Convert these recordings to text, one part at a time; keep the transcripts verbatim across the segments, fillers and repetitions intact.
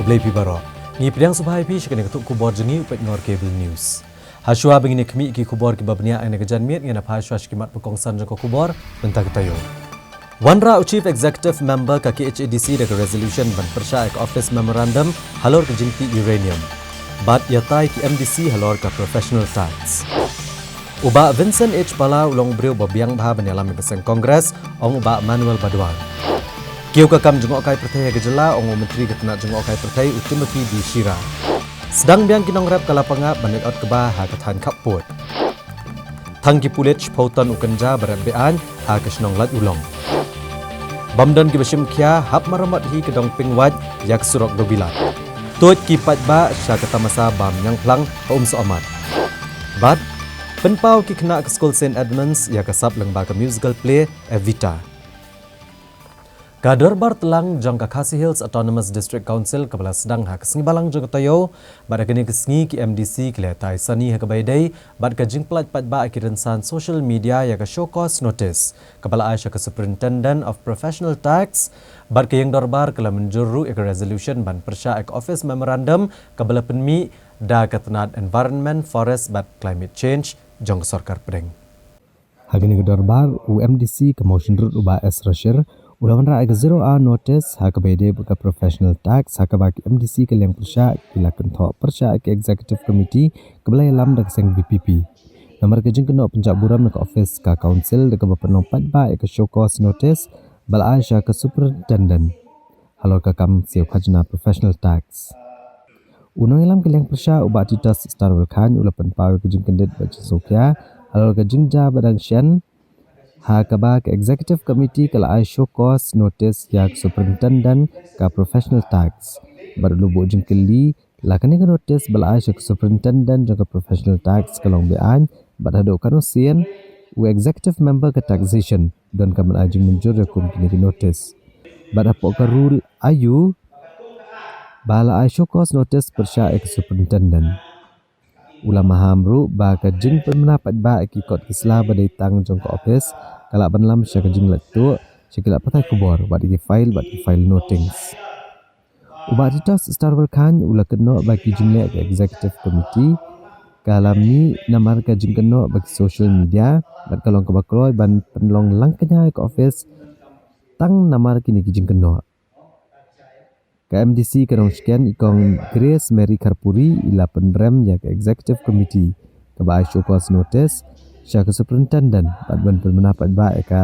Khublei phi baroh. Ngi pdiang sngewbha ïa phi sha kane ka khubor jong ngi u peit Ngor Cable News. Hashwa ba ngin ïa khmih ki khubor kiba bniah ha kane ka janmiet, ngin ïa phai shuwa sha ki mat ba kongsan jong ka khubor mynta ka taïew. Wanrah u Chief Executive Member ka K H A D C da ka resolution ban pyrshah ïa ka office memorandum halor ka jingtih uranium. Bad ïatai ki M D C halor ka professional tax. U Bah Vincent H Pala u long u briew ba biang bha ban ïalam ïa ka seng Congress, ong u Bah Manuel Badwal. Kiew ka kam jngohkai pyrthei ha ka jylla, ong u Myntri ka tnat jngohkai pyrthei u Timothy D Shira. Sdang biang ki nongrep ka Lapangap ban leit ot kba ha ka thaiñ khappud. Thang ki pulit shiphew ton u kynja ba rep be-aiñ ha ka shnong Laitulong. Bym don kiba shim khia, hap maramot hi ka dong Pingwait ïa ka surok Dewbilat. Tuid ki paidbah sha ka tamasa bam ñiangphlang ha Umsohmat. Bad pynpaw ki khynnah ka skul Saint Edmunds ïa ka sap lyngba ka musical play Evita. Ka dorbar tlang jong ka Khasi Hills Autonomous District Council kaba la sdang ha ka sngi Balang jong ka taïew, bad ha kane ka sngi ki M D C ki la ïatai sani ha kaba ïadei bad ka jingpynlait paidbah ha ki rynsan social media ïa ka show cause notice kaba la ai sha ka Superintendent of Professional Tax, bad ka ïing dorbar ka la mynjur ruh ïa ka resolution ban pyrshah ïa ka office memorandum kaba la pynmih da ka tnat Environment, Forest bad Climate Change jong ka sorkar pdeng. Ha kane ka dorbar, u M D C ka Mawshynrut u Bah S Rashir u la wanrah ïa ka zero hour notice ha kaba ïadei bad ka professional tax, ha kaba ki M D C ka liang pyrshah ki la kynthoh pyrshah ïa ka executive committee kaba la ïalam da ka seng V P P. Namar ka jingkynnoh pynjah burom ïa ka office ka council da kaba pynlong paidbah ïa ka show cause notice ba la ai sha ka superintendent halor ka kam siew khajna professional tax. U nongïalam ka liang pyrshah u Bah Titus Starwell Chyne u la pynpaw ïa ka jingkyndit bad jingsngewkhia halor ka jingjia ba dang shen, ha kaba ka executive committee ka la ai show cause notice ïa ka superintendent ka professional tax. Bad u la buh jingkylli, la kane ka notice ba la ai sha ka superintendent jong ka professional tax ka long be-aiñ, bad haduh katno sien u executive member ka taxation don ka ban ai jingmynjur ïa kum kine ki notice. Bad hapoh ka rule aiu ba la ai show cause notice pyrshah ïa ka superintendent. U la maham ruh ba ka jingpynbna paidbah ïa ki kot ki sla ba dei tang jong ka office ka lah ban lam sha ka jinglait tuh sha ki lad pathai khubor, bad ïa ki file bad ki file notings. U Bah Titus Starwell Chyne u la kynnoh ba ki jingleh ka executive committee ka la mih namar ka jingkynnoh ba ki social media, bad ka long kaba kloi ban pynlong langkñia ïa ka office tang namar kine ki jingkynnoh. Ka M D C ka Nongshken i Kong Grace Mary Kharpuri i la pynrem ïa ka executive committee kaba ai show cause notice sha ka superintendent bad ban pynbna paidbah ïa ka,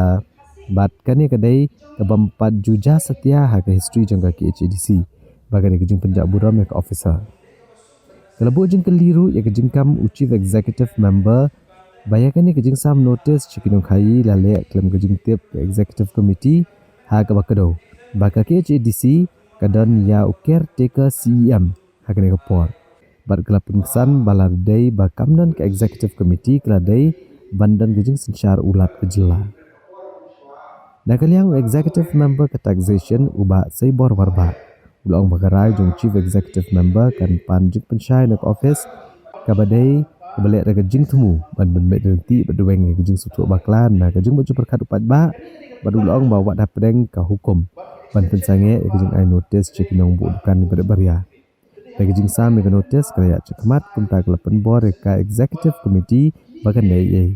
bad kane ka dei ka bym pat ju jia satia ha ka history jong ka K H A D C ba kane ka jingpynjah burom ïa ka officer. Ka la buh jingkylli ruh ïa ka jingkam u chief executive member ba ïa kane ka jingsam notice sha ki nongkhaii la leh khlem ka jingtip ka executive committee, ha kaba kdew ba ka K H A D C ka don ïa u caretaker C E M ha kane ka por. Bad ka la pynksan ba la dei ba kam don ka executive committee, ka la dei ban don ka jingsynshar u Lat ka jylla. Na ka liang u executive member ka taxation u Bah Seibor Warbah u la ong ba ka rai jong chief executive member kan pan jingpynshai na ka office kaba dei kaba leh da ka jingthmu ban pynbeit ryntih bad weng ïa ka jingsngewthuh bakla na ka jingbym ju pyrkhat u paidbah, bad u la ong ba wat hapdeng ka hukum ban pynsangeh ïa ka jingai notice sha ki nongbuh dukan barit baria. Da ka jingsam ïa ka notice ka la ïaid shakhmat, kumta ka la pynbor ïa ka executive committee ba kan leh ei ei.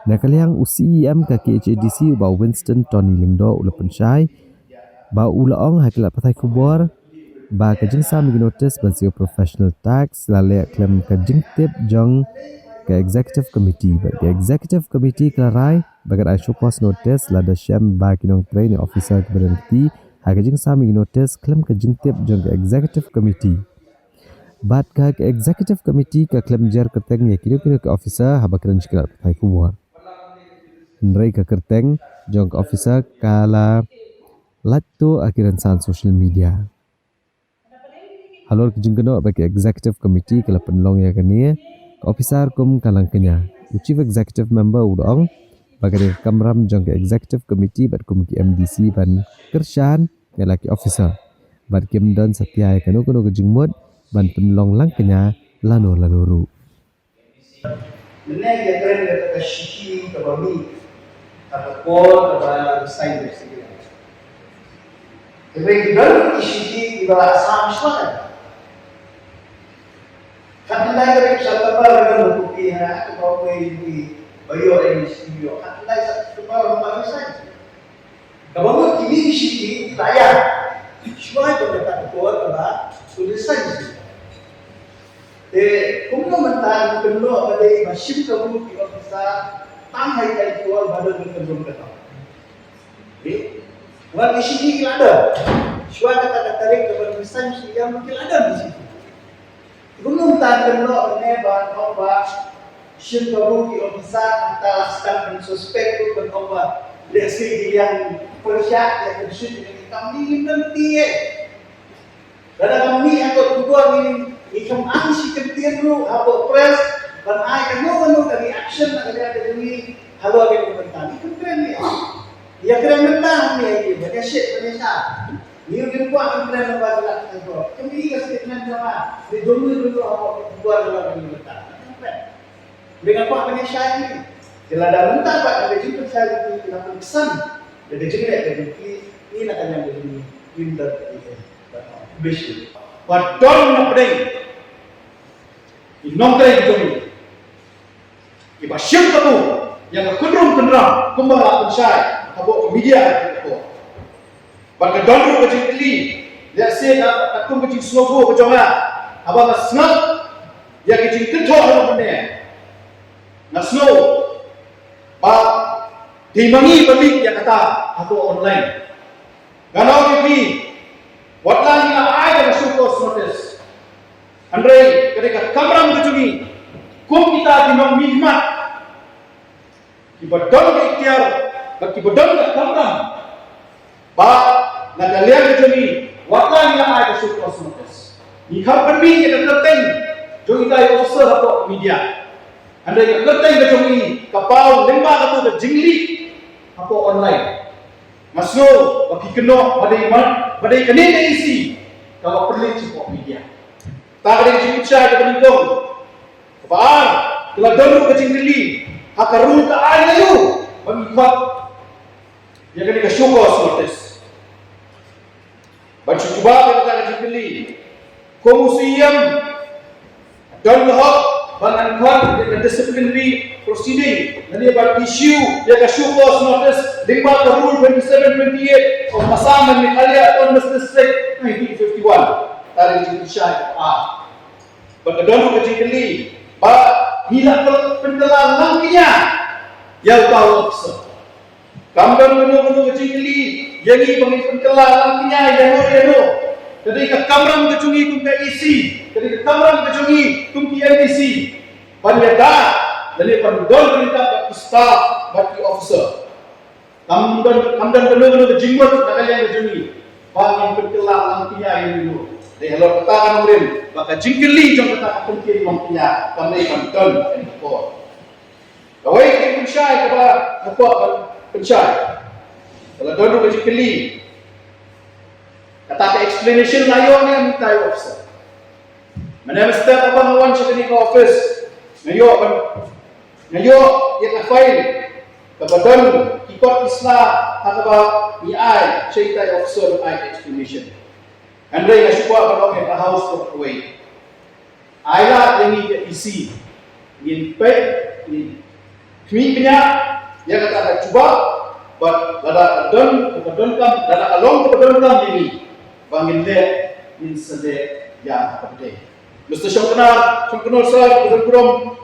Na ka liang u C E M ka K H A D C u Bah Winston Tony Lyngdoh u la pynshai ba u la ong ha ki lad pathai khubor ba ka jingsam ïa ka notice ban siew professional tax la leh khlem ka jingtip jong ka executive committee, bad ka executive committee ka la rai ba kan ai show cause notice lada shem ba ki nongtrei ne officer kiba don kti ha ka jingsam ïa ka notice khlem ka jingtip jong ka executive committee. Bad ka, ka executive committee ka khlem jer kyrteng ïa kino kino ki officer haba kren sha ki lad pathai khubor. Hynrei ka kyrteng jong ka officer ka la lait tuh ha ki rynsan social media. Halor ka jingkynnoh ba ka executive committee ka la pynlong ïa kane ka officer kum ka langkñia, u chief executive member u la ong ba ka dei ka kamram jong ka executive committee bad kum ki M D C ban kyrshan ïa la ki officer, bad kim don satia ïa kano kano ka jingmut ban pynlong langkñia lano lano ruh. Mynne ka kren kata ka shithi kaba mih ha ka por kaba la resign da ka C E M. Hynrei ki don ki shisha kiba la sam shuwa. Khatkhyndai tarik September ka don ka copy ha ka ba wei ki ba ïoh ïa ki shisha. Khatkhyndai September ba ka sign. Kaba mut kine ki shisha ki la ïa shuwa ba kata ka por kaba u resign. Te kumno mynta ngi kynnoh ba dei ba shim kabu ki officer tang ha ïa ka por ba don ka jong ka tang. Wan ki shisha ki la don. Shuwa kata ka tarik kaba ngi sign shi ïa ki la don ki shisha. Kumno mynta kynnoh ne ba ong ba shim kabu ki officer mynta la start ban suspect ruh ban ong ba lehse ki liang pyrshah ïa ka shisha ki kam ni ngim don ti eh. Lada kam mih ha kot khubor ngi, ngi kham ang shi kyntien ruh hapoh press ban ai kano kano ka reaction na ka liang ka jong ngi halor kane ka bynta. Ngi kham kren ïa, ïa kren bynta hangne ïa ki ban ïa shit ban ïa shah. Ngi ruh ngim kwah ban kren lyngba jylla ka jong ngi. Ka mih ka statement jong nga, ngi dang ngi ruh hapoh khubor halor kane ka bynta. Ngi kwah ban ïa shah ïa ngi. Te lada mynta pat ka jingpynshai jong ki, ki la pynksan da ka jingleh ka jong ki, ngi na ka liang ka jong ngi ngim don ïa ki. Ba don na pdeng ki nongtrei ki jong ngi kiba shim kabu ïa ka kynrum kynram kumba la pynshai hapoh ka media ka jong ngi. Bad ka don ruh ka jingkylli, lehse na, na kum ka jingsngewbha ka jong nga, haba nga sngap ïa ka jingkynthoh ha mynne, nga sngew ba dei ma ngi ba leak ïa kata hapoh online. Nga ong ïa phi, wat la ngi la ai da ka show cause notice, hynrei ka dei ka kamram ka jong ngi kum kita ki nongmihkhmat kiba don ka iktiar bad kiba don ka kamram ba na ka liang ka jong ngi wat la ngi la ai ka show cause notice. Ngi kham pynmih ïa ka kyrteng jong kita ki officer hapoh media. Hynrei ka kyrteng ka jong ngi ka paw lyngba kata ka jingleak hapoh online. Nga sngew ba phi kynnoh ba dei ma, ba dei kane ka E C kaba pynleak shapoh media. Ta ka dei ka jingpynshai kaba nyngkong. Kaba ar, ka la don ruh ka jingkylli ha ka rule ka aiñ aïu ba ngi khot ïa kane ka show cause notice. Ban shu jubab ïa kata ka jingkylli, kum u Siem don ka hok ban khot ïa ka disciplinary proceeding lane ban issue ïa ka show cause notice lyngba ka Rule twenty-seven twenty-eight of Assam and Meghalaya Autonomous District nineteen fifty-one. Ta ka dei ka jingpynshai kaba ar. Bad ka don ruh ka jingkylli ba ngi la pynkylla lang kñia ïa uta u officer. Kam don kano kano ka jingkylli ïa ngi ba ngi pynkylla lang kñia ïano ïano. Ka dei ka kamram ka jong ngi kum ka E C, ka dei ka kamram ka jong ngi kum ki M D C ban ïada lane ban don ryngkat bad ki staff bad ki officer. Kam don, kam don kano kano ka jingmut na ka liang ka jong ngi ba ngin pynkylla lang kñia ïano ïano. Dei halor kata ka nongrim ba ka jingkylli jong kata ka pynkylla lang kñia kam dei ban don ha kane ka por. Kawei ka jingpynshai kaba nga kwah ban pynshai, ka la don ruh ka jingkylli, kata ka explanation la ïoh ne em ïa utai u officer. Mynne mynstep haba nga wan sha kane ka office, nga ïoh ban, nga ïoh ïa ka file kaba don ki kot ki sla ha kaba ngi ai sha utai u officer ban ai ka explanation. Hynrei nga shu kwah ban ong ïa ka House kawei. Ai lad ïa ngi ka E C, ngin peit, ngin khmih bniah ïa kata ka jubab, bad lada ka don, ka donkam, lada ka long ka donkam ïa ngi ba ngin leh, ngin sa leh ïa kaba dei. Mister Shongknar, Shongknar Sir, Mister Burom,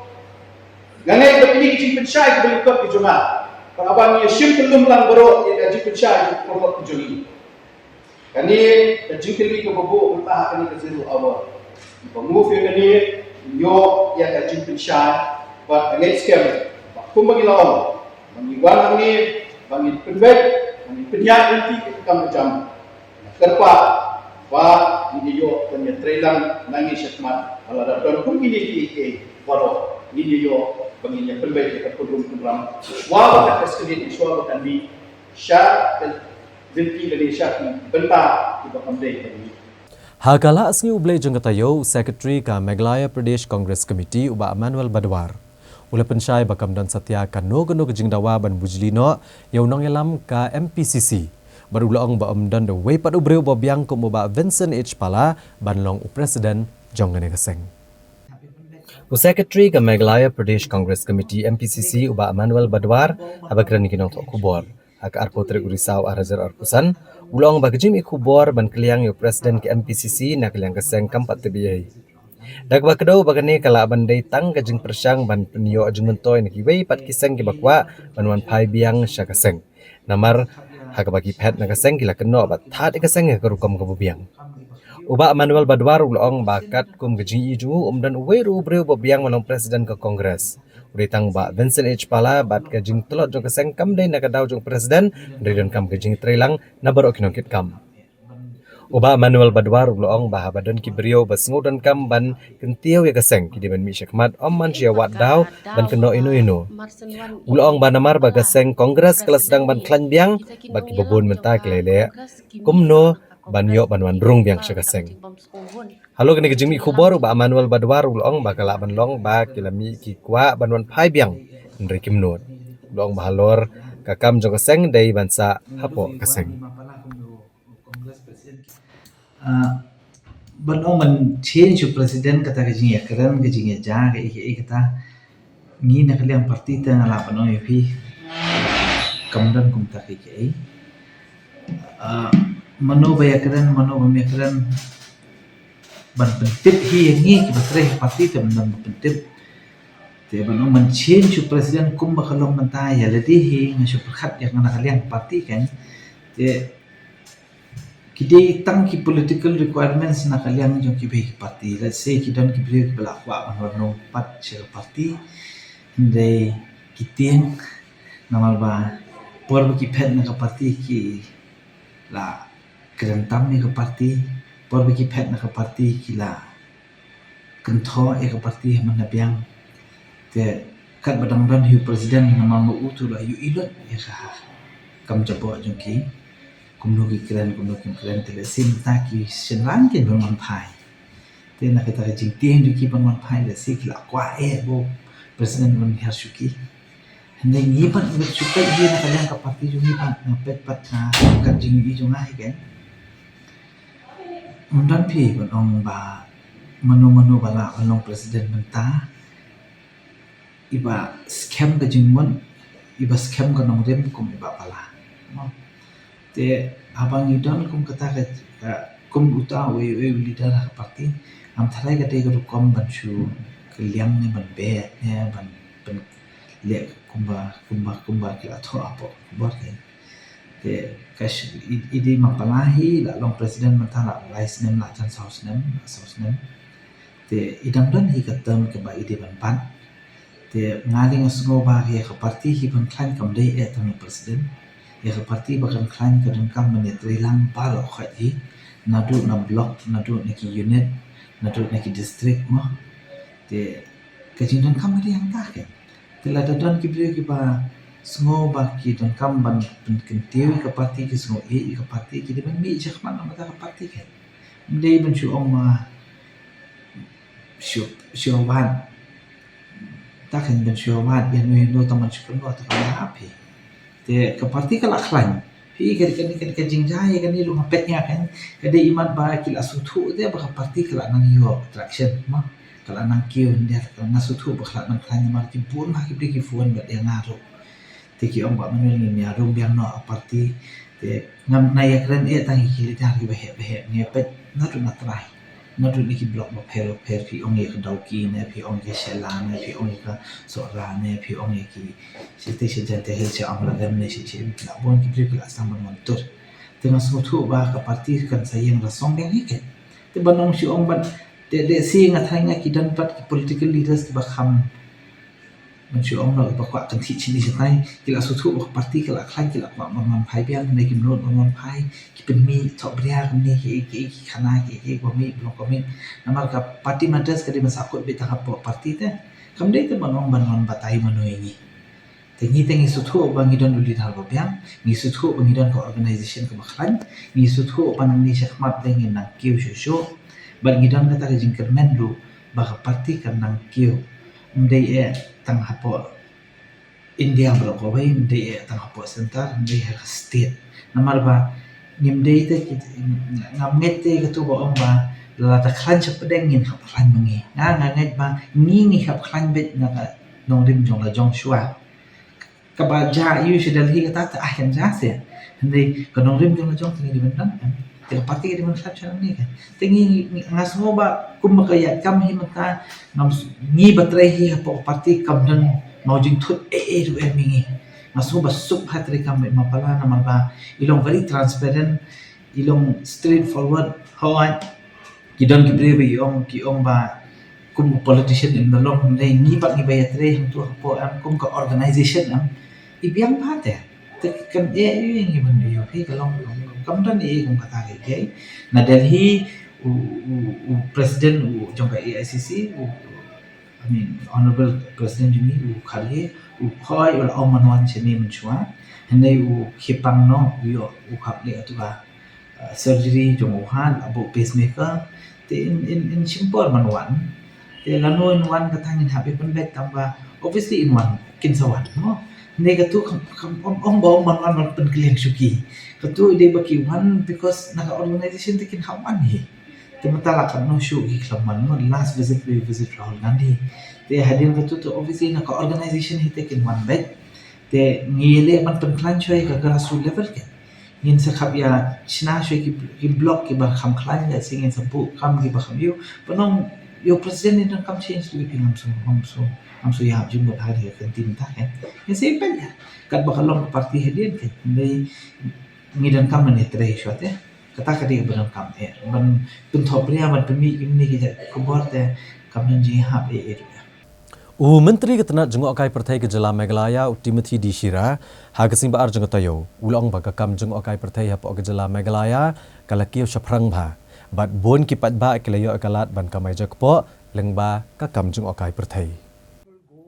nga ngeit ba kine ki jingpynshai kiba lyngkot ki jong nga, bad haba ngi ïa shim kyllum lang baroh ïa ka jingpynshai kiba lyngkot ki jong ngi. Kane ka jingkylli kaba buh mynta ha kane ka zero hour. Ba move ïa kane, ïoh ïa ka jingpynshai, bad nga ngeit skhem ba kumba ngi la ong, ba ngi wan hangne ba ngin pynbeit, ba ngin pynïaid lynti ki kam ka jam. Nga kyrpad ba ngin ïoh ban ïatreilang na ngi shakhmat, ba lada don kum kine kiei kiei baroh ngin ïoh ba ngin ïa pynbeit ïa ka pynrung pynram. Shuwa ba ka escalate, shuwa ba kan mih sha ka lynti lane sha ki bynta kiba kam dei ka dei. Ha ka la sngew U Blei jong ka taïew, Secretary ka Meghalaya Pradesh Congress Committee u Bah Emmanuel Badwar u la pynshai ba kam don satia kano kano ka jingdawa ban bujli noh ïa u nongïalam ka M P C C Bad u la ong ba ym don da uwei pat u briew ba biang kum u Bah Vincent H Pala ban long u president jong kane ka seng. U secretary ka Meghalaya Pradesh Congress Committee, M P C C, u Bah Manuel Badwar, haba kren ïa ki nongthoh khubor ha ka arphew tarik u Risaw ar hajar arphew san, u la ong ba ka jingmih khubor ban kylliang ïa u president ka M P C C na ka liang ka seng kam pat tip ei ei. Da kaba kdew ba kane ka lah ban dei tang ka jingpyrshang ban pynïoh jingmyntoi na kiwei pat ki seng kiba kwah ban wan phai biang sha ka seng. Namar ha kaba ki phet na ka seng ki la kynnoh ba thad ïa ka seng ha ka rukom kaba biang. U Bah Manuel Badwar u la ong ba katkum ka jingïohi jong u, ym don uwei ruh u briew ba biang ban long president ka Congress. U dei tang u Bah Vincent H Pala bad ka jingtlot jong ka seng kam dei na ka daw jong u president, hynrei donkam ka jingtreilang na baroh ki nongkitkam. U Bah Manuel Badwar u la ong ba haba don ki briew ba sngew donkam ban kyntiew ïa ka seng, ki dei ban mih shakhmat, ym ban shu ïa wad daw ban kynnoh ïano ïano. U la ong ba namar ba ka seng Congress ka la sdang ban khlaiñ biang bad kiba bun mynta ki la ïaleh kumno ban ïoh ban wan rung biang sha ka seng. Halor kane ka jingmih khubor, u Bah Manuel Badwar u la ong ba ka lah ban long ba ki la mih ki kwah ban wan phai biang, hynrei kim nud. U la ong ba halor ka kam jong ka seng dei ban sah hapoh ka seng. Ah, ban ong ban change u president kata ka jingïakren, ka jingïaja, kaei kaei kata, ngi na ka liang party te nga lah ban ong ïa phi, kam don kumta kaei kaei. Ah, mano ba ïakren, mano bym ïakren, ban pyntip hi ïa ngi kiba trei ha party te ym don ba pyntip. Te ban ong ban change u president kumba ka long mynta, ïa lade hi nga shu pyrkhat ïa nga na ka liang party kan. Te ki dei tang ki political requirements na ka liang jong kiwei ki party. Let's say ki don ki briew kiba la kwah ban wan long part sha ka party, hynrei ki tieng, namar ba por ba ki phet na ka party ki la kren tam ïa ka party, por ba ki phet na ka party ki la kynthoh ïa ka party ha man ha biang. Te katba dang don hi u president, namar ma u te u la ïohi lut ïa ka kam jaboh jong ki, kumno ki kren, kumno kim kren, te lehse mynta ki shynrang kin wan phai. Te na kata ka jingtieng jong ki ban wan phai, lehse ki la kwah eh ba u president un hiar shuki. Hynrei ngi pat ngi shu peit hi na ka liang ka party jong ngi pat, nga peit pat na ka jingïohi jong nga hi kan. Ym don phi ban ong ba mano mano ba lah ban long president mynta, iba skhem ka jingmut, iba skhem ka nongrim kum i Bah Pala. Te haba ngi don kum kata ka, ka, kum uta uwei uwei u leader ha ka party, ngam tharai ka dei ka rukom ban shu kylliang ne ban beh ne ban, ban leh kumba, kumba, kumba ki la thoh hapoh khubor te. Te ka sh-, i, i dei ma Pala hi la long president mynta la lai snem, la jan saw snem, la saw snem. Te i dang don hi ka term kaba i dei ban bat. Te nga dei nga sngew ba ïa ka party hi ban khlaiñ kam dei eh tang ïa president. Ïa ka party ba kan khlaiñ ka donkam ban ïatreilang baroh khoit hi, naduh na block, naduh na ki unit, naduh na ki district mo. Te ka jingdonkam ka dei hangta kan. Te lada don ki briew kiba sngew ba ki donkam ban pynkyntiew ïa ka party, ki sngew ïeit ïa ka party, ki dei ban mih shakhmat na ka bynta ka party kan. Ym dei ban shu ong ma shu, shu wad. Ta kan ban shu wad ïano ïano, tang ban shu pynbor, ta kan ap hi. Te ka party ka la khlaiñ. Phi ka, ka, ka, ka jingjia ïa kane ruh nga peit nga kan, ka dei imat ba ki la sngewthuh te ba ka party ka la nang ïoh traction mo. Ka la nang kiew hynrei ka la nang sngewthuh ba ka la nang khlaiñ namar ki bun bha ki briew ki phone bad ïa nga ruh. Te ki ong Bah Manuel ngin ïa rung biang noh ha party. Te ngam nang ïakren eh tang ïa ki leader kiba heh ba heh, ngi peit naduh na trai, naduh na ki block bapher bapher, phi ong ïa ka Dawki ne, phi ong ïa ka Shella ne, phi ong ïa ka Sohra ne, phi ong ïa ki shatei sha Jaintia Hills, sha Amlarem ne, sha, sha, ki la bun ki briew ki la sdang ban wan tur. Te nga sngewthuh ba ka party kan sa ïeng rasong biang hi kan. Te ban ong shu ong ban, te, te lehse nga tharai nga ki don pat ki political leaders kiba kham ban shu ong noh, kiba kwah kynthih shini shatai, ki la sngewthuh ba ka party ka la khlaiñ, ki la kwah ban wan phai biang, ne kim nud ban wan phai, ki pynmih thohbria kumne, ki, ki, ki khana, ki, ki, ba mih, ba long ka mih. Namar ka party matters ka dei ban sahkut beit tang hapoh party te. Kam dei te ban ong ban wan batai mano ïa ngi. Te ngi te ngi sngewthuh ba ngi don u leader ba biang, ngi sngewthuh ba ngi don ka organization kaba khlaiñ, ngi sngewthuh ba nangne shakhmat te ngin nang kiew shuh shuh. Bad ngi don kata ka jingkyrmen ruh ba ka party kan nang kiew. Ym dei eh tang hapoh India baroh kawei, ym dei tang hapoh center, ym dei ha ka state. Namar ba ngim dei te ki, ngam ngeit te katto ba ong ba lada khlaiñ sha pdeng ngin hap khlaiñ ma ngi. Nga nga ngeit ba ngi ngi hap khlaiñ beit na ka nongrim jong la jong shuwa. Kaba jia ïa u sha Delhi kata te ai kan jia se. Hynrei ka nongrim jong la jong te ngi dei ban don, em. Te ka party ka dei ban khlaiñ sha ngi kan. Te ngi, ngi, nga sngew ba kum ba ka ïaid kam hi mynta, ngam s-, ngi ba trei hi hapoh ka party kam don mawjingthut eh eh ruh em ïa ngi. Nga sngew ba suk ha trei kam beit ma pala namar ba i long very transparent, i long straightforward, hooid. Ki don ki briew ba ki ong, ki ong ba kum u politician im da long, hynrei ngi pat ngi ba ïatrei hangto hapoh em kum ka organization em. I biang bha te. Te kan ïa ïa ngi ban ïa phi ka long, long, long. Kam don ïa kum kata ka ïa. Na Delhi u, u, u president u jong ka A I C C u, I mean, Honorable President jong ngi u Kharge, u khoi u la ong ban wan shane mynshuwa. Hynrei u khie pang noh, u ïoh u hap leh atu ka, uh, surgery jong u ha, la buh pacemaker. Te in, in, in shim por ban wan. Te lano in wan kata ngin hap ïa pynbeit tang ba, obviously in wan, kin sa wan mo. Hynrei katu kam, kam ong, ong ba ong ban wan ban pynkylliang shuki. Katu dei ba ki wan because na ka organization te kin hap wan hi. Te mynta la katno shuh ki khlem wan mo, last visit, we visit Rahul Gandhi. Te hadien katu te obviously na ka organization hi te kin wan beit. Te ngi leh ban pynkhlaiñ shuwa ïa ka grassroots level ke. Ngin sa khap ïa shna shuwa ki, ki block kiba kham khlaiñ, lehse ngin sa buh kam kiba kham ïoh. Ban ong ïa u president ne donkam change, te phi ngam shu, ngam shu, ngam shu ïa jingmut ha ïa ka team ta ke. Ngin sa ïa peit ïa. Katba ka long ka party hadien ke. Ngi, ngi donkam ban ïatrei shuwa te. Kata ka dei ba donkam eh. Ban pynthop ria, ban pynmih ïa kine ki jait khubor te kam don jingïahap eh eh. U Myntri ka tnat jngohkai pyrthei ka jylla Meghalaya, u Timothy D Shira, ha ka sngi ba ar jong ka taïew u la ong ba ka kam jngohkai pyrthei hapoh ka jylla Meghalaya ka la kiew shaphrang bha bad bun ki paidbah ki la ïoh ïa ka lad ban kamai jakpoh lyngba ka kam jngohkai pyrthei.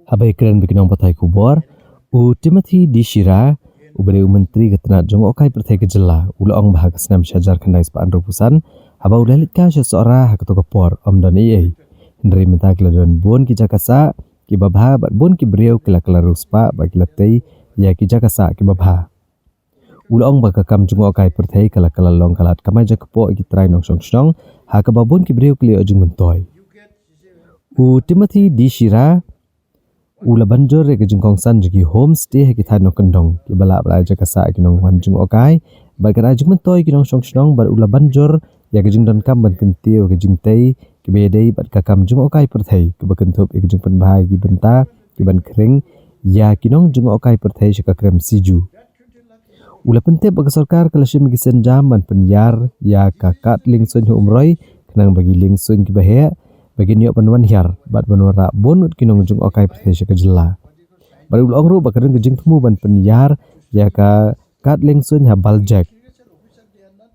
Haba ïakren bad ki nongpathai khubor, u Timothy D Shira, uba dei u Myntri ka tnat jngohkai pyrthei ka jylla, u la ong ba ha ka snem shi hajar khyndai spah hynriewphew san, haba u la leit kai sha Sohra ha kato ka por, ym don ei ei. Hynrei mynta ki la don bun ki jaka sah kiba bha bad bun ki briew ki la kylla riewspah bad ki la tei ïa ki jaka sah kiba bha. U la ong ba ka kam jngohkai pyrthei ka la kylla long ka lad kamai jakpoh ïa ki trai nongshong shnong, ha kaba bun ki briew ki la ïoh jingmyntoi. U Timothy D Shira u la ban jur ïa ka jingkongsan jong ki homestay ha ki thaiñ nongkyndong kiba lah ban ai jaka sah ïa ki nongwan jngohkai bad ka ai jingmyntoi ïa ki nongshong shnong bad u la ban jur ïa ka jingdonkam ban kyntiew ïa ka jingtei kiba ïadei bad ka kam jngohkai pyrthei kaba kynthup ïa ka jingpynbha ïa ki bynta kiban khring ïa ki nongjngohkai pyrthei sha ka krem Siju. U la pyntip ba ka sorkar ka la shim ïa ki sienjam ban pynïar ïa ka kad liengsuiñ ha Umroi khnang ba ki liengsuiñ kiba heh ba kin ïoh ban wan hiar bad ban wanrah bun ngut ki nongjngohkai pyrthei sha ka jylla. Bad u la ong ruh ba ka don ka jingthmu ban pynïar ïa ka kad liengsuiñ ha Baljek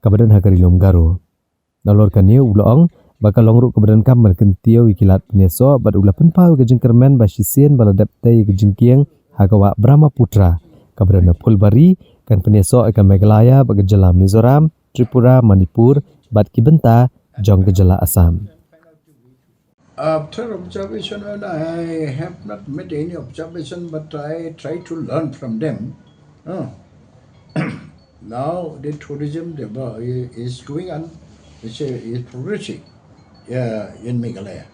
kaba don ha ka Ri Lum Garo. Nalor kane u la ong ba ka long ruh kaba donkam ban kyntiew ïa ki lad pynïasoh bad u la pynpaw ïa ka jingkyrmen ba shisien ba la dep tei ïa ka jingkieng ha ka wah Brahmaputra kaba don ha Phulbari kan pynïasoh ïa ka Meghalaya bad ka jylla Mizoram, Tripura, Manipur bad ki bynta jong ka jylla Assam. After observation, and I have not made any observation, but I try to learn from them. Uh, now the tourism develop- is going on, it's, uh, is progressing, yeah, in Meghalaya.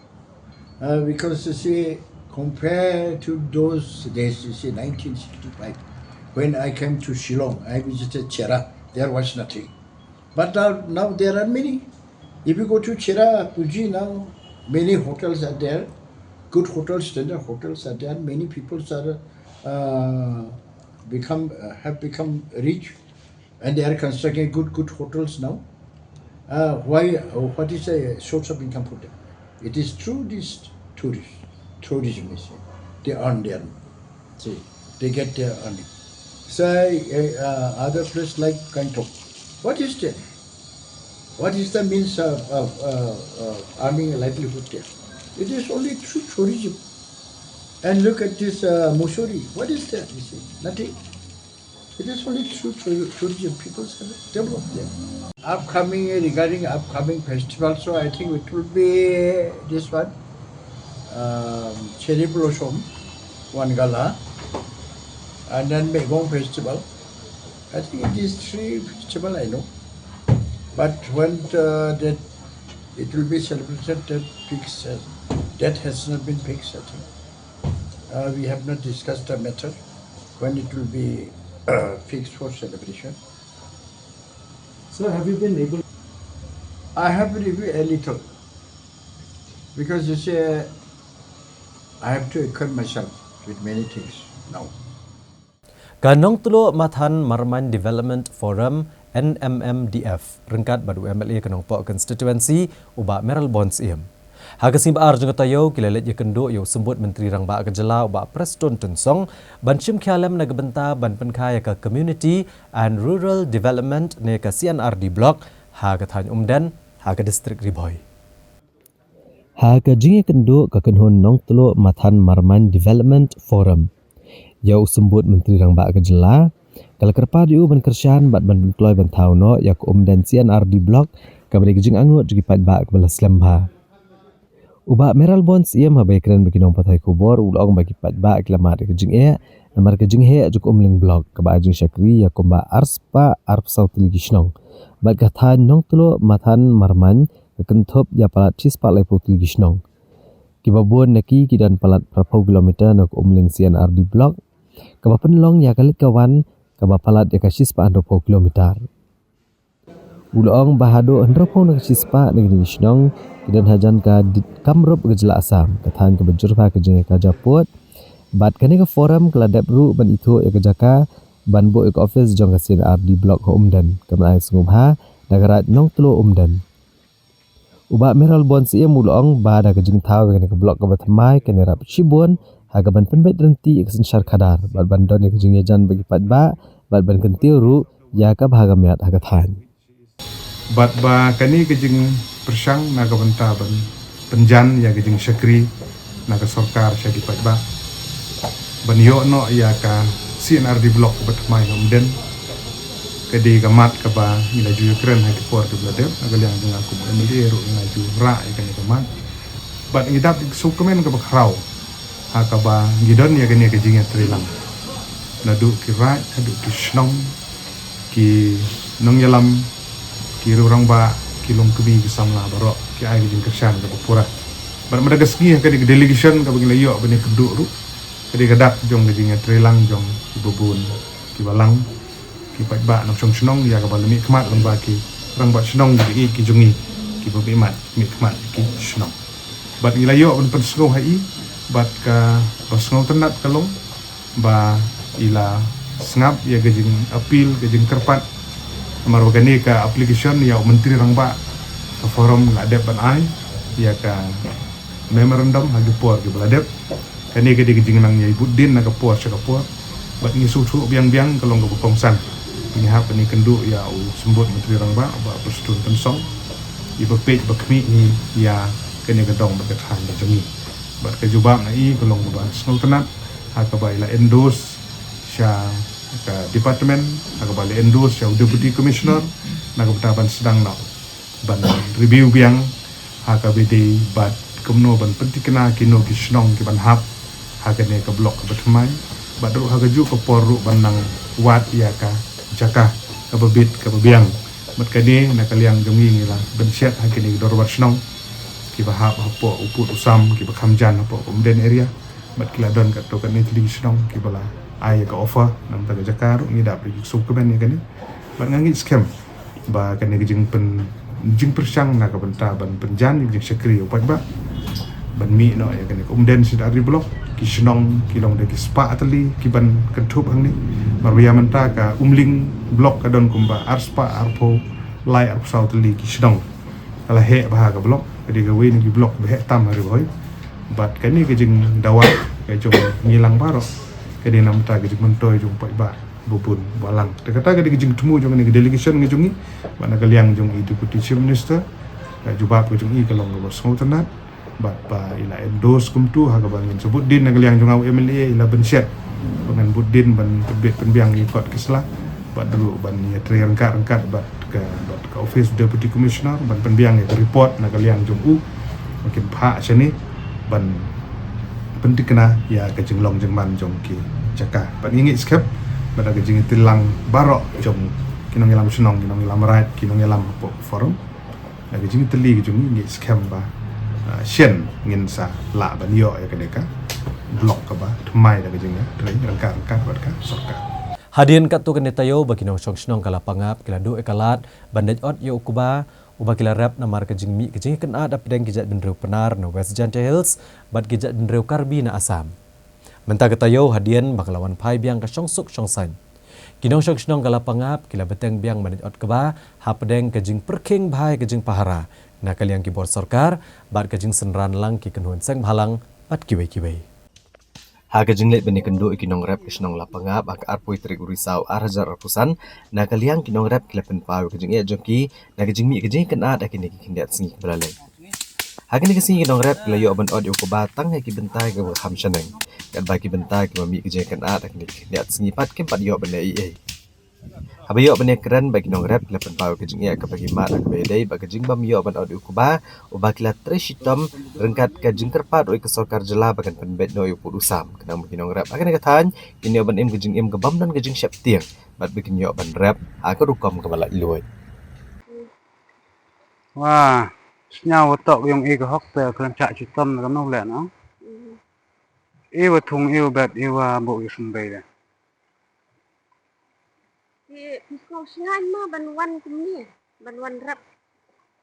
Uh, because you see, compared to those days, you see, nineteen sixty-five, when I came to Shillong, I visited Chera, there was nothing. But now, now there are many. If you go to Cherrapunji now, many hotels are there, good hotels, standard hotels are there. Many people are, uh, become, uh, have become rich, and they are constructing good, good hotels now. Uh, why? Uh, what is the source of income for them? It is through this tourist, tourism. You see, they earn their See, they get their earning. Say, uh, other place like Gangtok. What is there? What is the means of, of, uh, uh, earning a livelihood there? It is only through tourism. And look at this, uh, Mussoorie. What is there? You see, nothing. It is only through tou- tourism people can develop there. Upcoming, regarding upcoming festival, so I think it will be this one, um, Cherry Blossom, Wangala. and then Megong Festival. I think it is three festival I know. But when uh, that it will be celebrated, that fixed, uh, that has not been fixed, I think. Uh, we have not discussed the matter when it will be uh, fixed for celebration. So have you been able I have reviewed a little because you see, I have to equip myself with many things now. Ka Nongtluh Mathan Marmain Development Forum, N M M D F, ryngkat bad u M L A ka Nongpoh Constituency, u Bah Mayralborn Syiem. Ha ka sngi ba ar jong ka taïew ki la leit ïakynduh ïa u Symbud Myntri Rangbah ka jylla u Bah Prestone Tynsong ban shim khia lem na ka bynta ban pynkha ïa ka Community and Rural Development ne ka C and R D Block ha ka thaiñ Umden ha ka district Ri Bhoi. Ha ka jingïakynduh ka kynhun Nongtluh Mathan Marmain Development Forum ïa u Symbud Myntri Rangbah ka jylla, ka la kyrpad ïa u ban kyrshan bad ban pynkloi ban thaw noh ïa ka Umden C and R D Block kaba dei ka jingangnud jong ki paidbah kaba la slem bha. U Bah Mayralborn Syiem haba ïakren bad ki nongpathai khubor u la ong ba ki paidbah ki la mad ïa ka jingeh namar ka jingheh jong ka Umling Block kaba ai jingshakri ïa kumba arspah arphew saw tylli ki shnong. Bad ka thaiñ Nongtluh Mathan Marmain ka kynthup ïa palat shispah laiphew tylli ki shnong. Kiba bun na ki ki don palat phraphew kilometer na ka Umling C and R D Block kaba pynlong ïa ka leit ka wan kaba palat ïa ka shispah hynriewphew kilometer. U la ong ba haduh hynriewphew na ka shispah na kine ki shnong ki don hajan ka di-, kam rup ka jylla Assam, ka thaiñ kaba jur bha ka jingïakajia pud. Bad kane ka forum ka la dep ruh ban ithuh ïa ka jaka ban buh ïa ka office jong ka C and R D Block ha Umden, kaba ai sngewbha da ka Raid Nongtluh Umden. U Bah Mayralborn Syiem u la ong ba da ka jingthaw ïa kane ka block kaba thymmai kan ïarap shibun ha kaban pynbeit ryntih ïa ka synshar khadar bad ban don ïa ka jingïajan bad ki paidbah bad ban kyntiew ruh ïa ka bha ka miat ha ka thaiñ. Bad ba kane ka jingpyrshang na ka bynta ban pynjan ïa ka jingshakri na ka sorkar sha ki paidbah ban ïoh noh ïa ka C and R D Block kaba thymmai ha Umden. Ka dei ka mat kaba ngi la ju ïakren ha ki por kiba la dep, na ka liang jong nga kum u M L A ruh ngi la ju rah ïa kane ka mat. Bad ngi dap ïa ka sngewkmen kaba khraw ha kaba ngi don ïa kane ka jingïatreilang naduh ki raid haduh ki shnong, ki nongïalam, ki rangbah, ki longkmie, ki samla baroh ki ai ka jingkyrshan kaba pura. Bad mynta ka sngi ha kane ka delegation kaba ngi la ïoh ban ïakynduh ruh, ka dei ka dak jong ka jingïatreilang jong kiba bun kiba lang, ki paidbah nongshong shnong ïa kaba la mihkhmat lyngba ki rangbah shnong kiba ïeit ki jong ngi kiba mihkhmat mihkhmat ki shnong. Bad ngi la ïoh ban pynsngew ha i bad kaba sngewtynnat ka long ba i la sngap ïa ka jingappeal, ka jingkyrpad. Namar ba kane ka application ïa u Myntri Rangbah ka forum la dep ban ai ïa ka memorandum ha ki por kiba la dep. Kane ka dei ka jingnang ïa i bud din na ka por sha ka por. Bad ngi sngewthuh biang biang ka long kaba kongsan. Ngi hap ban ïakynduh ïa u Symbud Myntri Rangbah Bah Prestone Tynsong, iba peit ba khmih ngi ïa kane ka dong bad ka thaiñ ka jong ngi. Bad ka jubab na i ka long kaba sngewtynnat ha kaba i la endorse sha ka department, ha kaba la endorse sha u Deputy Commissioner na ka bynta ban sdang noh ban review biang ha kaba dei bad kumno ban pynthikna kino ki shnong ki ban hap ha kane ka block kaba thymmai, bad ruh ha kajuh ka por ruh ban nang wad ïa ka jaka kaba bit kaba biang. Bad kane na ka liang jong ngi ngi la bynshet ha kine ki dorbar shnong kiba hap hapoh u pud u sam, kiba kham jan hapoh ka Umden area. Bad ki la don katto katne tylli ki shnong kiba la ai ïa ka offer na ka bynta ka jaka ruh, ngi dap ïa ki sngewkmen ïa kane. Bad nga ngeit skhem ba kane ka jingpyn-, jingpyrshang na ka bynta ban pynjan ïa ka jingshakri ïa u paidbah ban mih noh ïa kane ka Umden C and R D Block, ki shnong ki long da ki spah tylli ki ban kynthup hangne. Namar ba ïa mynta ka Umling Block ka don kumba arspah arphew lai arphew saw tylli ki shnong. Ka la heh bha ka block, ka dei kawei na ki block ba heh tam ha Ri Bhoi. Bad kane ka jingdawa ka jong ngi lang baroh ka dei na ka bynta ka jingmyntoi jong u paidbah ba bun ba lang. Te kata ka dei ka jingthmu jong kane ka delegation ka jong ngi. Bad na ka liang jong i Deputy Chief Minister, ka jubab ka jong i ka long kaba sngewtynnat. Bad ba i la endorse kumta ha kaba ngin sa bud din na ka liang jong nga u M L A, i la bynshet ba ngan bud din ban pynbit pynbiang ïa ki kot ki sla. Bad ruh ban ïatrei ryngkat ryngkat bad ka, bad ka office Deputy Commissioner ban pynbiang ïa ka report na ka liang jong u. Ba kin phah shane ban pynthikna ïa ka jinglong jingman jong ki jaka. Bad ngi ngeit skhem ba da ka jingïatyllun baroh jong ki nongïalam shnong, ki nongïalam raid, ki nongïalam hapoh forum, da ka jingïatylli ka jong ngi, ngeit skhem ba, ah, shen ngin sa lah ban ïoh ïa kane ka block kaba thymmai da ka jingïatrei ryngkat ryngkat bad ka sorkar. Hadien katto katne taïew ba ki nongshong shnong ka Lapangap ki la duh ïa ka lad ban leit ot ïa u kba uba ki la rep namar ka jingmih ka jingïakynad hapdeng ki jaitbynriew Pnar na West Jaintia Hills bad ki jaitbynriew Karbi na Assam. Mynta ka taïew hadien ba ka la wan phai biang ka shongsuk shongsaiñ, ki nongshong shnong ka Lapangap ki la bteng biang ban leit ot kba hapdeng ka jingpyrkhing bha ïa ka jingpahara na ka liang ki bor sorkar bad ka jingsynran lang ki kynhun seng bhalang bad kiwei kiwei. Ha ka jingleit ban ïakynduh ïa ki nongrep ka shnong Lapangap ha ka arphew tarik u Risaw ar hajar arphew san, na ka liang ki nongrep ki la pynpaw ïa ka jingeh jong ki na ka jingmih ka jingïakynad ha kine ki khyndiat sngi kiba la leit. Ha kine ki sngi ki nongrep ki la ïoh ban ot ïa u kba tang ha ki bynta kiba kham shaneng, katba ki bynta kiba mih ka jingïakynad ha kine ki khyndiat sngi pat kim pat ïoh ban leh ei ei. Haba ïoh ban ïakren bad ki nongrep ki la pynpaw ïa ka jingeh kaba ki mad ha kaba ïadei bad ka jingbym ïoh ban ot ïa u kba uba ki la trei shitom ryngkat ka jingkyrpad ruh ïa ka sorkar jylla ba kan pynbeit noh ïa u pud u sam. Khnang ba ki nongrep ha kane ka thaiñ kin ïoh ban im ka jingim kabym don ka jingsheptieng bad ba kin ïoh ban rep ha ka rukom kaba laitluid. Wa, sñiaw wa tok yong i ka hok te khlem chah chitom na ka nong leh no. I wa thung i wa bet i wa bok i sum bei de. Ki, ki sngewsngaiñ ma ban wan kumne, ban wan rep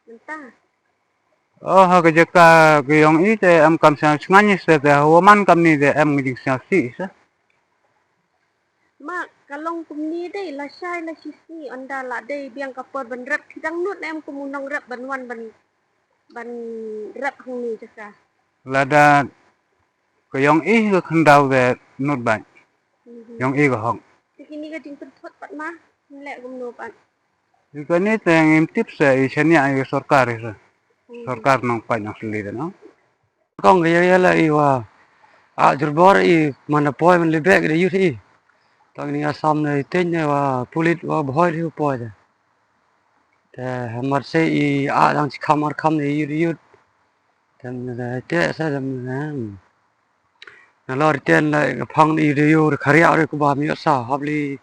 mynta. Oh, ha ka jaka ka yong i te em kam sngewsngaiñ i se te ha wa man kamni te em ka jingsngewsih i se. Ma ka long kumne dei, lashai lashisngi ynda la dei biang ka por ban rep, ki dang nud em kum u nongrep ban wan ban, ban rep hangne jaka. Lada ka yong i ka khyndaw te nud bad. Mhm. Yong i ka hok. Te kine ka jingpynthut pat ma, leh kumno pat. Ïa kane te ngim tip se i shaniah ïa ka sorkar i se. Mhm. Sorkar nongpait nongsli te no. Kong ka ïa ïa la i wa. A jurbor i man da poi man libek da yut i. Tang ni Assam ne i teng ne wa pulit wa bhoi ri poi te. Te hamar se i a dang chi kham ar kham ne yut yut. Tem ne te se tem ne. Na lor ten la ka phang i de yo de kharia de ku ba mi sa hap li.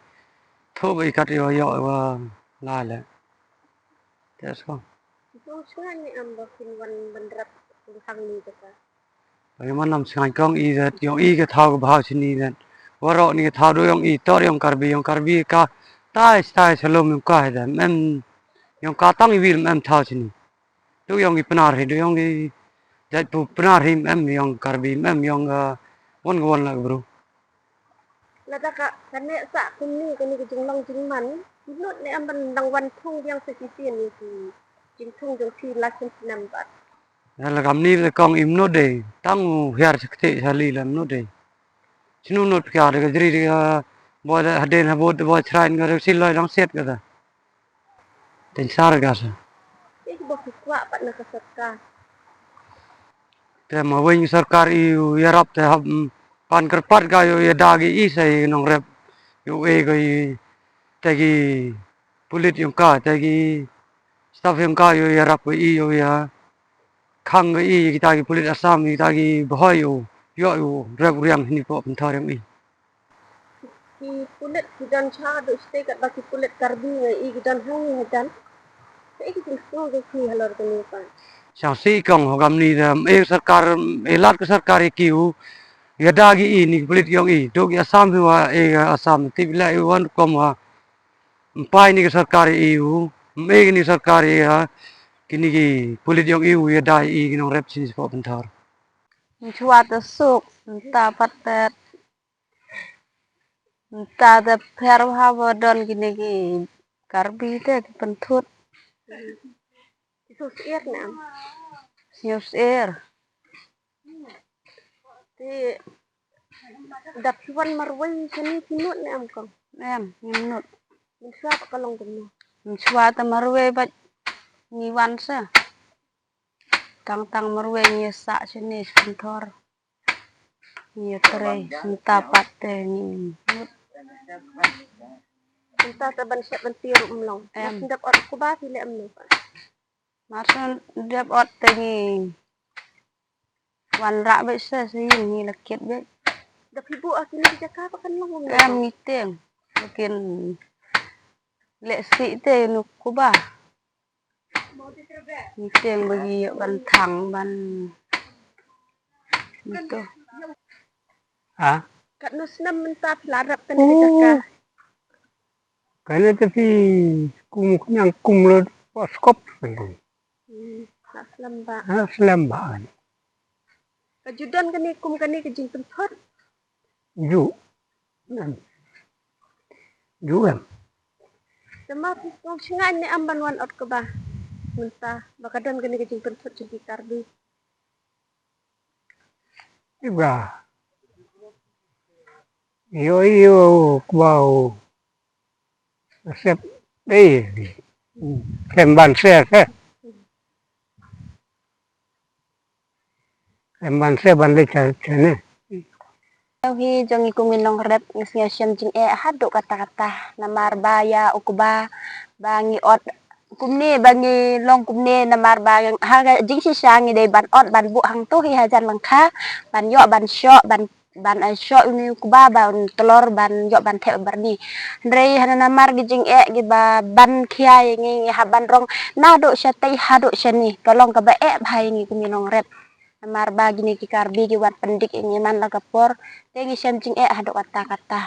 Tho ba i kat yo yo wa la le. Te so. Song shnga ni am ba kin wan ban rap ku hang ni ka. Ba man nam shnga kong i de yong i ka thaw ka bhau sini de. Waro ni ka thaw do yong i tor yong Karbi yong Karbi ka tai tai salom yong ka de. Em yong ka tang i wir em thaw sini. Du yong i Pnar hi, du yong i jait pu Pnar hi, em yong Karbi, em yong, ah, won ka won la ka bru. Lada ka, kane sa kumni, kane ka jinglong jingman, ki nud ne em ban dang wan thung biang sa ki sien ni ki jingthung jong ki la sien snem bad. Ya la kamni le kong im nud de, tang u hiar sa kti sa li la nud de. Sinu nud pia de ka jri de ka, bo de haden ha bot de bo chrain ka de siloi dang siat ka da. Ten sar ga sa. Ih, ba ki kwah pat na ka sorkar. Te ma weng sorkar i u yarap te hap, mm, pan kyrpad ga yo ya dagi i sa i nong rep. Yo e ga i te gi pulit yong ka, te gi staff yong ka yo yarap ga i yo ya. Khang ga i kita gi pulit Assam, kita gi bhoi yo. Yo yo rep riang hini po pynthor yong i. Ki pulit ki don cha do state kat ba ki pulit Karbi ngai i ki don hang i hajan. Ka i ki jingsu do ki halor ka ni pa. Chang si kong ho gam ni da e sarkar e lat ka sarkar i ki u. Ya da gi i ni ki pulit yong i. Do ki Assam hi wa e Assam ti bila i wan kom wa. Mpai ni ka sarkar i u. Me ni sarkar i ha. Kini ki pulit yong i u ya da i ki nong rep chini spo penthar. Nchwa ta suk, nta patet. Nta te pher bha ba don kine ki Karbi te ki pynthut. Ki sngewsyier ne em? Sngewsyier. Te dap ki wan marwei shane ki nud ne em kong? Em, ngim nud. Mynshuwa pat ka long kumno? Mynshuwa te marwei bad ngi wan sa. Tang tang marwei ngi sah shane shi pynthor. Ngi trei, nta pat te ngi mut. Nta te ban shep ban tiar ruh mlong. Em. Mas ndep ot ku ba ki leh mlong. Mas ndep ot te ngi wan rah beit sa sa yin ngi la kit beit. Da phi buh ha kine ki jaka ba kan long kumno? Em, ngi tieng. Ba kin leh sih te nu kuba. Ngi tieng ba ngi ïoh ban thang ban. Ngi to. Ha? Katno snem mynta phi la rep kane ka jaka? Kane te phi kum, kñia kum lo paskop. Hmm, la slem ba. Ha, slem ba. Ka ju don kane kum kane ka jingpynthut? Ju. Em. Ju em. Te ma phi sngew shngaiñ ne em ban wan ot kaba mynta ba ka don kane ka jingpynthut jong ki Karbi? Iba. Ïoh, ïoh, kba u. Sep dei. Khlem ban se, se. Khlem ban se ban leit sha, sha ne. Ïa hi jong ngi kum ngi nongrep ngi sngew shem jingeh haduh katta katta. Namar ba ïa u kba ba ngi ot kumne, ba ngi long kumne, namar ba ha ka jingshisha ngi dei ban ot ban buh hangto hi hajan lyngkha, ban ïoh ban shoh, ban, ban, eh, shoh uni u kba ban tlor ban ïoh ban thep barni. Hynrei hana namar ki jingeh kiba ban khia ïa ngi, ngi hap ban rong naduh shatei haduh shane, ka long kaba eh bha ïa ngi kum ngi nongrep. Namar ba kine ki Karbi ki wan pyndik ïa ngi man la ka por, te ngi shem jingeh haduh katta katta.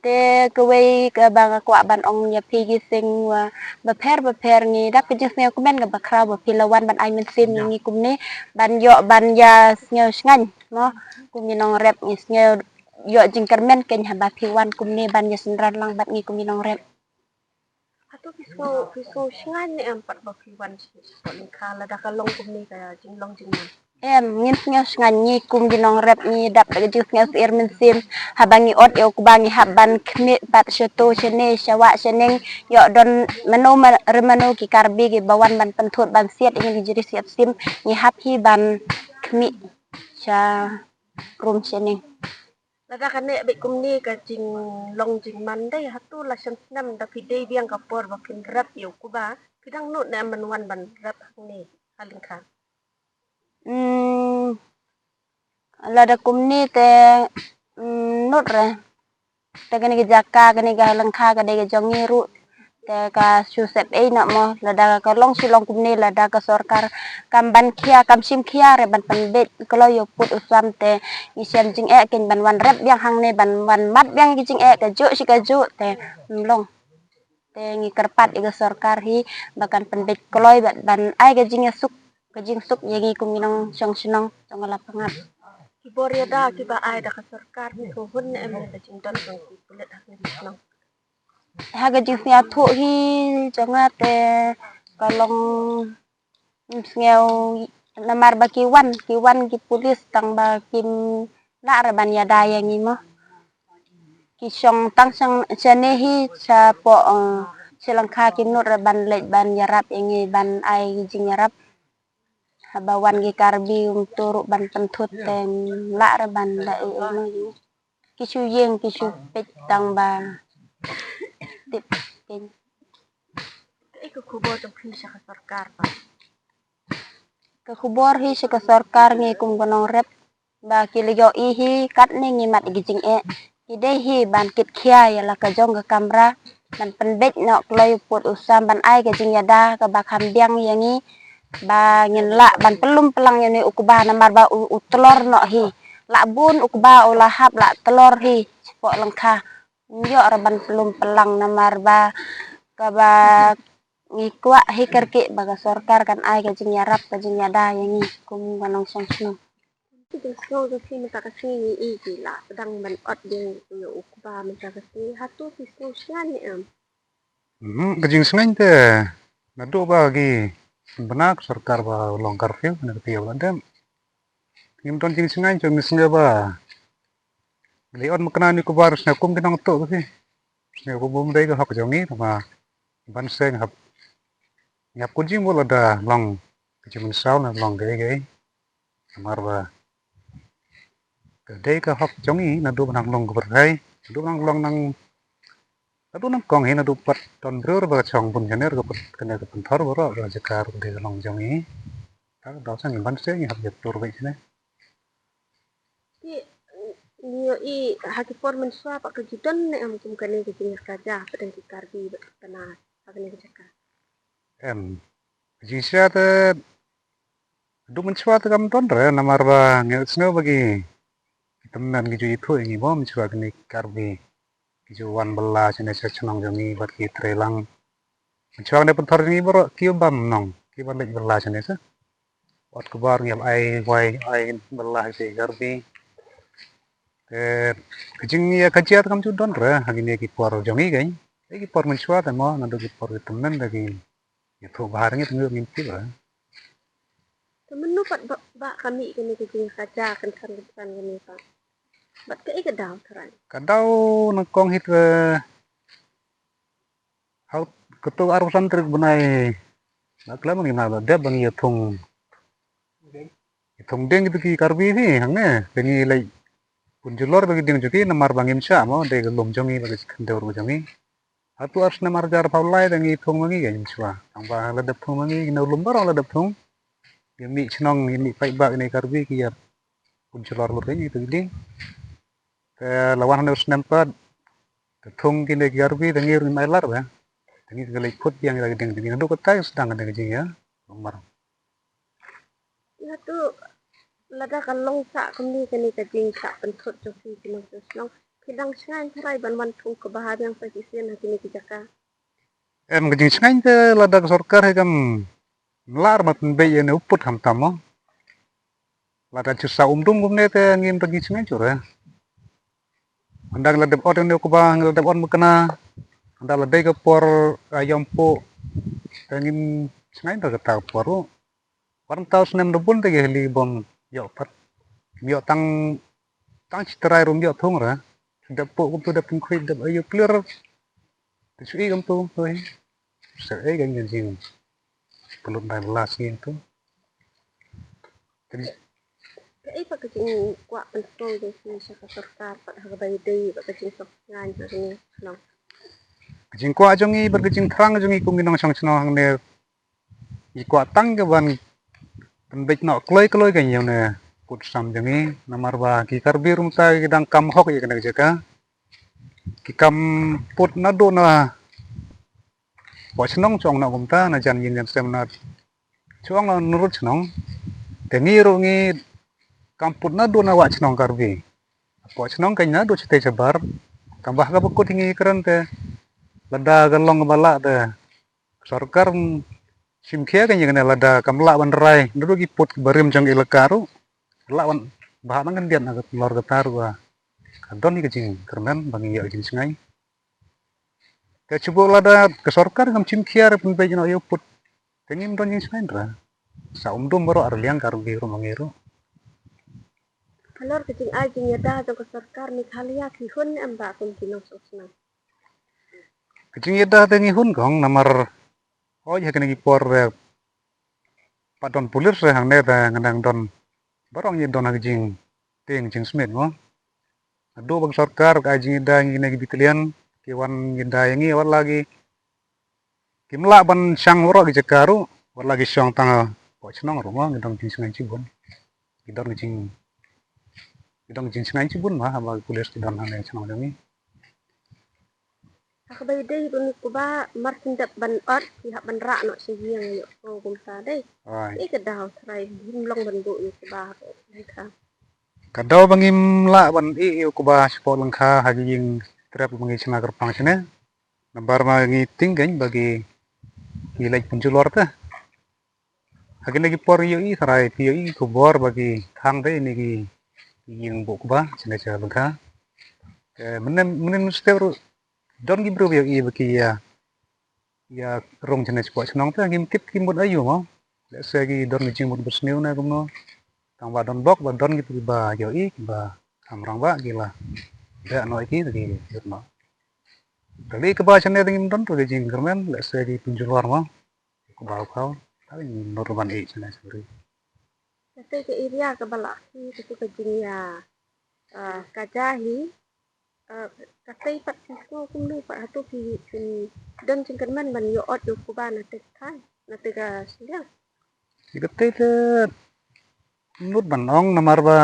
Te kawei kaba nga kwah ban ong ïa phi, ki seng wa bapher bapher, ngi dap ka jingsngewkmen kaba khraw ba phi la wan ban ai mynsiem ïa ngi kumne, ban ïoh ban ïa sngew shngaiñ mo. Kum ngi nongrep ngi sngew ïoh jingkyrmen keiñ haba phi wan kumne ban ïa synran lang bad ngi kum ngi nongrep. Hato phi sngew, phi sngew shngaiñ ne em pat ba phi wan sha, sha lyngkha lada ka long kumne ka jinglong jingman? Em, ngin sngew shngaiñ, ngi kum ki nongrep ngi dap da ka jingsngew syier mynsiem. Haba ngi ot ïa u kba ngi hap ban khmih pat shato shane, sha wah shaneng, ïoh don mano ma-, re mano ki Karbi kiba wan ban pynthut ban siat ïa ngi ki jri siat sim, ngi hap hi ban khmih sha rum shaneng. Lada kane beit kumne ka jinglong jingman dei, hato la shem snem da phi dei biang ka por ba phin rep ïa u kba, phi dang nud ne em ban wan ban rep hangne ha lyngkha? Hmm, lada kumne te, hmm, nud re. Te kane ka jaka, kane ka lyngkha ka dei ka jong ngi ruh. Te ka shu sep ei noh mo, lada ka long shu long kumne, lada ka sorkar kam ban khia, kam shim khia re ban pynbeit kloi ïa u pud u sam, te ngi shem jingeh keiñ ban wan rep biang hangne, ban wan mad biang ki jingeh kajuh shi kajuh, te ym long. Te ngi kyrpad ïa ka sorkar hi ba kan pynbeit kloi bad ban ai ka jingïasuk, ka jingsuk ïa ngi kum ngi nongshong shnong jong ka Lapangap. Ki bor ïada kiba ai da ka sorkar phi sngewhun ne em ïa ka jingdon jong ki pulit ha ka shnong? Ha ka jingsngewthuh hi jong nga te ka long, ym sngew, namar ba ki wan, ki wan ki pulit tang ba kim lah re ban ïada ïa ngi mo. Ki shong tang shong shane hi shapoh, eh, sha lyngkha, kim nud re ban leit ban ïarap ïa ngi, ban ai jingïarap. Haba wan ki Karbi kumto ruh ban pynthut te ym lah re ban da ei ei mo ïa ngi. Ki shu ïeng, ki shu peit tang ba tip peit. Kaei ka khubor jong phi sha ka sorkar ba? Ka khubor hi sha ka sorkar, ngi kum ka nongrep ba ki la ïohi hi katne ngi mad ïa ki jingeh. Ki dei hi ban kit khia ïa la ka jong ka kamra, ban pynbeit noh kloi u pud u sam, ban ai ka jingïada kaba kham biang ïa ngi ba ngin lah ban pynlum pynlang ïa une u kba namar ba u, u tlor noh hi. Lah bun u kba u la hap la tlor hi shapoh lyngkha. Ym ïoh re ban pynlum pynlang namar ba kaba ngi kwah hi kyrkieh ba ka sorkar kan ai ka jingïarap ka jingïada ïa ngi kum ka nongshong shnong. Ki jingsngew jong phi mynta ka sngi, ngi i ki la pdeng ban ot ïa u kba mynta ka sngi, hato phi sngew shngaiñ ne em? Hmm, ka jingshngaiñ te naduh ba ki bna ka sorkar ba long curfew ne ka te ïa u la dem. Ngim don jingshngaiñ, to ngi sngew ba ngi ot makna ni kba, sngew kum ki nongtuh ki. Sngew kum bym dei ka hok jong ngi, tangba ban seng hap, ngi hap kut jingmut lada long ka jingmynsaw ne long kaei kaei. Namar ba ka dei ka hok jong ngi naduh ba nang long ka pyrthei, naduh ba nang long nang, naduh nangkong hi, naduh pat don briew ba ka shong bun shane, ka pyn-, kane ka pynthor baroh ka jaka ruh ka dei ka long jong ngi. Ka daw sa ngi ban seng ngi hap ïa tur beit shane. Ki, Ngi ïohi ha ki por mynshuwa pat ka ju don ne em kum kane ka jingïakajia hapdeng ki Karbi bad ki Pnar ha kane ka jaka? Em, ka jingshisha te haduh mynshuwa te kam don re, namar ba ngi sngew ba ki, ki tymmen ki ju ithuh ïa ngi mo, mynshuwa kine ki Karbi ki ju wan bylla shane sha shnong jong ngi bad ki trei lang. Mynshuwa kane pynthor jong ngi baroh ki bam nong, ki ban leit bylla shane sha. Ot kbar ngi ïa ai wai ai bylla ha ki Karbi. Te ka jingïakajia te kam ju don re ha kine ki por jong ngi kein. Te ki por mynshuwa te mo, naduh ki por ki tymmen te ki ïathuh bha te ngi te ngi ngim tip re. Te mynno pat ba, ba ka mih kane ka jingïakajia kynsan kynsan kane pat? Bad kaei ka daw tharai? Ka daw nyngkong hi te ha kato arphew san tarik bnai, nga khlem ngi na la dep ba ngi ïa thung, ïa thung dieng kito ki Karbi hi hangne, te ngi leit pynjulor ba ki dieng jong ki namar ba ngim shah mo, dei ka lum jong ngi bad ka khyndew ruh jong ngi. Hato ar snem ar hajar arphew lai te ngi thung ma ngi kein mynshuwa. Tang ba la dep thung ma ngi, kino lum baroh la dep thung. Ïa mih shnong, ïa mih paidbah kine Karbi ki ïa pynjulor lut kein ïa kito ki dieng. Te la wan hangne u snem pat, te thung kine ki Karbi te ngi ruh ngim ai lad ba. Te ngi leit phut biang ïa la ki dieng jong ngi, naduh kata ka sdang kane ka jingïa. Namar Ïa tu lada ka long sah kumne kane ka jingshah pynthut jong phi ki nongshong shnong, phi dang shngaiñ tharai ban wan thung kaba ha biang sa shisien ha kine ki jaka? Em, ka jingshngaiñ te lada ka sorkar hi kam lah ban pynbeit ïa une u pud khamtam mo. Lada shu sah um dum kumne te ngim don jingshngaiñ shuh re. Ynda ngi la dep ot ïa une u kba, ngi la dep ot makna. Ynda la dei ka por, ah, ïoh ympuh te ngim shngaiñ re kata ka por ruh. Wan tau snem da bun te ki hali bym ïoh pat. Ym ïoh tang, tang shi trai ruh ym ïoh thung re. Dep puh kumtu, dep pynkhruid, dep ayu clear. Te shu i kumtu, hoi. Sa ei ka jing. Pynlut dai las ngi tu. Kaei pat ka jingkwah pynsngew jong phi sha ka sorkar pat ha kaba ïadei bad ka jingsuk sngaiñ ha kane ka shnong? Ka jingkwah jong ngi bad ka jingthrang jong ngi kum ki nongshong shnong hangne, ngi kwah tang ka ban pynbeit noh kloi kloi ka ïa une pud sam jong ngi, namar ba ki Karbi ruh mynta ki dang kam hok ïa kane ka jaka. Ki kam pud naduh na poh shnong, shu ong na kumta, na jan ïing jan sem na, shu ong na nurut shnong. Te ngi ruh ngi kam pud naduh na wah shnong Karbi. Poh shnong kein naduh shatei shabar. Tang ba ha kaba kut hi ngi kren te lada ka long kaba lah te sorkar shim khia kein ïa kane, lada kam lah ban rai naduh ki pud barim jong ka elaka ruh, lah ban bha nang khyndiat na ka lor kata ruh ka don hi ka jingkyrmen ba ngi ïoh ka jingshngaiñ. Te shu buh lada ka sorkar kam shim khia re pynbeit noh ïa u pud, te ngim don jingshngaiñ re. Sa um dum baroh ar liang Karbi ruh ma ngi ruh. Halor ka jingai jingïada jong ka sorkar Meghalaya, phi hun ne em ba kum ki nongshong shnong? Ka jingïada te ngi hun kong namar hoi ha kine ki por re pat don pulit re hangne te nga dang don baroh ngi don ha ka jingtieng jingsmit mo. Naduh ba ka sorkar ka ai jingïada ïa ngi kine ki battalion, ki wan ïada ïa ngi, wat la ki, kim lah ban shang baroh ki jaka ruh, wat la ki shong tang hapoh shnong ruh mo, ngi don jingshngaiñ shibun. Ngi don ka jing, ngi don jingshngaiñ shibun mo haba ki pulit ki don hangne shnong jong ngi. Ha kaba ïadei bad une u kba, mar shu dep ban ot phi hap ban rah noh sha ïing ïoh ko kumta dei. Ai. Ïa ka daw tharai ngim long ban buh ïa u kba ha ka. Ka daw ba ngim lah ban ïeh ïa u kba shapoh lyngkha ha ki ïing trep ba ngi shna kyrpang shane. Namar ma ngi tieng kein ba ki, ngi leit pynjulor te. Ha kine ki por ïohi tharai phi ïohi khubor ba ki thang te ïa kine ki ïing buh kba shane sha lyngkha. Te mynne, mynne mynstep ruh don ki briew ba ïohi ba ki ïa, ïa rung shane shapoh shnong te ngim tip ki mut aïu mo. Lehse ki don ki jingmut basniew ne kumno. Tang ba don bok ba don kito kiba ïohi, kiba kham rangbah ki la beh noh ïa ki te ki ïoh noh. Te lei kaba shane te ngim don ruh ka jingkyrmen, lehse ki pynjulor mo. Kaba u khaw, tang ngim don ruh ban ïeh shane shane. Kata ka area kaba la phi, kata ka jingïa, ah, kaja hi, ah, katei pat phi sngew kumno pat, hato phi, phin don jingkyrmen ban ïoh ot ïa u kba na tei ka thaiñ, na tei ka shiliang? Ïa katei te mut ban ong namar ba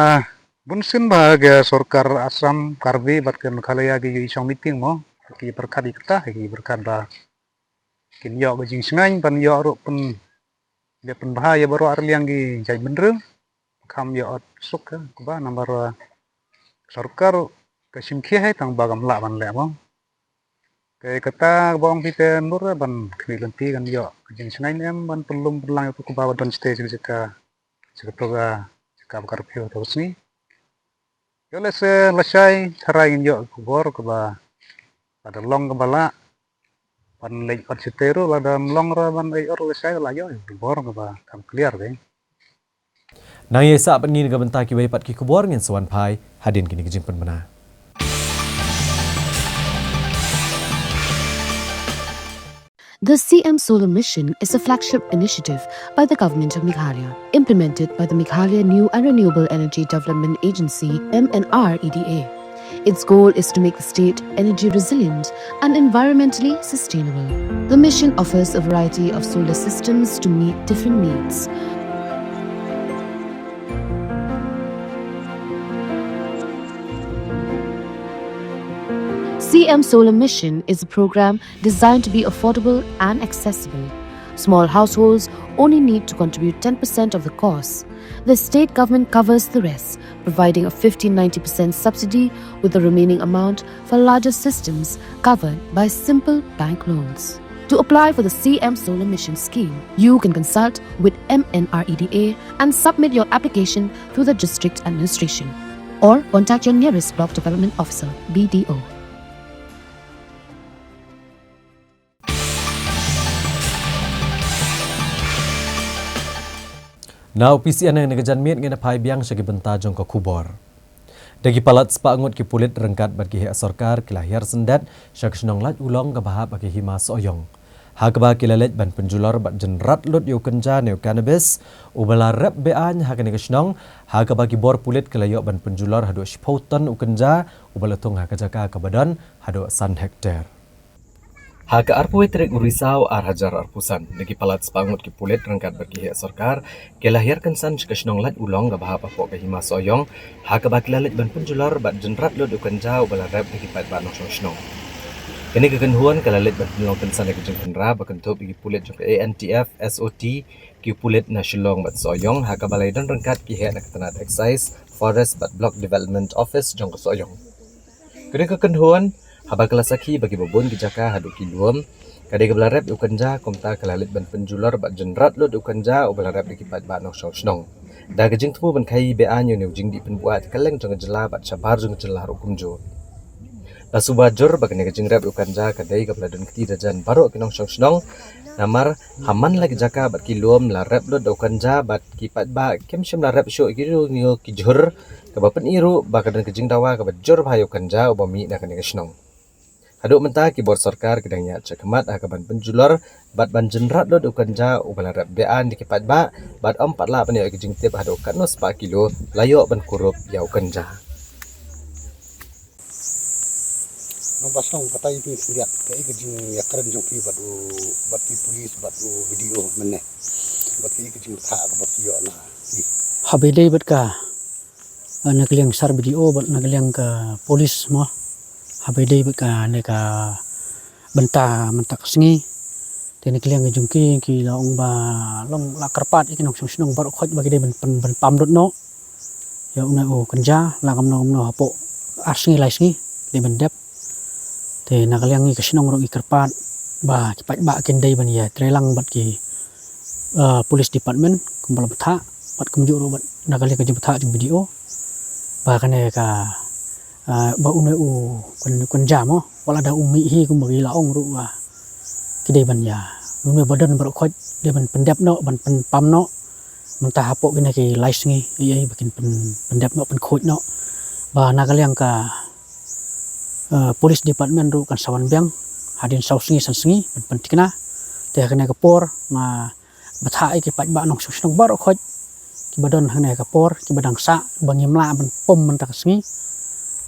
Bun sien ba ka sorkar Assam, Karbi bad ka Meghalaya ki ïoh shong meeting mo. Ki pyrkhat ïa kata, ki pyrkhat ba kin ïoh ka jingshngaiñ ban ïoh ruh pyn, ïa pynbha ïa baroh arliang ki jaitbynriew. Kham ïoh ot suk ka, kaba namar, uh, sorkar ka shim khia hai tang ba kam lah ban leh mo. Ka kata ba ong phi te, mur ban khmih lynti kan ïoh ka jingshngaiñ em ban pynlum pynlang ïa kaba ba don state jaka jaka to ka jaka ba ka rpio to sngi. Ïoh lehse lashai tharai ngin ïoh ka khubor kaba lada long kaba lah ban leit ot site ruh, lada ym long ruh ban leit ot lashai la ïoh ka khubor kaba kham clear dei. Nang ïa sah pat ngin ka bynta kiwei pat ki khubor ngin sa wan phai hadien kine ki jingpynbna. The C M Solar Mission is a flagship initiative by the Government of Meghalaya, implemented by the Meghalaya New and Renewable Energy Development Agency, M N R E D A. Its goal is to make the state energy resilient and environmentally sustainable. The mission offers a variety of solar systems to meet different needs. C M Solar Mission is a program designed to be affordable and accessible. Small households only need to contribute ten percent of the cost. The state government covers the rest, providing a fifty ninety percent subsidy, with the remaining amount for larger systems covered by simple bank loans. To apply for the C M Solar Mission scheme, you can consult with M N R E D A and submit your application through the district administration, or contact your nearest block development officer, B D O. Na u P C N ha kane ka janmiet ngin ïa phai biang sha ki bynta jong ka khubor. Da ki palat spah ngut ki pulit ryngkat bad ki heh sorkar ki la hiar syndet sha ka shnong Laitumlong kaba hap ha ka hima Sohiong, ha kaba ki la leit ban pynjulor bad jynrat lut ïa u kynja ne u cannabis uba la rep be-aiñ ha kane ka shnong, ha kaba ki bor pulit ki la ïoh ban pynjulor haduh shiphew ton u kynja uba la thung ha ka jaka kaba don haduh san hektar. Ha ka arphew tarik u Risaw ar hajar arphew san, da ki palat spah ngut ki pulit ryngkat bad ki heh sorkar ki la hiar kynsan sha ka shnong Laitumlong kaba hap hapoh ka hima Sohiong, ha kaba ki la leit ban pynjulor bad jynrat lut u kynja uba la rep da ki paidbah nongshong shnong. Kane ka kynhun ka la leit ban pynlong kynsan ïa ka jingpynra ba kynthup ïa ki pulit jong ka A N T F, S O T, ki pulit na Shillong bad Sohiong, ha kaba la ïadon ryngkat ki heh na ka tnat Excise, Forest bad Block Development Office jong ka Sohiong. Kane ka kynhun, haba ka la sakhi ba kiba bun ki jaka haduh ki lum, ka dei kaba la rep ïa u kynja, kumta ka la leit ban pynjulor bad jynrat lut ïa u kynja uba la rep da ki paidbah nongshong shnong. Da ka jingthmu ban khaii be-aiñ ïa une u jingdih pynbuaid ha kylleng jong ka jylla bad shabar jong ka jylla ruh kumjuh. La suba jur ba kane ka jingrep ïa u kynja ka dei kaba la don kti da jan baroh ki nongshong shnong, namar ha man la ki jaka bad ki lum la rep lut da u kynja bad ki paidbah kim shym la rep shuh ïa ki riew ki jhur, kaba pyni ruh ba ka don ka jingdawa kaba jur bha ïa u kynja uba mih na kane ka shnong. Haduh mynta ki bor sorkar ki dang ïaid shakhmat ha kaban pynjulor bad ban jynrat lut ïa u kynja uba la rep be-aiñ da ki paidbah, bad ym pat lah ban ïoh ïa ka jingtip haduh katno spah kilo la ïoh ban kurup ïa u kynja. Nongbatai shnong, batai ïa phi khyndiat, kaei ka jingïakren jong phi bad u, bad phi police bad u B D O mynne, bad kaei ka jingbthah kaba phi ïoh na phi? Haba ïadei bad ka, eh, na ka liang sar B D O bad na ka liang ka police mo, haba ïadei bad kane ka bynta mynta ka sngi, te na ka liang ka jong ki, ki la ong ba long la kyrpad ïa ki nongshong shnong baroh khoit ba ki dei ban pyn, ban pam lut noh ïa une u kynja, la kumno kumno hapoh ar sngi lai sngi dei ban dep. Te na ka liang ngi ka shnong ruh ngi kyrpad ba ki paidbah kin dei ban ïatreilang bad ki, eh, police department kumba la bthah, bad kumjuh ruh bad na ka liang ka jingbthah jong B D O ba kane ka, eh, ba une u kyn, kynja mo, wat la da u mih hi kumba ki la ong ruh ba ki dei ban ïa, une ba don baroh khoit dei ban pyndep noh, ban pynpam noh. Mynta hapoh kine ki lai sngi, ïa, ïa, ba kin pyn, pyndep noh, pynkhuid noh. Ba na ka liang ka, eh, police department ruh kan sa wan biang hadien saw sngi san sngi ban pynthikna. Te ha kane ka por nga bthah ïa ki paidbah nongshong shnong baroh khoit kiba don ha kane ka por, kiba dang sah ba ngim lah ban pom mynta ka sngi.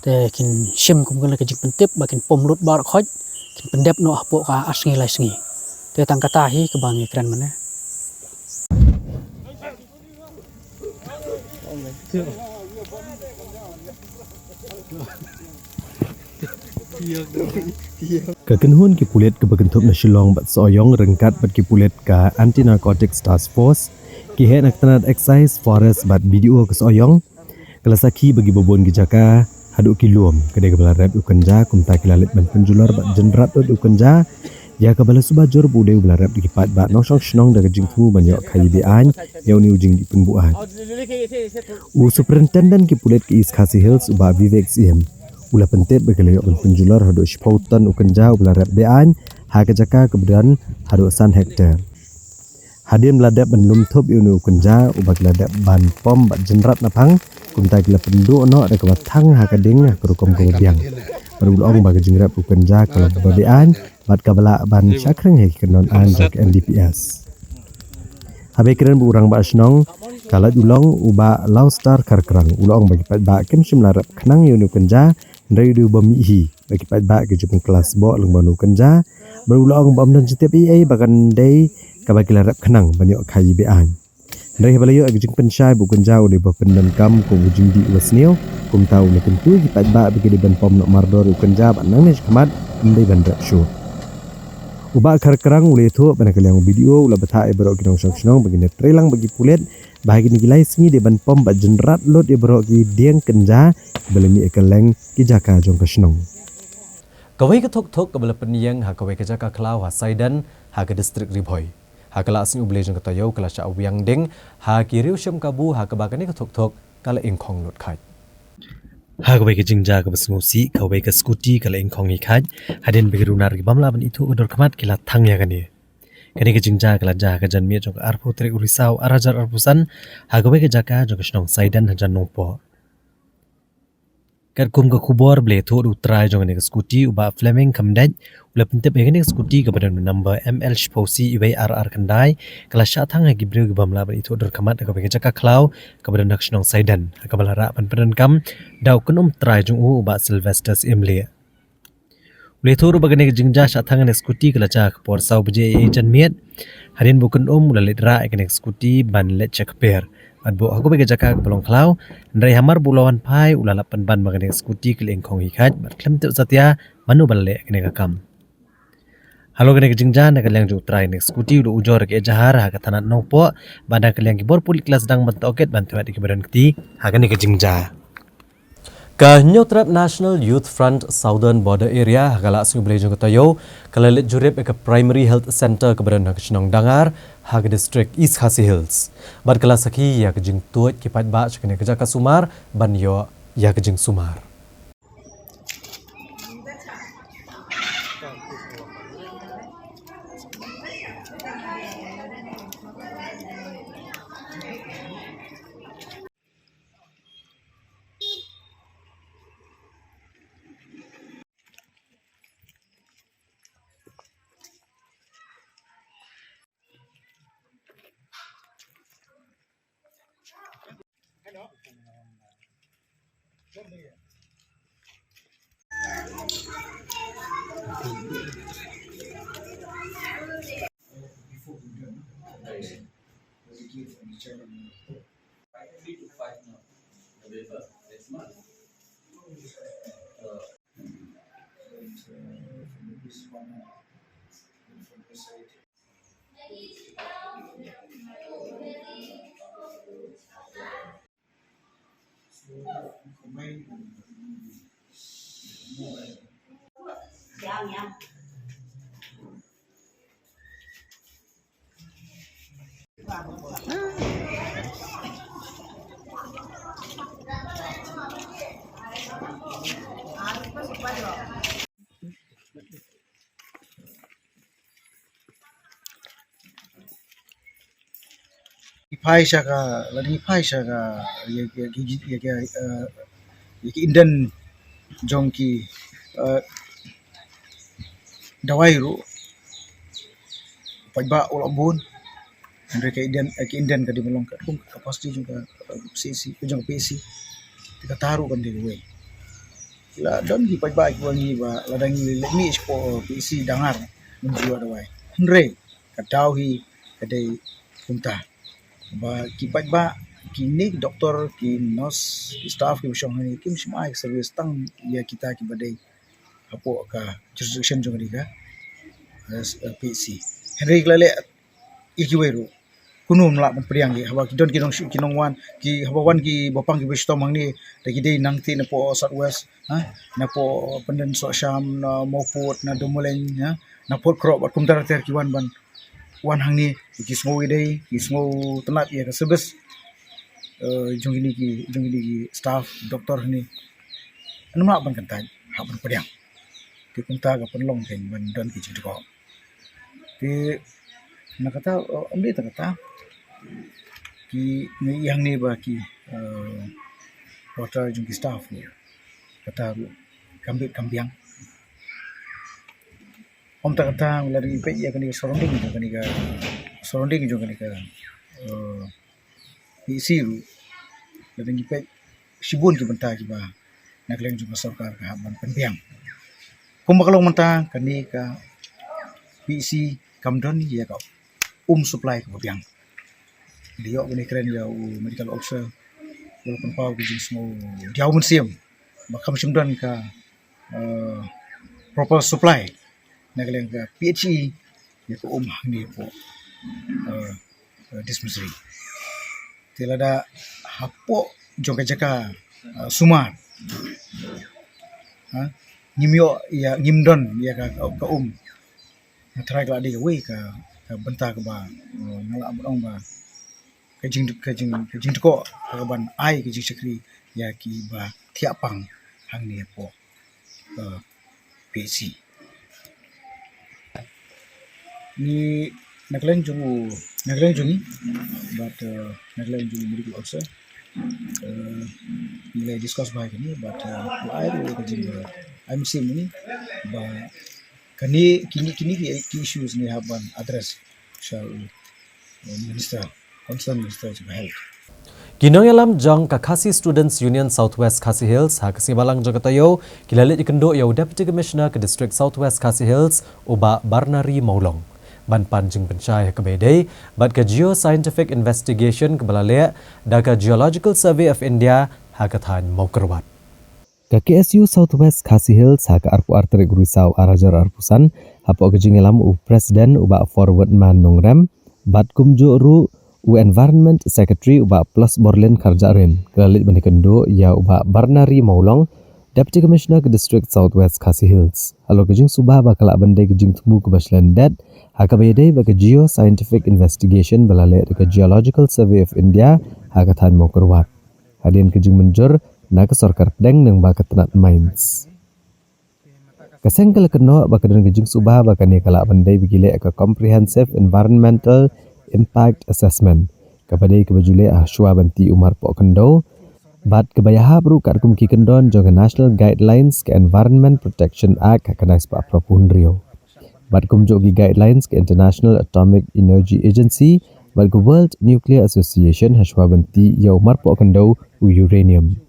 Te kin shim kum kane ka jingpyntip ba kin pom lut baroh khoit, kin pyndep noh hapoh ka ar sngi lai sngi. Te tang kata hi kaba ngi kren mynne. Ka kynhun ki pulit kaba kynthup na Shillong bad Sohiong ryngkat bad ki pulit ka Anti Narcotics Task Force, ki heh na ka tnat Excise, Forest bad B D O ka Sohiong, ka la sakhi ba kiba bun ki jaka haduh ki lum ka dei kaba la rep ïa u kynja, kumta ki la leit ban pynjulor bad jynrat lut ïa u kynja, ïa kaba la suba jur ba u dei uba la rep da ki paidbah nongshong shnong da ka jingthmu ban ïoh khaïi be-aiñ ïa une u jingdih pynbuaid. U Superintendent ki pulit ka East Khasi Hills, u Bah Vivek Syiem, u la pyntip ba ki la ïoh ban pynjulor haduh shiphew ton u kynja uba la rep be-aiñ ha ka jaka kaba don haduh san hektar. Hadien ba la dep ban lum thup ïa une u kynja uba ki la dep ban pom bad jynrat naphang, kumta ki la pynduh noh da kaba thang ha ka ding ha ka rukom kaba biang. Bad u la ong ba ka jingrep u kynja ka long kaba be-aiñ bad kaba lah ban shah khring ha ki kyndon aiñ jong ka N D P S. Haba ïakren bad u Rangbah Shnong, ka leit u long u Bah Laustar Kharkrang, u la ong ba ki paidbah kim shym la rep khnang ïa une u kynja, hynrei u dei uba mih hi, ba ki paidbah ki ju pynkylla sboh lyngba une u kynja, bad u la ong ba ym don jingtip ei ei ba kan dei kaba ki la rep khnang ban ïoh khaïi be-aiñ. Hynrei haba la ïoh ïa ka jingpynshai ba u kynja u dei uba pyndonkam kum u jingdih uba sniew, kumta u la kyntu ïa ki paidbah ba ki dei ban pom noh mardor ïa u kynja bad nangne shakhmat ym dei ban rep shuh. U Bah Kharkrang u la ïathuh ba na ka liang u B D O u la bthah ïa baroh ki nongshong shnong ba kin ïatreilang bad ki pulit ba ha kine ki lai sngi dei ban pom bad jynrat lut ïa baroh ki dieng kynja kiba la mih ha kylleng ki jaka jong ka shnong. Kawei ka thok thok kaba la pynïeng ha kawei ka jaka khlaw ha Saidan ha ka distrik Ri Bhoi. Ha ka la sngi U Blei jong ka taïew ka la shah wiang ding ha ki riew shim kabu ha kaba kane ka thok thok ka la ingkhong lut khait. Ha kawei ka jingjia kaba sngewsih, kawei ka scooty ka la ingkhong hi khait, hadien ba ki runar kiba ym lah ban ithuh ka dur khmat ki la thang ïa kane. Kane ka jingjia ka la jia ha ka janmiet jong ka arphew tarik u Risaw ar hajar arphew san, ha kawei ka jaka jong ka shnong Saidan hajan Nongpoh. Katkum ka khubor ba la ïathuh da u trai jong kane ka scooty, u Bah Fleming Khamdeit, u la pyntip ïa kane ka scooty kaba don number M L shiphew C wei ar ar khyndai, ka la shah thang ha ki briew kiba ym lah ban ithuh dur khmat ha kawei ka jaka khlaw kaba don ha ka shnong Saidan, ha kaba la rah ban pyndonkam da u kynum trai jong u, u Bah Sylvester Syiemlieh. U la ïathuh ruh ba kane ka jingjia shah thang kane ka scooty ka la jia ha ka por saw baje eiei janmiet, hadien ba u kynum u la leit rah ïa kane ka scooty ban leit sha kper. Bad buh ha kawei ka jaka kaba long khlaw, hynrei hamar ba u la wan phai u la lap pynban ba kane ka scooty ka la ingkhong hi khait bad khlem tip satia mano ba la leh ïa kane ka kam. Halor kane ka jingjia, na ka liang jong u trai kane ka scooty u la ujor ïa ka ejahar ha ka thanat Nongpoh, bad na ka liang ki bor pulit ki la sdang ban tohkit ban thied ïa kiba don kti ha kane ka jingjia. Ka Hynñiewtrep National Youth Front Southern Border Area ha ka la sngi U Blei jong ka taïew ka la leit jurip ïa ka Primary Health Centre kaba don ha ka shnong Dangar ha ka distrik East Khasi Hills. Bad ka la sakhi ïa ka jingtuid ki paidbah sha kane ka jaka sumar ban ïoh ïa ka jingsumar. Ngi phai sha ka, lada ngi phai sha ka, ïa, ïa, ïa, ïa, ïa, eh, ïa ki inden jong ki, eh, dawai ruh. Paidbah u la bun. Hynrei ka inden, eh, ka inden ka dei ban long katkum ka capacity jong ka, eh, C C, jong ka P C. Te kata ruh kan dei kawei. La don ki paidbah kiba ong ba lada ngi leit mih sha ka P C Dangar, ngin ju ïoh dawai. Hynrei ka daw hi ka dei kumta. Ba ki paidbah, kine ki doktor, ki nurse, ki staff kiba shong hangne kim shym ai ka service tang ïa kita kiba dei hapoh ka jurisdiction jong kane ka, eh, P H C. Hynrei ki la leh ïa kiwei ruh. Kumno ym lah ban pdiang ïa ki, haba ki don ki nong, ki nongwan, ki haba wan ki ba pang ki ba shitom hangne, da ki dei nangtei napoh South West, ha, napoh Pyndensohsham, na Mawpud, na Domoleiñ, ha, na Phutkroh bad kumta ter ter ki wan ban wan hangne, ki sngew ïadei, ki sngew tynnad ïa ka service, eh, jong kine ki, jong kine ki staff, doktor hangne. Ym lah ban kyntait, hap ban pdiang. Te kumta ka pynlong kein ban don ki jingtkoh. Te na kata, eh, ym dei tang kata, ki, ngi ïa hangne ba ki, eh, quarter jong ki staff ne, kata ruh kam bit kam biang. Ym tang kata, lada ngi peit ïa kane ka surrounding jong kane ka, surrounding jong kane ka, eh, P H C ruh, lada ngi peit shibun ki bynta kiba na ka liang jong ka sorkar ka hap ban pynbiang. Kumba ka long mynta, kane ka P H C kam don ïa ka um supply kaba biang. Ngi ïoh ban kren ïa u medical officer, u la pynpaw ka jingsngew diaw mynsiem ba kam shym don ka, eh, proper supply na ka liang ka P H E ïa ka um hangne hapoh, eh, eh, dispensary. Te lada hapoh jong ka jaka, eh, sumar, ha, ngim ïoh ïa, ngim don ïa ka, ka, ka um. Nga tharai ka la dei kawei ka, ka bynta kaba, eh, nga lah ban ong ba ka jing, ka jing, ka jingtkoh, ka ban ai ka jingshakri ïa kiba thiah pang hangne hapoh, eh, P H C. Ngi na ka liang jong u, na ka liang jong ngi, bad, eh, na ka liang jong u medical officer, eh, ngi la discuss bha ïa kane, bad, eh, la ai ruh ka jing, eh, ai mynsiem ïa ngi ba kane, kine, kine ki, ki issues ngi hap ban address sha u, eh, minister, concerned minister jong ka health. Ki nongïalam jong ka Khasi Students Union South West Khasi Hills ha ka sngi Balang jong ka taïew ki la leit ïakynduh ïa u Deputy Commissioner ka District South West Khasi Hills, u Bah Barnari Mawlong, ban pan jingpynshai ha kaba ïadei bad ka geoscientific investigation kaba la leh da ka Geological Survey of India ha ka thaiñ Mawkyrwat. Ka K S U South West Khasi Hills ha ka arphew ar tarik u Risaw ar hajar arphew san, hapoh ka jingïalam u President u Bah Forwardman Nongrem bad kumjuh ruh u Environment Secretary u Bah Plasborlin Kharjahrin, ka la leit ban ïakynduh ïa u Bah Barnari Mawlong, Deputy Commissioner ka District South West Khasi Hills, halor ka jingsuba ba ka lah ban dei ka jingthmu kaba shlyndet ha kaba ïadei bad ka geoscientific investigation ba la leh da ka Geological Survey of India ha ka thaiñ Mawkyrwat, hadien ka jingmynjur na ka sorkar pdeng lyngba ka tnat mines. Ka seng ka la kynnoh ba ka don ka jingsuba ba kane ka lah ban dei ba ki leh ka Comprehensive Environmental Impact Assessment, kaba dei kaba ju leh hashwa ban tih u marpoh khyndew, bad kaba ïahap ruh katkum ki kyndon jong ka National Guidelines ka Environment Protection Act ha ka nai spah phraphew hynriew, bad kumjuh ki guidelines ka International Atomic Energy Agency bad ka World Nuclear Association hashwa ban tih ïa u marpoh khyndew u uranium.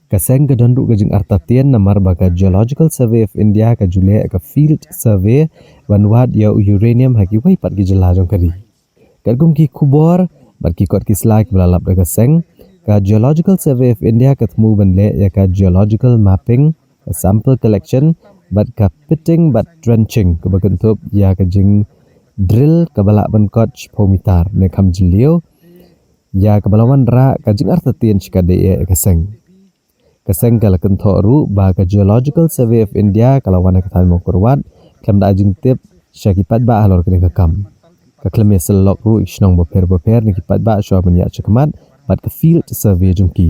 Ka seng ka don ruh ka jingartatien namar ba ka Geological Survey of India ka ju leh ka field survey ban wad ïa u uranium ha kiwei pat ki jylla jong ka ri. Katkum ki khubor bad ki kot ki sla kiba la lap da ka seng, ka Geological Survey of India ka thmu ban leh ïa ka geological mapping, ka sample collection bad ka pitting bad trenching kaba kynthup ïa ka jingdrill kaba lah ban kot shiphew mitar ne kham jylliew, ïa kaba la wanrah ka jingartatien shikatdei ïa ka seng. Ka seng ka la kynthoh ruh ba ka Geological Survey of India ka la wan ha ka thaiñ Mawkyrwat khlem da ai jingtip sha ki paidbah halor kane ka kam. Ka khlem ïasyllok ruh ïa ki shnong bapher bapher ne ki paidbah shuwa ban ïaid shakhmat bad ka field survey jong ki.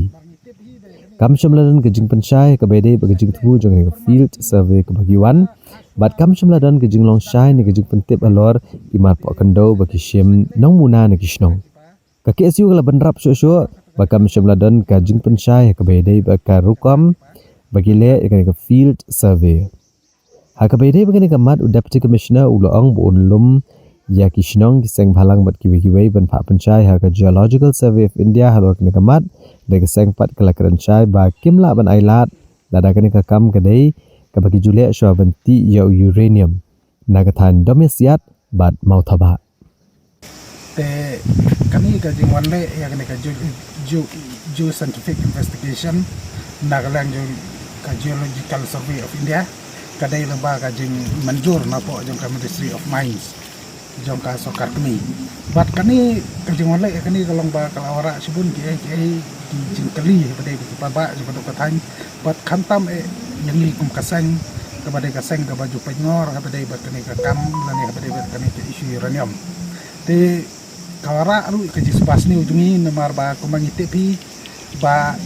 Kam shym la don ka jingpynshai ha kaba ïadei bad ka jingthmu jong kane ka field survey kaba ki wan, bad kam shym la don ka jinglong shai ne ka jingpyntip halor ki marpoh khyndew ba ki shim nongmuna na ki shnong. Ka K S U ka la bynrap shuh shuh ba kam shym la don ka jingpynshai ha kaba ïadei bad ka rukom ba ki leh ïa kane ka field survey. Ha kaba ïadei bad kane ka mat, u Deputy Commissioner u la ong ba un lum ïa ki shnong, ki seng bhalang bad kiwei kiwei ban phah pynshai ha ka Geological Survey of India halor kane ka mat. Dei ka seng pat ka la kren shai ba kim lah ban ailad lada kane ka kam ka dei kaba ki ju leh shuwa ban tih ïa u uranium na ka thaiñ Domiasiat bad Mawthabah. Te kane ka jingwan leh ïa kane ka geo-, geo-, geoscientific investigation na ka liang jong ka Geological Survey of India, Ka dei lyngba ka jingmynjur napoh jong ka Ministry of Mines jong ka sorkar kmie. Bad kane ka jingwanleh kane ka long ba ka la wanrah shibun kiei kiei ki jingkylli haba dei ki paidbah jong ka dong ka thaiñ. Bad khamtam eh ïa ngi kum ka seng kaba dei ka seng kaba ju pynngor haba dei bad kane ka kam lane haba dei bad kane ka issue uranium. Te ka wanrah ruh ka jingsngewbha sniew jong ngi namar ba kumba ngi tip hi ba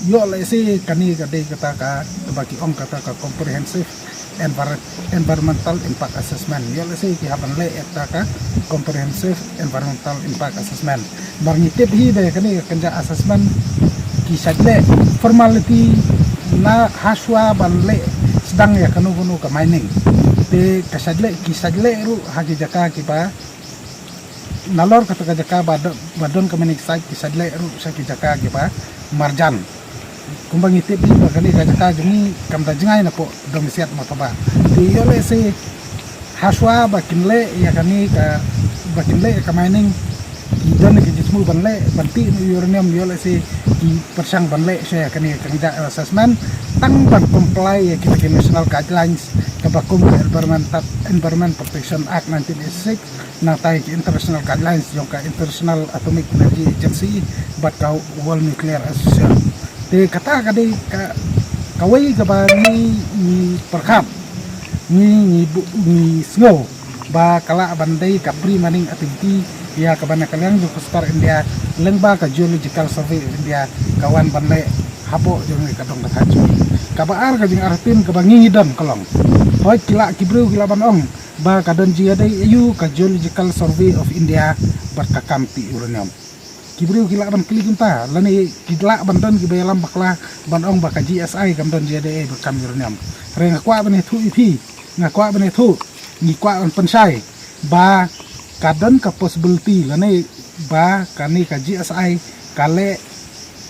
ïoh lehse kane ka dei kata ka kaba ki ong kata ka comprehensive envir- environmental impact assessment. Ïoh lehse ki hap ban leh kata ka comprehensive environmental impact assessment. Namar ngi tip hi ba kane ka kynja assessment ki shait leh formality na hashwa ban leh sdang ïa kano kano ka mining. Te ka shait leh ki shait leh ruh ha ki jaka kiba nalor kata ka jaka ba don, ba don ka mining site ki shait leh ruh sha ki jaka kiba marjan. Kumba ngi tip hi ba kane ka jaka jong ngi kam da jngai napoh Dong Mesiat Motoba. Te ïoh lehse hashwa ba kin leh ïa kane ka, ba kin leh ïa ka mining, ki don ki jingthmu ban leh ban tih na uranium, ïoh lehse ki pyrshang ban leh sha ïa kane ka kynja assessment tang ban comply ïa kita ki national guidelines kaba kum ka Environment, Environment Protection Act nineteen eighty-six, nangta ki international guidelines jong ka International Atomic Energy Agency bad ka World Nuclear Association. Te kata ka dei ka, kawei kaba ngi, ngi pyrkhat, ngi, ngi bu-, ngi sngew ba ka lah ban dei ka pre-mining activity ïa kaba na ka liang jong ka sorkar India lyngba ka Geological Survey of India ka wan ban leh hapoh jong ka dong ka thaiñ jong ngi. Kaba ar ka jingartatien kaba ngi ngi don ka long, hooid ki lah, ki briew ki lah ban ong ba ka don jingïadei aïu ka Geological Survey of India bad ka kam tih uranium. Ki briew ki lah ban kylli kumta lane ki lah ban don kiba ïalam bakla ban ong ba ka G S I kam don jingïadei bad kam uranium. Hynrei nga kwah ban ïathuh ïa phi, nga kwah ban ïathuh, ngi kwah ban pynshai ba ka don ka possibility lane ba kane ka G S I ka leh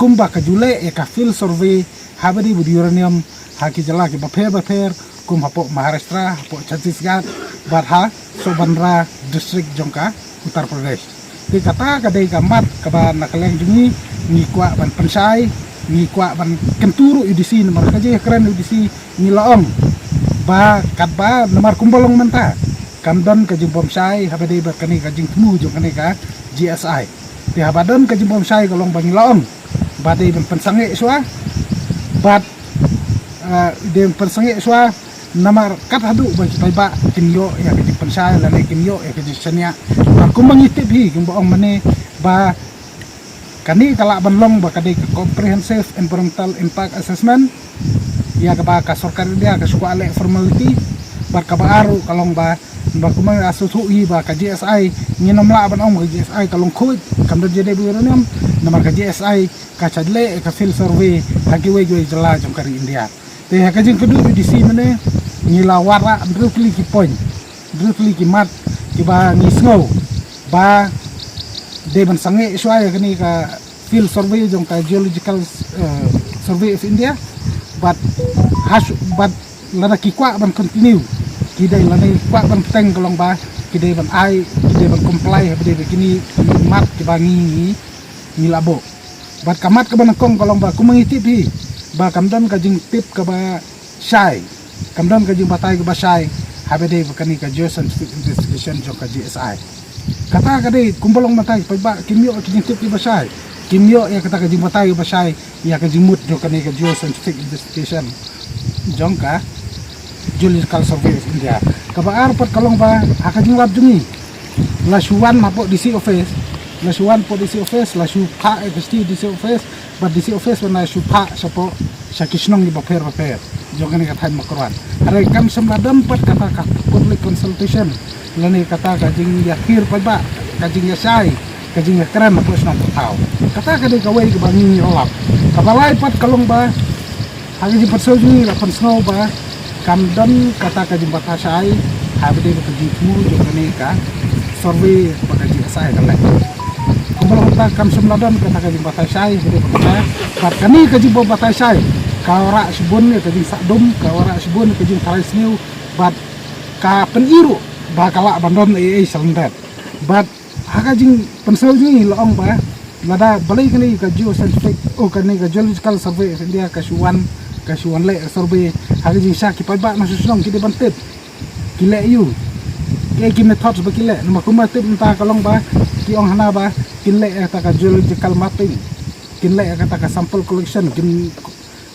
kumba ka ju leh ïa ka field survey haba dei bad uranium ha ki jylla kiba pher ba pher, kum hapoh Maharashtra, hapoh Chhattisgarh bad ha Sonbhandra district jong ka Uttar Pradesh. Te kata ka dei ka mat kaba na ka liang jong ngi ngi kwah ban pynshai, ngi kwah ban kyntu ruh ïa u D C namar ka jingkren ïa u D C ngi la ong ba katba namar kumba long mynta kam don ka jingbym shai haba dei bad kane ka jingthmu jong kane ka G S I. Te haba don ka jingbym shai ka long ba ngi la ong ba dei ban pynsangeh shuwa bad, ah, dei ban pynsangeh shuwa namar kat haduh ba ki paidbah kin ïoh ïa ka jingpynshai lane kin ïoh ïa ka jingshaniah. Namar kumba ngi tip hi kumba ong mynne ba kane ka lah ban long ba ka dei ka comprehensive environmental impact assessment ïa kaba ka sorkar India ka shu kwah leh formality. Bad kaba ar ruh ka long ba, ba kumba nga shu thuh hi ba ka G S I ngin ym lah ban ong ba ka G S I ka long khuid, kam don jingïadei bad uranium, namar ka G S I ka shait leh ka field survey ha kiwei kiwei jylla jong ka ri India. Te ha ka jingkynduh ïa u D C mynne ngi la wanrah hynriew tylli ki point, hynriew tylli ki mat kiba ngi sngew ba dei ban sangeh shuwa ïa kane ka field survey jong ka Geological, eh, Survey of India. Bad hash, bad lada ki kwah ban continue, ki dei lada ki kwah ban bteng ka long ba ki dei ban ai, ki dei ban comply haba dei ba kine ki mat kiba ngi, ngi, ngi la buh. Bad ka mat kaba nyngkong ka long ba kumba ngi tip hi ba kam don ka jingtip kaba shai, kam don ka jingbatai kaba shai haba dei ba kane ka geoscientific investigation jong ka G S I. Kata ka dei kumba long mynta ki paidbah kim ïoh ki jingtip kiba shai, kim ïoh ïa kata ka jingbatai kaba shai ïa ka jingmut jong kane ka geoscientific investigation jong ka Geological Survey of India. Kaba ar pat ka long ba ha ka jinglap jong ngi la shu wan hapoh D C office, la shu wan hapoh D C office, la shu phah ïa ka shithi D C office, bad D C office bad la shu phah shapoh sha ki shnong kiba pher ba pher jong kane ka thaiñ Mawkyrwat. Hynrei kam shym la don pat kata ka public consultation lane kata ka jingïakhih paidbah, ka jingïashai, ka jingïakren hapoh shnong hapoh thaw. Kata ka dei kawei kaba ngi ngi ïoh lap. Kaba lai pat ka long ba ha ka jingpynsngew jong ngi la pynsngew ba kam don kata ka jingbatai shai haba dei ba ka jingthmu jong kane ka survey ba ka G S I ka leh. Kumba long mynta kam shym la don kata ka jingbatai shai haba dei ba kata, bad kane ka jingbatai shai ka wanrah shibun ïa ka jingsah dum, ka wanrah shibun ïa ka jingtharai sniew bad ka pyni ruh ba ka lah ban don ei ei shalyndet. Bad ha ka jingpynsngew jong ngi la ong ba lada balei kane ka geoscientific, oh, kane ka Geological Survey of India ka shu wan Ka shu wan leh survey ha ka jingshisha, ki paidbah na shnong ki dei ban tip. Ki leh ïa u, ki, ki method ba ki leh. Namar kumba tip mynta ka long ba ki ong hana ba kin leh ïa kata ka geological mapping, kin leh ïa kata ka sample collection, kin,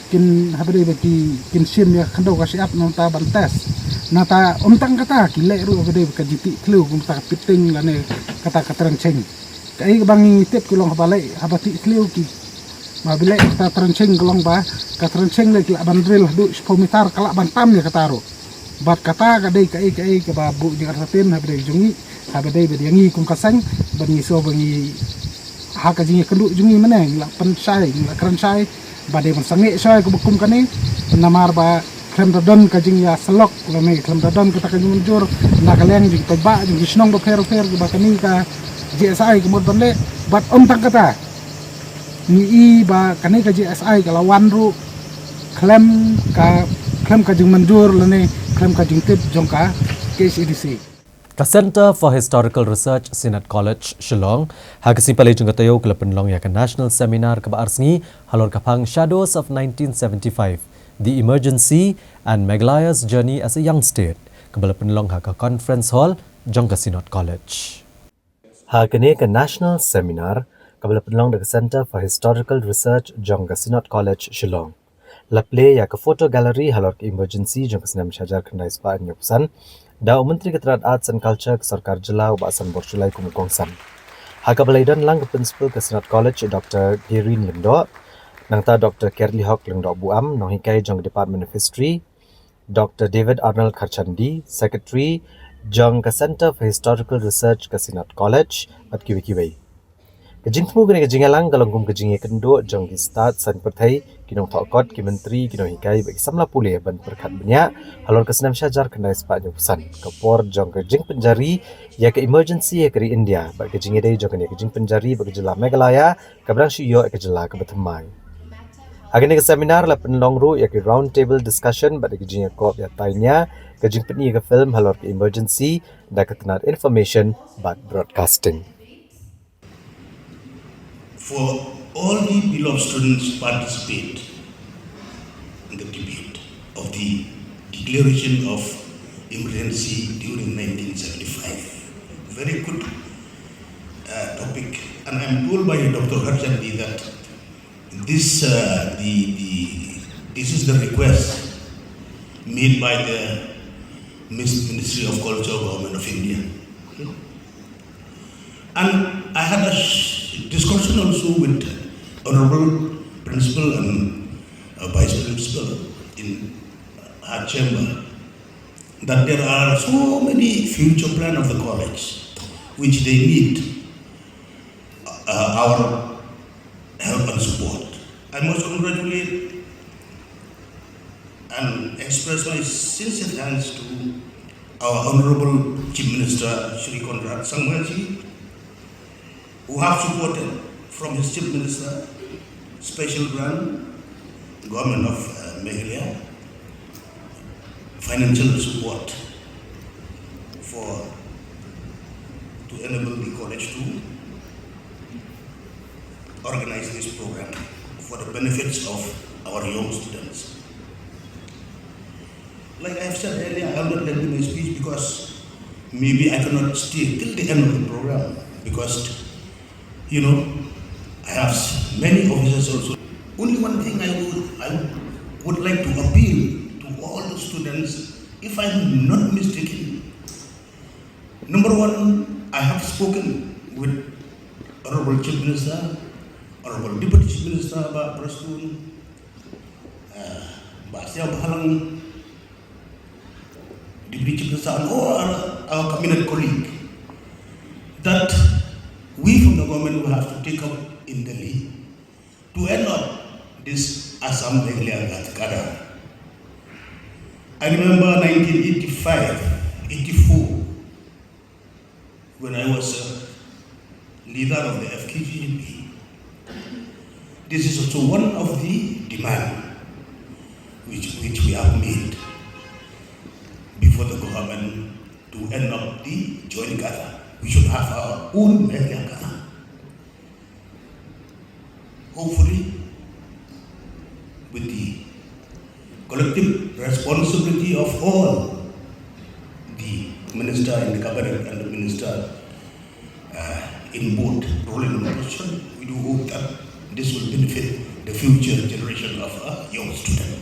kin haba dei ba ki, kin shim ïa ka khyndew ka shyiap na mynta ban test. Nangta ym tang kata, ki leh ruh haba dei ba ka jingtih thliew, kumta ka pitting lane kata ka trenching. Kaei kaba ngi tip ka long haba leh, haba tih thliew ki, ma ba leh kata trenching ka long ba ka trenching leh ki lah ban drill haduh shiphew meter, ka lah ban tam ïa kata ruh. Bad kata ka dei kaei kaei kaba buh jingïarap shisha haba dei jong ngi, haba dei ba dei ngi kum ka seng, ba ngi sngew ba ngi ha ka jingïakynduh jong ngi mynne ngi lah pynshai, ngi lah kren shai ba dei ban sangeh shai kaba kum kane. Namar ba khlem da don ka jingïasyllok lane khlem da don kata ka jingmynjur na ka liang jong ki paidbah jong ki shnong bapher bapher ba kane ka G S I ka mut ban leh. Bad ym tang kata, ngi i ba kane ka G S I ka la wan ruh khlem ka, khlem ka jingmynjur lane khlem ka jingtip jong ka K H A D C. Ka Centre for Historical Research, Synod College, Shillong, ha ka sngi Palei jong ka taïew ka la pynlong ïa ka National Seminar kaba ar sngi halor ka phang Shadows of nineteen seventy-five: The Emergency and Meghalaya's Journey as a Young State, kaba la pynlong ha ka Conference Hall jong ka Synod College. Ha kane ka National Seminar kaba la pynlong da ka Centre for Historical Research jong ka Synod College, Shillong, la plie ïa ka photo gallery halor ka emergency jong ka snem shihajar khyndai spah hynñiewphew san da u Myntri ka tnad Arts and Culture ka Sorkar Jylla, u Bah Sanbor Shullai, kum u kongsan. Ha kaba la ïadon lang ka Principal ka Synod College, Doctor Girin Lyngdoh, nangta Doctor Kerly Hok Lyngdoh Buam, nonghikai jong ka Department of History, Doctor David Arnold Kharchandi, Secretary jong ka Centre for Historical Research ka Synod College, bad kiwei kiwei. Ka jingthmu kane ka jingïalang ka long kum ka jingïakynduh jong ki stad saiñ pyrthei, ki nongthoh kot, ki myntri, ki nonghikai bad ki samla pule ban pyrkhat bniah halor ka snem shihajar khyndai spah hynñiewphew san, ka por jong ka jingpynjari ïa ka emergency ïa ka ri India bad ka jingïadei jong kane ka jingpynjari bad ka jylla Meghalaya kaba dang shu ïoh ïa ka jylla kaba thymmai. Ha kane ka seminar la pynlong ruh ïa ka round table discussion bad ïa ka jingïakop ïatai nia ka jingpyni ïa ka film halor ka emergency da ka tnad Information bad Broadcasting. For all the beloved students participate in the debate of the declaration of emergency during nineteen seventy-five. Very good uh, topic. And I'm told by Doctor Harchandi that this, uh, the, the, this is the request made by the Mis- Ministry of Culture, Government of India. And I had a sh- discussion also with Honorable Principal and uh, Vice Principal in her chamber that there are so many future plan of the college which they need uh, our help and support. I must congratulate and express my sincere thanks to our Honorable Chief Minister Shri Conrad Sangma ji, who have supported from his Chief Minister special grant, Government of uh, Meghalaya, financial support for to enable the college to organize this program for the benefits of our young students. Like I have said earlier, I will not lengthen my speech because maybe I cannot stay till the end of the program because, you know, I have many officers also. Only one thing I would, I would like to appeal to all the students, if I'm not mistaken. Number one, I have spoken with Honorable Chief Minister, Honorable Deputy Chief Minister, Bah Prestone, uh, Bah Siaw Bhalang, Deputy Chief Minister, and all our, our cabinet colleague, that we from the government will have to take up in Delhi to end up this Assam Meghalaya Gadar. I remember nineteen eighty-five, eighty-four, when I was a leader of the F K J P. This is also one of the demand which, which we have made before the government to end up the joint Gadar. We should have our own Meghalaya Gadar. Hopefully, with the Responsibility of all the minister in the cabinet and the minister uh, in both role and opposition. We do hope that this will benefit the future generation of a young student.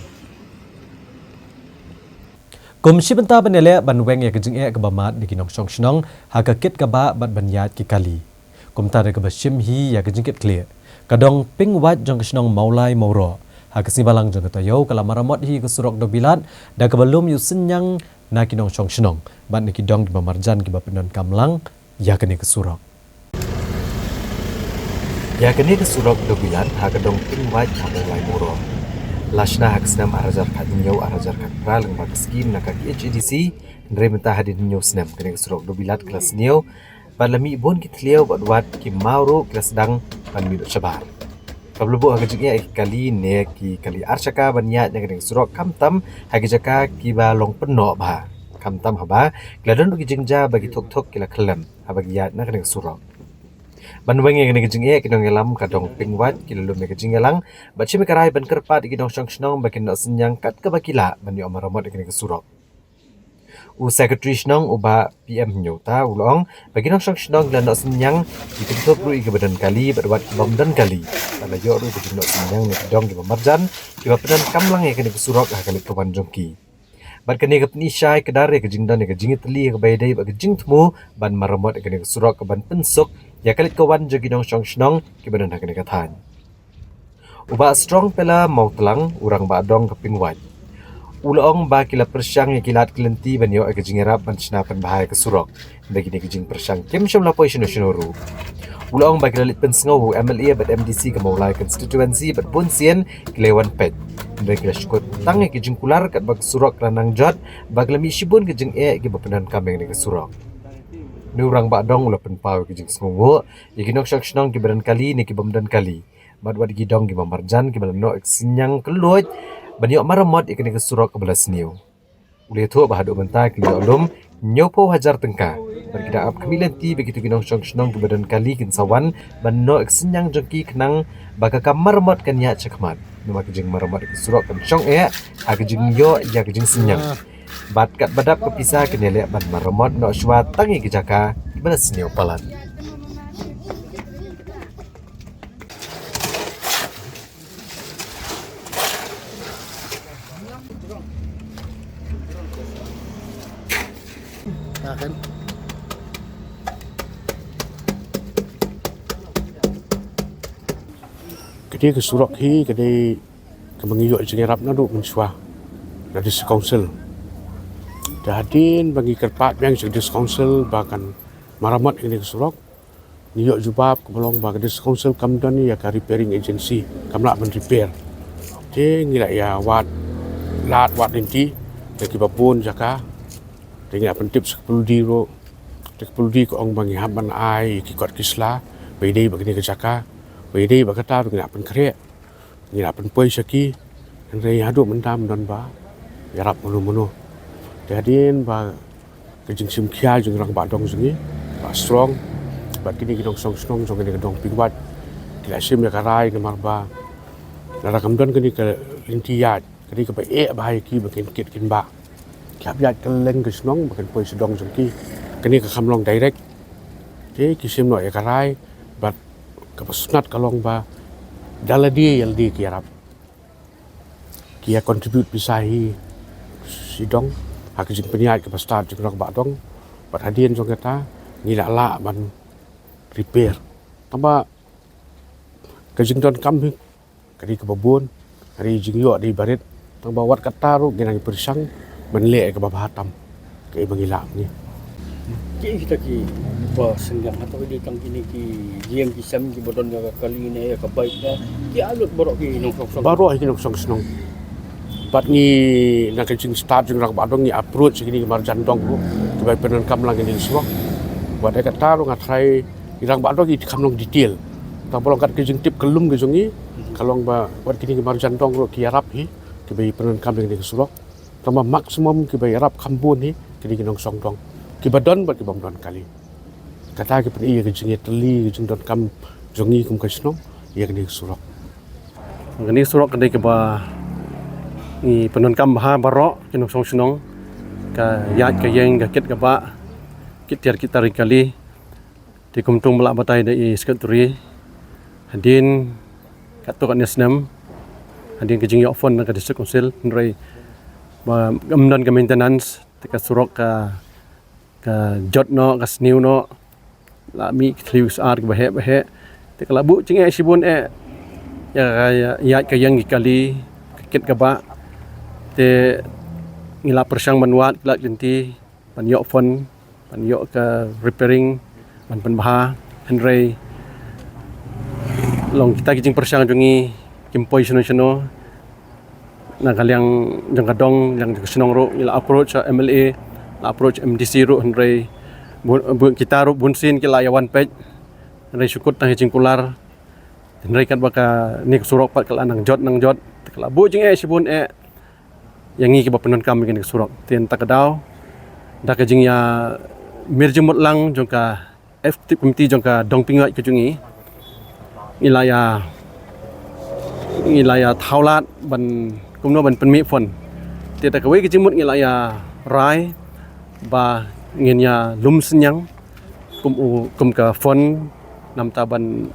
Kum shi bynta ban ïaleh ban weng ïa ka jingeh kaba mad na ki nongshong shnong ha ka kit kaba bad ban ïaid ki kali. Kumta da kaba shim hi ïa ka jingkit khlieh, ka dong Pingwait jong ka shnong Mawlai Mawroh ha ka sngi Balang jong ka taïew ka la maramot hi ka surok Dongbilat da kaba lum ïa u synñiang na ki nongshong shnong bad na ki dong kiba marjan kiba pyndonkam lang ïa kane ka surok. Ïa kane ka surok Dongbilat ha ka dong Pingwait ha Mawlai Mawroh. La shna ha ka snem ar hajar khathynñiew ar hajar khatphra lyngba ka skim na ka K H A D C, hynrei mynta hadien hynñiew snem kane ka surok Dongbilat ka la sniew bad la mih bun ki thliew bad wat ki maw ruh ki la sdang ban mih shabar. Kaba la buh ha ka jingeh ïa ki kali ne ki kali ar shaka ban ïaid na kane ka surok khamtam ha ki jaka kiba long pynnoh bha, khamtam haba ki la don ruh ki jingjia ba ki thuk thuk ki la khyllem haba ki ïaid na kane ka surok. Ban weng ïa kane ka jingeh ki nongïalam ka dong Pingwait ki la lum ïa ka jingïalang bad shim ïa ka rai ban kyrpad ïa ki nongshong shnong ba kin noh synñiang kat kaba ki lah ban ïoh maramot ïa kane ka surok. U Secretary Shnong u Bah P M Hynñiewta u la ong ba ki nongshong shnong ki la noh synñiang, ki kynthup ruh ïa kiba don kali bad wat ki bym don kali bad la ïoh ruh ïa ka jingnoh synñiang na ki dong kiba marjan kiba pyndonkam lang ïa kane ka surok ha ka leit ka wan jong ki. Bad kane ka pyni shai kdar ïa ka jingdon ïa ka jingïatylli ïa kaba ïadei bad ka jingthmu ban maramot ïa kane ka surok kaban pynsuk ïa ka leit ka wan jong ki nongshong shnong kiba don ha kane ka thaiñ. U Bah Strong Pela Mawtlang, u Rangbah Dong ka Pingwait, u la ong ba ki la pyrshang ïa ki lad ki lynti ban ïoh ïa ka jingïarap ban shna pynbha ïa ka surok. Hynrei kine ki jingpyrshang kim shym la poi shano shano ruh. U la ong ba ki la leit pynsngew u M L A bad M D C ka Mawlai constituency bad bun sien ki la wan peit, hynrei ki la shu kut tang ïa ki jingkular katba ka surok ka la nang jot bad ka la mih shibun ki jingeh kiba pyndonkam ïa kane ka surok. Une u Rangbah Dong u la pynpaw ïa ki jingsngewnguh ïa ki nongshong shnong kiba don kali ne kibym don kali bad wat ki dong kiba marjan kiba la noh synñiang kylluid ban ïoh maramot ïa kane ka surok kaba la sniew. U la ïathuh ba haduh mynta ki la ïoh lum hynñiewphew hajar tyngka bad ki dang ap khmih lynti ba kito ki nongshong shnong kiba don kali kin sa wan ban noh synñiang jong ki khnang ba ka kam maramot kan ïaid shakhmat, namar ka jingmaramot ïa ka surok kan shong eh ha ka jingïoh ïa ka jingsynñiang. Bad katba dap ka pisa kan ïaleh ban maramot noh shuwa tang ïa ki jaka kiba la sniew palat. Ka dei ka surok hi, ka dei kaba ngi ïoh jingïarap naduh mynshuwa na District Council. Te hadien ba ngi kyrpad biang sha District Council ba kan maramot ïa kane ka surok, ngi ïoh jubab kaba long ba ka District Council kam don ïa ka repairing agency, kam lah ban repair. Te ngi la ïa wad lad wad lynti da kiba bun jaka. Te ngi la pyntip sha ka PWD ruh. Te ka PWD ka ong ba ngi hap ban ai ïa ki kot ki sla ba ïadei bad kane ka jaka, ba ïadei bad kata ruh ngi la pynkhreh. Ngi la pynpoi sha ki, hynrei haduh mynta ym don ba ïarap mano mano. Te hadien ba ka jingshim khia jong u Rangbah Dong jong ngi, Bah Strong, bad kine ki nongshong shnong jong kane ka dong Pingwait, ki la shim ïa ka rai namar ba lada kam don kane ka lynti ïaid, ka dei kaba eh bha ïa ki ba kin kit kin bah. Ki hap ïaid kylleng ka shnong ba kin poi sha dong jong ki. Kane ka kam long direct. Te ki shim noh ïa ka rai bad kaba sngewtynnat ka long ba da lade ïa lade ki ïarap. Ki ïa contribute pisa hi shidong ha ka jingpynïaid kaba stad jong u Rangbah Dong. Bad hadien jong kata ngi la lah ban repair. Tangba ka jingdonkam hi ka dei kaba bun, ka dei jingïoh dei barit, tangba wat kata ruh ngi nang pyrshang ban leh kaba bha tam kaei ba ngi lah ngi. Ki kita ki ba senggang atau di tang kini ki ïing ki sem ki ba don ka kali ne ka baik ne ki alut baroh ki nongkrong. Baroh ki nongkrong shnong. Bad ngi na ka jingstad jong u Rangbah Dong ngi approach kini ki marjan dong ruh kiba pyndonkam lang kini ki surok. Wat ïa kata ruh nga tharai u Rangbah Dong ki kham long detail. Tang ba long kat ka jingtip kyllum ka jong ngi ka long ba wat kini ki marjan dong ruh ki ïarap hi kiba pyndonkam lang kini ki surok. Tang ba maximum kiba ïarap kham bun hi kini ki nongshong dong kiba don bad kibym don kali. Kata ki pyni ïa ka jingïatylli ka jingdonkam jong ngi kum ka shnong ïa kane ka surok. Kane ka surok ka dei kaba Ngi pyndonkam bha baroh ki nongshong shnong, ka ïaid ka ïeng, ka kit ka bah, ki tiar ki tar ki kali. Te kumta ba la batai da i secretary, hadien katto katne snem, hadien ka jingïoh fund na ka District Council, hynrei ba ym don ka maintenance, te ka surok ka, ka jot noh, ka sniew noh, la mih ki thliew ki ar kiba heh ba heh. Te ka la buh jingeh shibun eh ïa ka ïaid ka ïeng ki kali, ka kit ka bah. Te ngi la pyrshang ban wad ki lad ki lynti ban ïoh fund, ban ïoh ka repairing, ban pynbha, hynrei long kita ki jingpyrshang jong ngi kim poi shano shano. Na ka liang jong ka dong, liang jong ka shnong ruh, ngi la approach ha M L A, la approach M D C ruh, hynrei bu-, bu-, kita ruh bunsien ki la ïa wan peit, hynrei shu kut tang ha jingkular. Hynrei katba kane ka surok pat ka la nang jot nang jot, te ka la buh jingeh shibun eh ïa ngi kiba pyndonkam ïa kane ka surok. Te mynta ka daw, da ka jingïa mir jingmut lang jong ka executive committee jong ka dong Pynïaid ka jong ngi, ngi la ïa, ngi la ïa thaw lad ban kumno ban pynmih fund. Te da kawei ka jingmut ngi la ïa rai ba ngin ïa lum synñiang kum u, kum ka fund namar ban,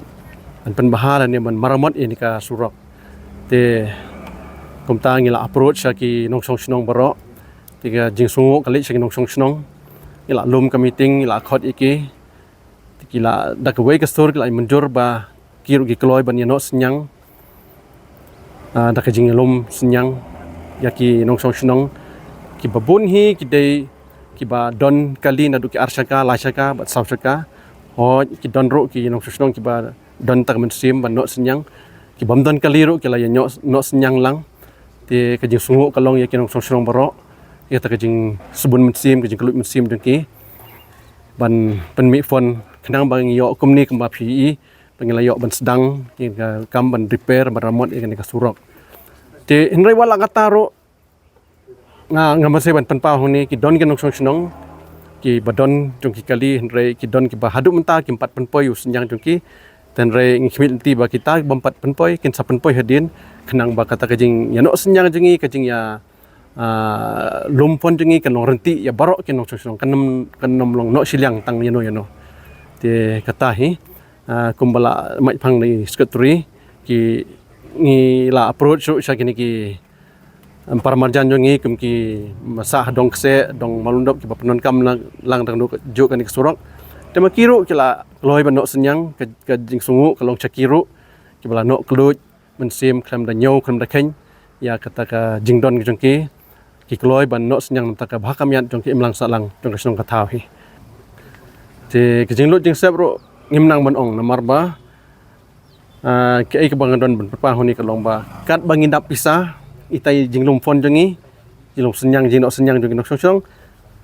ban pynbha lane ban maramot ïa kane ka surok. Te kumta ngi la approach sha ki nongshong shnong baroh. Te ka jingsngewnguh ka leit sha ki nongshong shnong. Ngi la lum ka meeting, ngi la khot ïa ki. Te ki la da kawei ka sur ki la mynjur ba ki ruh ki kloi ban ïa noh synñiang. Ah, da ka jinglum synñiang ïa ki nongshong shnong kiba bun hi ki dei kiba don kali naduh ki ar shaka, lai shaka bad saw shaka. Hooid, ki don ruh ki nongshong shnong kiba don tang mynsiem ban noh synñiang. Ki bym don kali ruh ki la ïa noh, noh synñiang lang. Te ka jingsngewnguh ka long ïa ki nongshong shnong baroh, ïa kata ka jingsbun mynsiem, ka jingkylluid mynsiem jong ki ban pynmih fund khnang ba ngi ïoh kumne kumba phi ïohi, ba ngi la ïoh ban sdang ïa ka kam ban repair, ban maramot ïa kane ka surok. Te hynrei wat la katta ruh, nga, nga mynsiem ban pynpaw hangne, ki don ki nongshong shnong kiba don jong ki kali, hynrei ki don kiba haduh mynta kim pat pynpoi u synñiang jong ki. Te hynrei ngi khmih lynti ba kita bym pat pynpoi kin sa pynpoi hadien, khnang ba kata ka jingïa noh synñiang jong ngi, ka jingïa, ah, lum fund jong ngi kan long ryntih ïa baroh ki nongshong shnong, kan ym, kan ym long noh shiliang tang ïano ïano. Te kata hi, ah, kumba la mih pang na i secretary, ki, ngi la approach ruh sha kine ki, em, para marjan jong ngi kum ki Masa Dong Kseh, Dong Malundop kiba pyndonkam lang, lang dang duk juk kane ka surok. Te ma ki ruh ki la kloi ban noh synñiang, ka, ka jingsngewnguh ka long sha ki ruh kiba la noh kylluid mynsiem khlem da ñiew khlem da kheiñ ïa kata ka jingdon jong ki. Ki kloi ban noh synñiang na kata ka bha ka miat jong ki imlang sahlang jong ka shnong ka thaw hi. Te ka jinglut jingsep ruh ngim nang ban ong namar ba, ah, kaei kaba nga don ban pynpaw hangne ka long ba katba ngin dap pisa, itai jinglum fund jong ngi, jinglum synñiang, jingnoh synñiang jong ki nongshong shnong,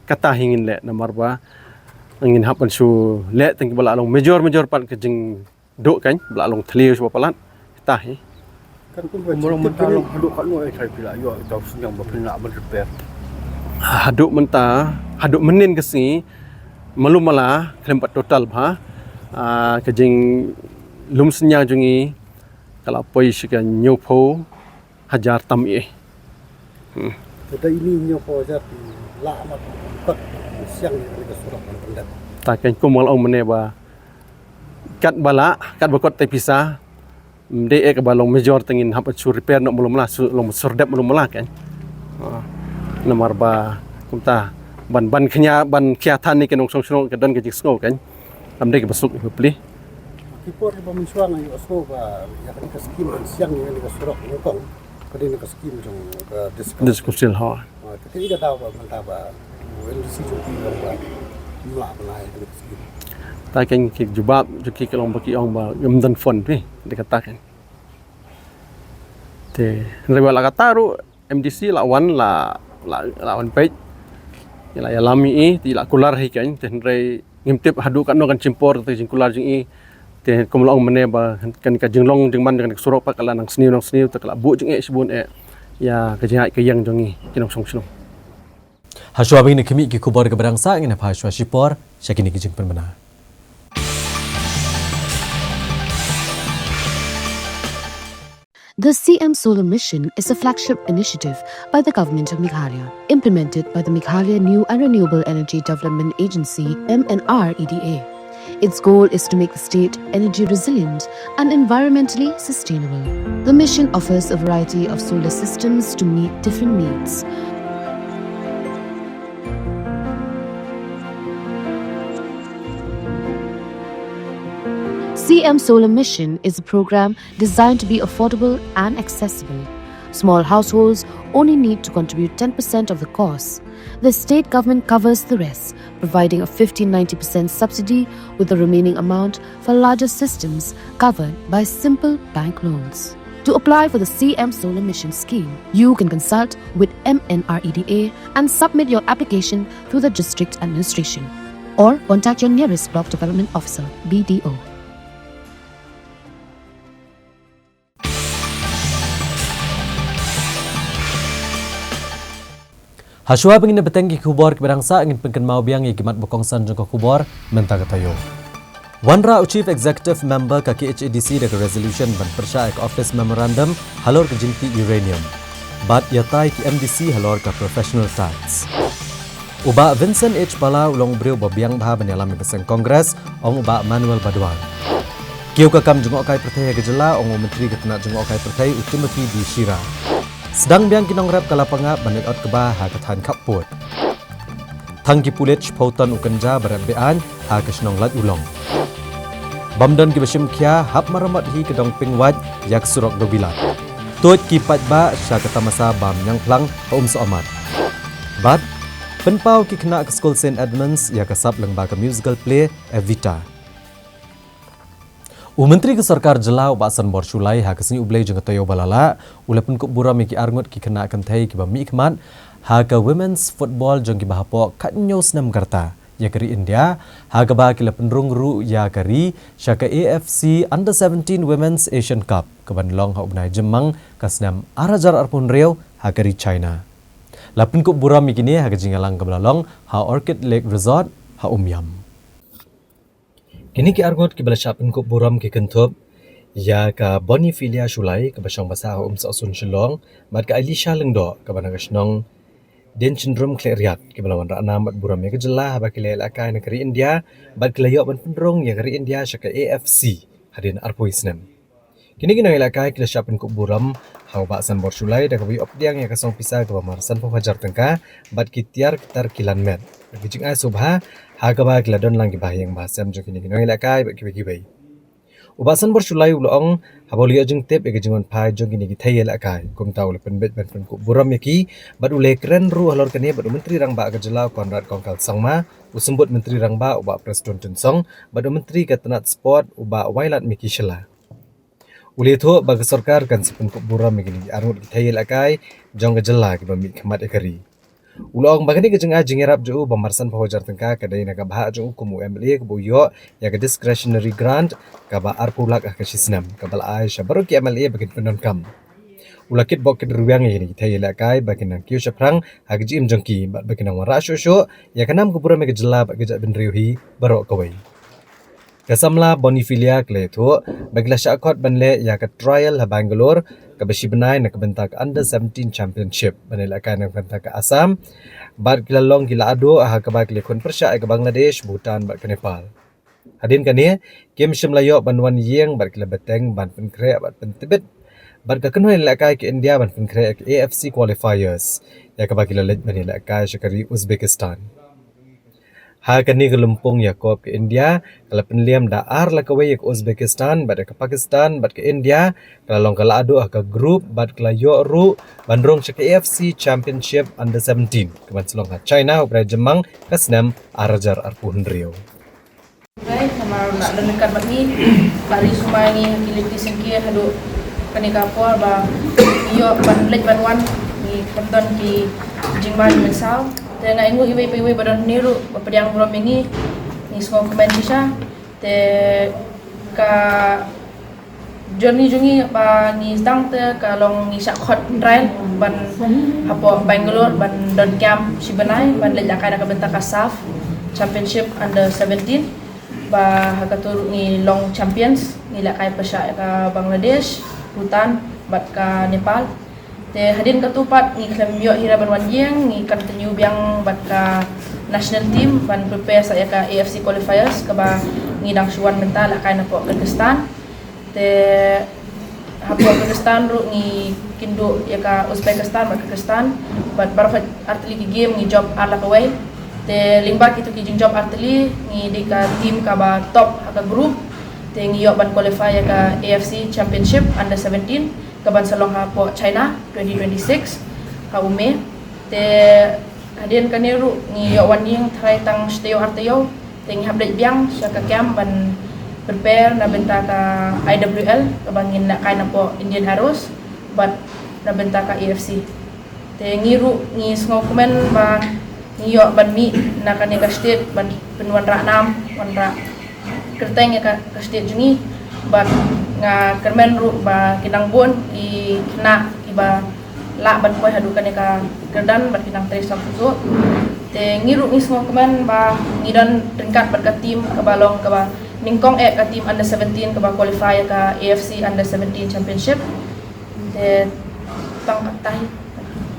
kata hi ngin leh namar ba ngin hap ban shu leh tang kiba la long major major pat ka jing duh kan, ba la long thliew shuwa palat. Kata hi. Kan kum ba murang mynta long haduh katno eh, kai phi la ïoh ita u synñiang ba phin lah ban repair? Haduh mynta, haduh mynnin ka sngi, malu mala khlem pat total bha, ah, ka jinglum synñiang jong ngi ka la poi sha ka hynñiewphew hajar tam eh. Hmm. Te da ini hynñiewphew hajar phi lah ban kot synñiang ïa ka surok ban pyndep? Ta kan kum nga la ong mynne ba katba lah, katba kot te pisa, ym dei eh kaba long major te ngin hap shu repair noh malu mala, shu long shu dep malu mala kan. Ah, namar ba kumta ban, ban khñia, ban khia than ïa ki nongshong shnong ka don ka jingsngew kan. Ym dei kaba suk ïa u pli. Ki por kiba mynshuwa nga ïohsngew ba ïa kane ka skim ban synñiang ïa kane ka surok nyngkong ka dei na ka skim jong ka District Council. District Council, ho. Ah, te kaei ka daw ba mynta ba u M D C jong phi ba ym lah ban ai ïa kane ka skim? Ta kan ki jubab jong ki ka long ba ki ong ba ym don fund phi, dei kata kan. Te hynrei wat la kata ruh M D C la wan, la, la, la wan peit. La ïalam ïa i, te la kular hi kan, te hynrei ngim tip haduh katno kan shim por te jingkular jong i. Te kum la ong mynne ba kan ka jinglong jingman jong ka surok pat ka la nang sniew nang sniew, te ka la buh jingeh shibun eh ïa ka jingïaid ka ïeng jong ngi ki nongshong shnong. Hashuwa ba ngin ïa khmih ki khubor kaba dang sah, ngin ïa phai shuwa shipor sha kine ki jingpynbna. The C M Solar Mission is a flagship initiative by the Government of Meghalaya, implemented by the Meghalaya New and Renewable Energy Development Agency, M N R E D A. Its goal is to make the state energy resilient and environmentally sustainable. The mission offers a variety of solar systems to meet different needs. C M Solar Mission is a program designed to be affordable and accessible. Small households only need to contribute ten percent of the cost. The state government covers the rest, providing a fifty ninety percent subsidy, with the remaining amount for larger systems covered by simple bank loans. To apply for the C M Solar Mission scheme, you can consult with M N R E D A and submit your application through the district administration, or contact your nearest block development officer, B D O. Hashwa ba ngin bteng ki khubor kiba dang sah, ngin pynkynmaw biang ïa ki mat ba kongsan jong ka khubor mynta ka taïew. Wanrah u Chief Executive Member ka K H A D C da ka resolution ban pyrshah ïa ka Office Memorandum halor ka jingtih uranium. Bad ïatai ki M D C halor ka professional tax. U Bah Vincent H Pala u long u briew ba biang bha ban ïalam ïa ka seng Congress, ong u Bah Manuel Badwal. Kiew ka kam jngohkai pyrthei ha ka jylla, ong u Myntri ka tnat jngohkai pyrthei u Timothy D Shira. Sdang biang ki nongrep ka Lapangap ban leit ot kba ha ka thaiñ khappud. Thang ki pulit shiphew ton u kynja ba rep be-aiñ ha ka shnong Laitulong. Bym don kiba shim khia, hap maramot hi ka dong Pingwait ïa ka surok Dewbilat. Tuid ki paidbah sha ka tamasa bam ñiangphlang ha Umsohmat. Bad pynpaw ki khynnah ka skul Saint Edmunds ïa ka sap lyngba ka musical play Evita. U Myntri ka Sorkar Jylla u Bah Sanbor Shullai ha ka sngi U Blei jong ka taïew ba la lah u la pynkup burom ïa ki arngut ki khynnah kynthei kiba mihkhmat ha ka Women's Football jong kiba hapoh khathynñiew snem ka rta ïa ka ri India, ha kaba ki la pynrung ruh ïa ka ri sha ka A F C Under seventeen Women's Asian Cup kaban long ha u bnai Jymmang ka snem ar hajar arphew hynriew ha ka ri China. La pynkup burom ïa kine ha ka jingïalang kaba la long ha Orchid Lake Resort ha Umiam. Kine ki arngut kiba la shah pynkup burom ki kynthup ïa ka Boniphilia Shullai kaba shong basa ha Umsohsun Shillong, bad ka Alisha Lyngdoh kaba na ka shnong Dienchynrum Khliehriat, kiba la wanrah nam bad burom ïa ka jylla haba ki la ïalehkai na ka ri India bad ki la ïoh ban pynrung ïa ka ri India sha ka A F C hadien arphew snem. Kine ki nongïalehkai ki la shah pynkup burom ha u Bah Sanbor Shullai da kaba ïoh pdiang ïa ka song pisa kaba mar sanphew hajar tyngka bad ki tiar ki tar ki lan met. Ki jingai sngewbha ha kaba ki la don lang ki bahaïing bahasem jong kine ki nongïalehkai bad kiwei kiwei. U Bah Sanbor Shullai u la ong, haba u la ïoh jingtip ïa ka jingwanphai jong kine ki thei ïalehkai, kumta u la pynbeit ban pynkup burom ïa ki bad u la kren ruh halor kane bad u Myntri Rangbah ka jylla u Conrad Kongkal Sangma, u Symbud Myntri Rangbah u Bah Prestone Tynsong bad u Myntri ka tnat Sport u Bah Wailadmiki Shylla. U la ïathuh ba ka sorkar kan sa pynkup burom ïa kine ki arngut ki thei ïalehkai jong ka jylla kiba mihkhmat ïa ka ri. U la ong ba kane ka jingai jingïarap jong u ba mar sanphew hajar tyngka ka dei na ka bhah jong u kum u M L A kaba u ïoh ïa ka discretionary grant kaba arphew lak ha ka shi snem kaba la ai sha baroh ki M L A ba kin pyndonkam. U la kitbok kitrwiang ïa kine ki thei ïalehkai ba kin nang kiew shaphrang ha ka jingim jong ki bad ba kin nang wanrah shuh shuh ïa ka nam ka burom ïa ka jylla bad ka jaitbynriew hi baroh kawei. Ka samla Boniphilia ka la ïathuh ba ki la shah khot ban leh ïa ka trial ha Bangalore kaba shi bnai na ka bynta ka Under seventeen Championship ban ïalehkai na ka bynta ka Assam, bad ki la long ki la aduh ha kaba ki la khun pyrshah ïa ka Bangladesh, Bhutan bad ka Nepal. Hadien kane kim shym la ïoh ban wan ïeng bad ki la bteng ban pynkhreh bad pyntbit bad ka kynhun ïalehkai ka India ban pynkhreh ïa ka A F C qualifiers ïa kaba ki la leit ban ïalehkai sha ka ri Uzbekistan. Ha kane ka lympung ïakob ka India ka la pynliem da ar la kawei ïa ka Uzbekistan bad ïa ka Pakistan bad ka India ka la long ka la aduh ha ka group bad ka la ïoh ruh ban rung sha ka A F C Championship Under seventeen kaban sa long ha China ha u bnai Jymmang ka snem ar hajar arphew hynriew. Bai, namar la don ryngkat bad ngi, la ri sumar ngi ha ki lynti syngkien haduh kane ka por ba ngi ïoh ban leit ban wan, ngi khlem don ki jingma jingmynsaw. Te nga ainguh iwei pa iwei ba don hangne ruh ba pdiang burom ïa ngi, ngi sngewkmen shisha. Te ka journey jong ngi ba ngi sdang te ka long ngi shah khot trial ban hapoh Bangalore ban don camp shi bnai ban leit lehkai na ka bynta ka SAFF Championship Under seventeen. Ba ha katu ruh ngi long champions, ngi lehkai pyrshah ïa ka Bangladesh, Bhutan bad ka Nepal. Te hadien katto pat ngi khlem ïoh hi ruh ban wan ïeng, ngi continue biang bad ka national team ban prepare sa ïa ka A F C qualifiers kaba ngi dang shu wan mynta, la kai napoh Kyrgyzstan. Te hapoh Kyrgyzstan ruh ngi kynduh ïa ka Uzbekistan bad Kyrgyzstan, bad baroh ar tylli ki game ngi jop ar la kawei. Te lyngba kito ki jingjop ar tylli, ngi dei ka team kaba top ha ka group. Te ngi ïoh ban qualify ïa ka A F C Championship Under seventeen kaban sa long hapoh China twenty twenty-six ha u May. Te hadien kane ruh ngi ïoh wan ïeng tharai tang shi taïew ar taïew. Te ngi hap leit biang sha ka camp ban prepare na bynta ka I W L kaba ngin ïa kai napoh Indian Arrows bad na bynta ka A F C. Te ngi ruh ngi sngewkmen ba ngi ïoh ban mih na kane ka state ban pynwanrah nam, wanrah kyrteng ïa ka, ka state jong ngi. Bad nga kyrmen ruh ba ki dang bun ki khynnah kiba lah ban poi haduh kane ka kyrdan bad ki dang trei sngewthuh. Te ngi ruh ngi sngewkmen ba ngi don ryngkat bad ka team kaba long kaba nyngkong eh, ka team under seventeen kaba qualify ïa ka A F C Under seventeen Championship. Te tang katei.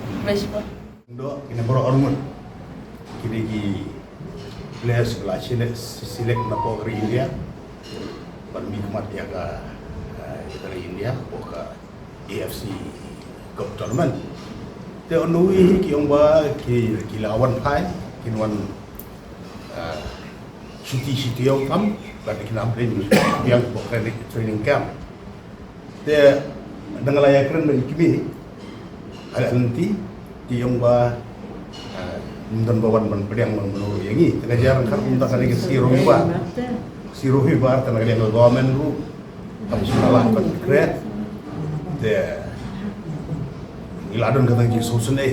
Khublei shibun. Dok, kine baroh arngut. Kine ki players ba la select, select napoh ka ri India. Ban mihkhmat ïa ka, eh, ïa ka ri India, hapoh ka A F C Cup Tournament. Te on the way hi ki ong ba ki, ki la wan phai, kin wan, eh, shuti shuti ïa u kam, bad kin ym pynbiang hapoh training, training camp. Te dang la ïakren bad i kmie, ha lynti, te i ong ba, ah, ym don ba wan ban pdiang ban mano ïa ngi. Te ka jia ryngkat kumta, ka dei ka sngi Robibar. Sngi Robibar te na ka liang ka government ruh kam shym la lah ban kren. Te ngi la don kata ka jingsngewsynei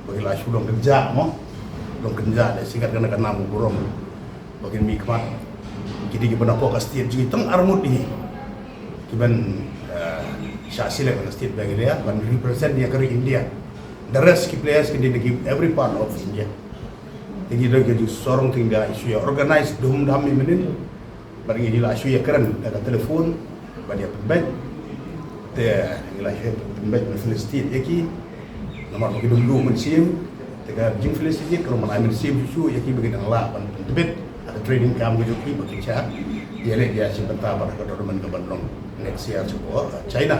ba ki la shu long kynjah mo. Long kynjah, da shi kat kane ka nam u burom. Ba kin mihkhmat. Ki dei kiba na hapoh ka state jong ngi tang arngut ngi. Kiban, eh, shah select na ka state Meghalaya ban represent ïa ka ri India. The rest ki players ki dei na ki every part of India. Te ngi don ka jingsngewsarong, te ngi la shu ïa organize dum dam ïa mynnin. Bad ngi la shu ïakren da ka telephone. Bad ïa pynbeit. Te ngi la shu ïa pynbeit ban felicitate ïa ki. Namar ba ki dum duh mynsiem. Te ka jingfelicitate ka long ban ai mynsiem shuh shuh ïa ki ba ki dang lah ban pyntbit ha ka training camp ka jong ki ba kin shah ïaleh ïa shi bynta bad ha ka tournament kaban long next year sha China.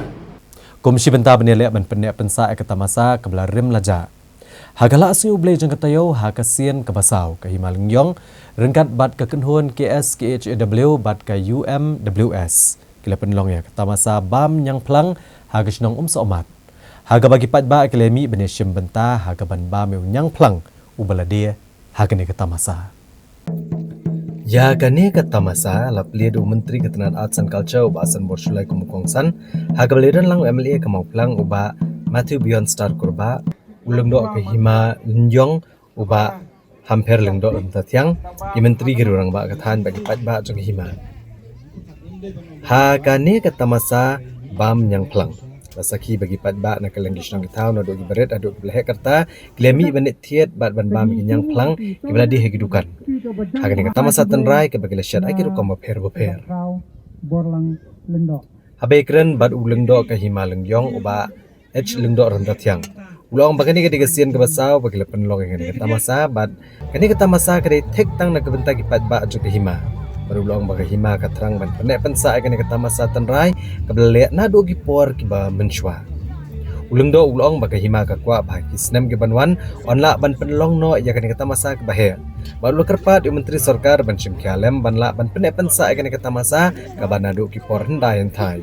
Kum shi bynta ban ïaleh ban pynneh pynsah ïa ka tamasa kaba la rim la jah. Ha ka la sngew U Blei jong ka taïew, ha ka sien kaba saw, ka Hima Lyngïong ryngkat bad ka kynhun K S K H A W bad ka U M W S ki la pynlong ïa ka tamasa bam ñiangphlang ha ka shnong Umsohmat, ha kaba ki paidbah ki la mih ban ïashim bynta ha kaban bam ïa u ñiangphlang uba la die ha kane ka tamasa. Ïa kane ka tamasa la plie da u Myntri ka tnat Arts and Culture u Bah Sanbor Shullai kum u kongsan, ha kaba la don lang u M L A ka Mawphlang u Bah Matthew Bjornstar Kurbah, u lyngdoh ka Hima Lyngïong u Bah Hampher Lyngdoh Ryntathiang, ki myntri, ki rangbah ka thaiñ bad ki paidbah jong ka hima. Ha kane ka tamasa bam ñiangphlang, la sakhi ba ki paidbah na kylleng ki shnong ki thaw, naduh kiba rit haduh kiba la heh ka rta, ki la mih ban thied bad ban bam ïa ki ñiangphlang kiba la die ha ki dukan. Ha kane ka tamasa tynrai kaba ki la shet ha ki rukom bapher bapher. Haba ïakren bad u lyngdoh ka Hima Lyngïong u Bah H Lyngdoh Ryntathiang, u la ong ba kane ka dei ka sien kaba saw ba ki la pynlong ïa kane ka tamasa, bad kane ka tamasa ka dei thik tang na ka bynta ki paidbah jong ka hima. Bad u la ong ba ka hima ka thrang ban pynneh pynsah ïa kane ka tamasa tynrai kaba la leh naduh ki por kiba mynshuwa. U lyngdoh u la ong ba ka hima ka kwah ba ha ki snem kiban wan yn lah ban pynlong noh ïa kane ka tamasa kaba heh. Bad u la kyrpad ïa u Myntri Sorkar ban shim khia lem ban lah ban pynneh pynsah ïa kane ka tamasa kaba naduh ki por hyndai hynthai.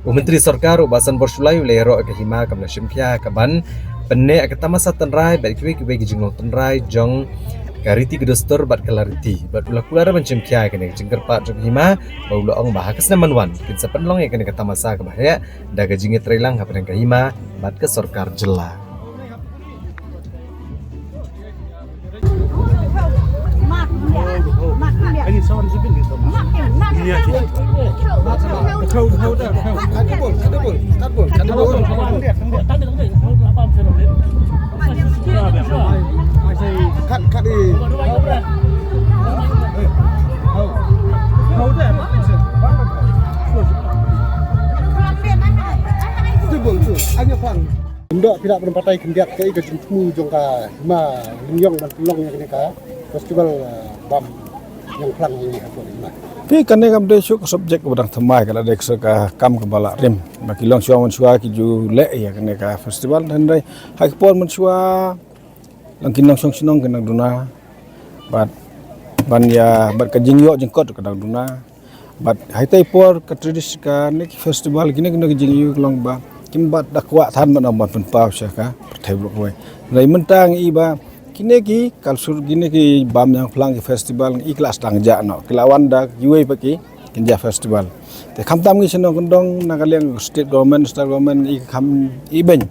U Myntri Sorkar u Bah Sanbor Shullai u la ïaroh ïa ka hima kaba la shim khia kaban pynneh ïa ka tamasa tynrai bad kiwei kiwei ki jinglong tynrai jong ka riti ka dustur bad ka la riti. Bad u la kular ban shim khia ïa kane ka jingkyrpad jong ka hima, bad u la ong ba ha ka snem ban wan kin sa pynlong ïa kane ka tamasa kaba heh da ka jingïatreilang hapdeng ka hima bad ka sorkar jylla. Phi lah ban batai khyndiat kaei ka jingthmu jong ka Hima Lyngngoh ban pynlong ïa kane ka festival, eh, bam ñiangphlang ïa kane ka por Hima. Phi, kane kam dei shuh ka subject kaba dang thymmai, ka la dei ka kam kaba la rim. Ba ki longshuwa manshuwa ki ju leh ïa kane ka festival, hynrei ha ki por manshuwa lang ki nongshong shnong ki nang duna bad ban ïa bad ka jingïoh jingkot ka dang duna. Bad ha itei por ka tradition kane ki festival kine kine ki jingïoh ki long ba kim pat da kwah than ban ong ban pynpaw sha ka pyrthei baroh kawei. Hynrei mynta ngi i ba kine ki culture, kine ki bam ñiangphlang, ki festival ngi i ki la sdang jah noh, ki la wan da kiwei pat ki kynja festival. Te khamtam ngi shnong kyndong na ka liang state government, state government ngi i kham i beiñ.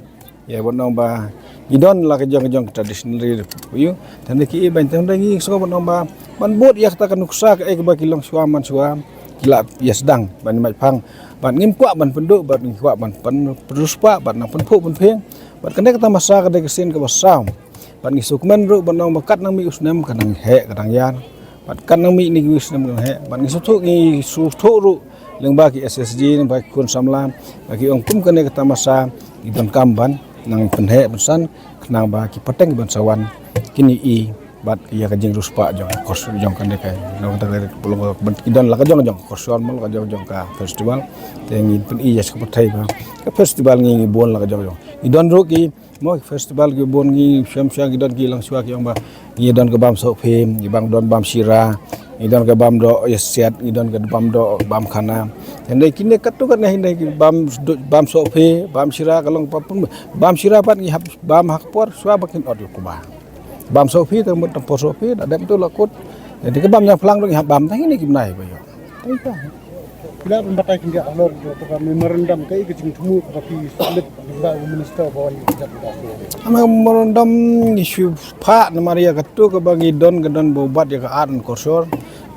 Ïa ban ong ba ngi don la ka jong ka jong ka traditional ri ïa. Te ngi ki i beiñ, te ngi sngewbha ban ong ba ban bud ïa kata ka nuksa kaei kaba ki longshuwa manshuwa ki la ïa sdang ban mait phang. Bad ngim kwah ban pynduh, bad ngi kwah ban pynriewspah, bad nang pynphuh pynphieng. Bad kane ka tamasa ka dei ka sien kaba saw. Bad ngi sngewkmen ruh ban ong ba kat nang mih u snem ka nang heh ka nang ïar. Bad kat nang mih kine kiwei snem ka nang heh. Bad ngi sngewthuh, ngi sngewthuh ruh lyngba ki S S G, lyngba ki khun samla, ba ki ong kum kane ka tamasa ngi donkam ban nang pynheh pynsan khnang ba ki pateng ban sa wan kin ïohi bad ïa ka jingriewspah jong ka kors jong kane ka, nang kata ka ban ki don la ka jong jong ka kors, mo la ka jong jong ka festival. Te ngi pyni ïa ka pyrthei ba ka festival ngi ngi bun la ka jong jong. Ngi don ruh ki Mo ki festival ki bun, ngi shem shem, ngi don ki longshuwa ki ong ba ngi don ka bam sohphi, ngi bam don bam shira, ngi don ka bam doh ïasiat, ngi don ka bam doh bam khana. Hynrei kine katto katne, hynrei ki bam sdu-, bam sohphi, bam shira ka long pa pun, bam shira pat ngi hap bam ha ka por shuwa ba kin ot ïa u kba. Bam sohphi te mut tam por sohphi da dep tu la kut. Hynrei ka bam ñiangphlang ruh ngi hap bam tang kine ki bnai ba ïoh. Phi lah ban batai khyndiat halor jong ka memorandum, kaei ka jingthmu kaba phi submit lyngba u minister ba wan ïa ka jaka. Ka memorandum ngi shu phah namar ïa katu kaba ngi don, ka don ba u bat ïa ka art and culture.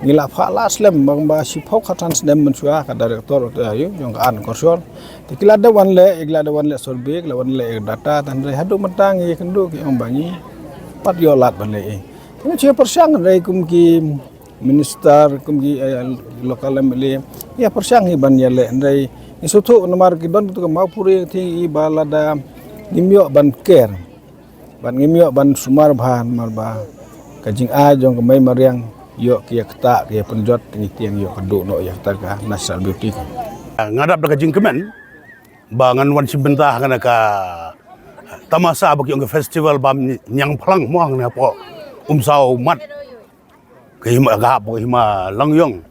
Ngi la phah la slem, bad ba shiphew khatsan snem mynshuwa ka director, eh, ïa jong ka art and culture. Te ki la dep wan leh, ki la dep wan leh survey, ki la wan leh data, te hynrei haduh mynta ngi ïakynduh ki ong ba ngi pat ïoh lad ban leh. Te ngi shu pyrshang hynrei kum ki minister, kum ki, eh, local M L A, ïa pyrshang hi ban ïaleh, hynrei ngi sngewthuh namar ki don tu ka mawpuri, te i ba lada ngim ïoh ban ker bad ngim ïoh ban sumar bha namar ba ka jingai jong ka mei mariang ïoh ki ïa ktah, ki ïa pynjot, te ngi tieng ïoh ka duh noh ïa kata ka natural beauty. Nga dap da ka jingkmen ba ngan wan shim bynta ha kane ka tamasa ba ki ong ka festival bam ñiangphlang mo ha kane hapoh Umsawmat. Ka hima, ka hap ka Hima Lyngngoh.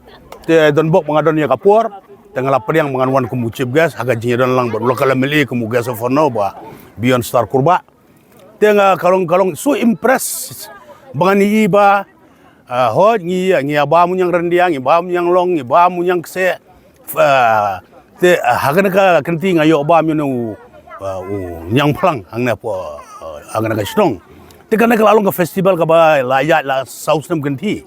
Te don bok ba nga don ïa ka por, te nga la pdiang ba ngan wan kum u chief guest, ha ka jingïadon lang bad u local M L A kum u guest of honor, Bah Beyondstar Kurbah. Te nga ka long, ka long so impress ba ngan ïohi ba, ah, hooid ngi ïa, ngi ïa bam u ñiang ryndia, ngi bam u ñiang long, ngi bam u ñiang kseh. Ah, te, ah, ha kane ka kynti nga ïoh bam ïa une u, ah, u ñiangphlang hangne hapoh, ah, ha kane ka shnong. Te kane ka la long ka festival kaba la ïaid la saw snem kynti.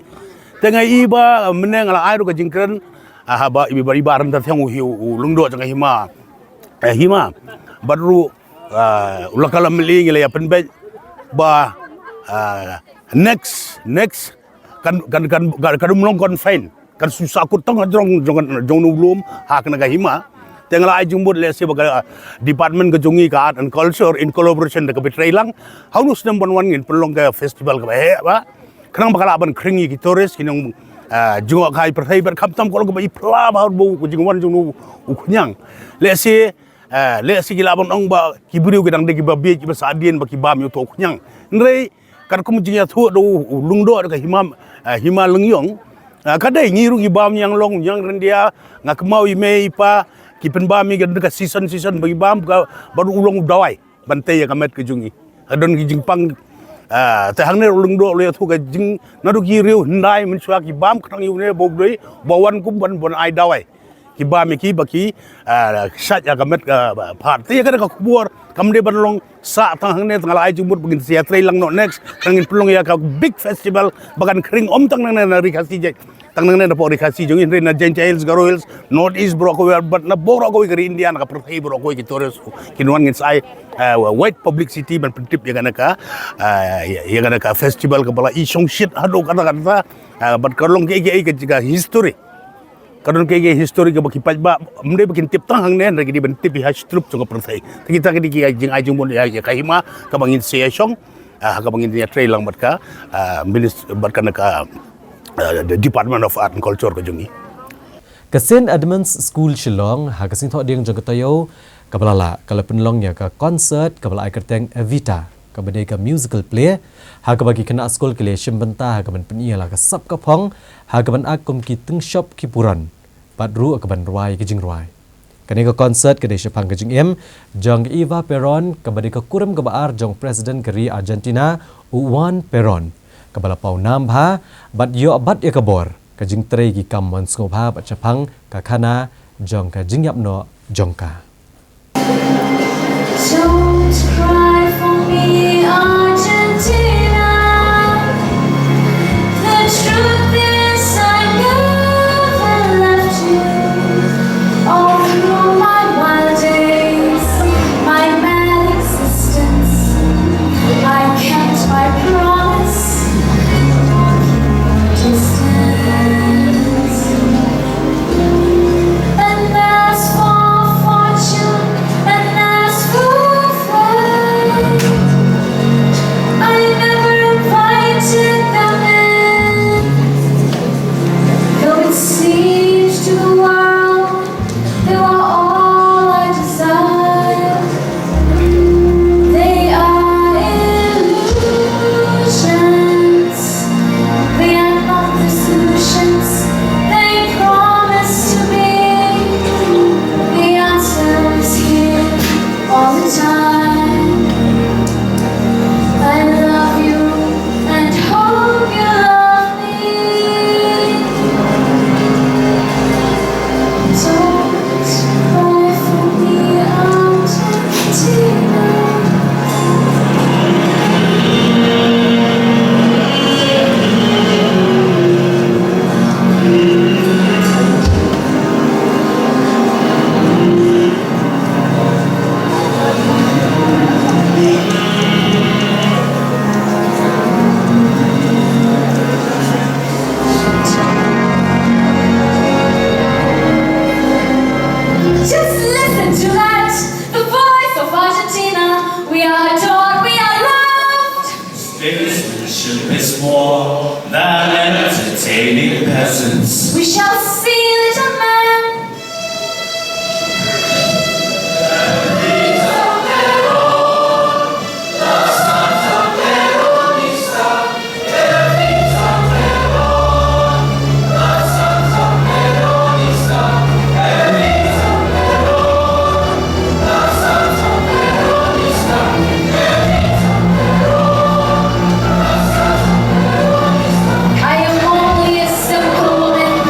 Te nga i ba, ah, mynne nga la ai ruh ka jingkren, ah, ba i ba, i ba Ryntathiang u hi u lyngdoh jong ka hima, eh, hima. Bad ruh, ah, u local M L A ngi la ïa pynbeit ba, ah, next, next kan, kan, kan, kan, kan ym long confine, kan shu sahkut tang ha jrong, jong, jong u lum ha kane ka hima. Te nga la ai jingmut lehse ba ka, ah, department ka jong ngi ka art and culture in collaboration da ka Btreilang, ha une u snem ban wan ngin pynlong ka festival kaba heh bha, khnang ba ka lah ban khring ïa ki tourist, ki nong, ah, jngohkai pyrthei, bad khamtam ka long kaba i phla bha ba u jingwan jong u khñiang. Lehse, ah, lehse ki lah ban ong ba ki briew ki dang dei kiba bieit, kiba sahdien ba ki bam ïa uto u khñiang. Hynrei katkum jingïathuh da u, u lyngdoh da ka hima, eh, Hima Lyngngoh. Eh, ka dei ngi ruh ngi bam ñiang long, ñiang ryndia, nga kynmaw i mei i pa ki pynbam ïa ka, ka season season ba ki bam ka, bad u long u dawai ban tei ïa ka met ka jong ngi. Ka don ki jingpang, eh, te hangne ruh u lyngdoh u la ïathuh ka jing, naduh ki riew hyndai mynshuwa ki bam khnang ïa une ba u dei ba wan kum ban, ban ai dawai. Ki bam ïa ki ba ki, ah, shait ïa ka met ka, ah, phad. Te ïa kane ka khubor kam dei ban long sah tang hangne, te nga la ai jingmut ba ngin sa ïatrei lang noh next, khnang ngin pynlong ïa ka big festival ba kan khring ym tang nangne na Ri Khasi jait, tang nangne na pdeng Ri Khasi jong ngi, hynrei na Jaintia Hills, Garo Hills, North East baroh kawei, bad na baroh kawei ka ri India, na ka pyrthei baroh kawei ki tourist kin wan, ngin sa ai, ah, wide publicity ban pyntip ïa kane ka, ah, ïa, ïa kane ka festival kaba la i shongshit haduh katta katta, ah, bad ka long kaei kaei ka, ka history. Ka don kaei kaei history kaba ki paidbah ym dei ba kin tip tang hangne, hynrei ki dei ban tip ïa ha shi trup jong ka pyrthei. Te kita ki dei ki jingai jingmut ïa, ïa ka hima kaba ngin sa ïa shong, ah, kaba ngin ïa trei lang bad ka, ah, minist-, bad ka na ka, ah, the Department of Art and Culture ka jong ngi. Ka Saint Edmund's School Shillong ha ka seng thohdieng jong ka taïew kaba la lah ka la pynlong ïa ka concert kaba la ai kyrteng Evita, kaba dei ka musical play, ha kaba ki khynnah skul ki la shim bynta ha kaban pyni ïa la ka sap ka phong, ha kaban act kum ki tyngshop ki puron, bad ruh kaban rwai ki jingrwai. Kane ka concert ka dei shaphang ka jingim jong ka Eva Perón, kaba dei ka kurim kaba ar jong President ka ri Argentina, u Juan Perón, kaba la paw nam bha bad ïoh bat ïa ka bor ka jingtrei ki kam mon sngewbha bad shaphang ka khana jong ka jingïap noh jong ka. Don't cry for me, Argentina. The truth is, I never left you. All through my wild days, my mad existence, I kept my promise. Distance. And as for fortune, and as for fate, I never invited them in. Though it seemed to the world they were all I desire. They are illusions. They are not the solutions they promise to be. The answer is here all the time. I love you and hope you love me. Don't cry for me, Argentina. Just listen to that, the voice of Argentina. We are adored, we are loved. Statesmanship is more than entertaining peasants. We shall see, little man. I am only a simple woman.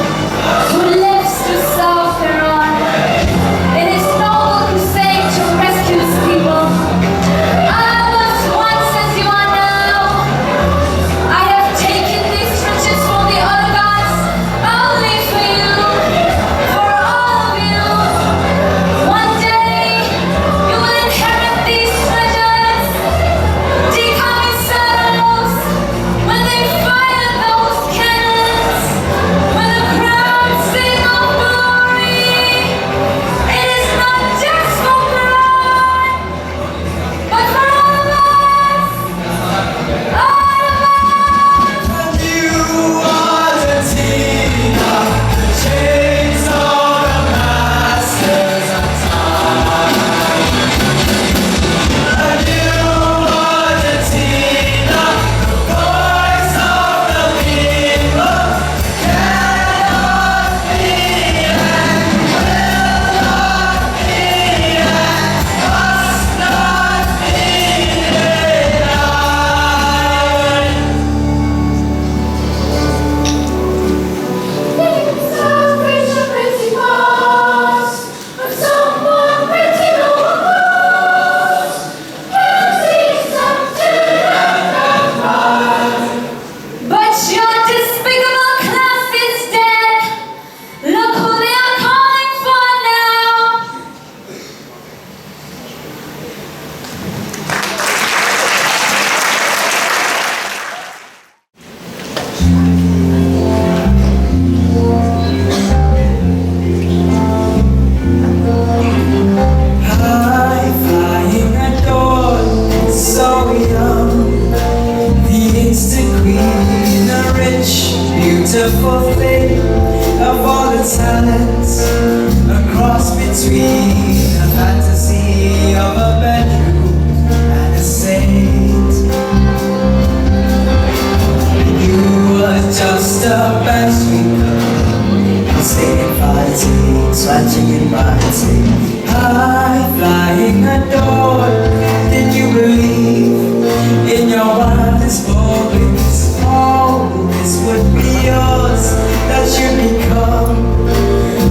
The thing of all the talents, a cross between a fantasy of a bedroom and a saint. You were just a best we could. Staying fighting, sweating, inviting. High flying adored. Did you believe in your wildest moments? All this would be yours. That you become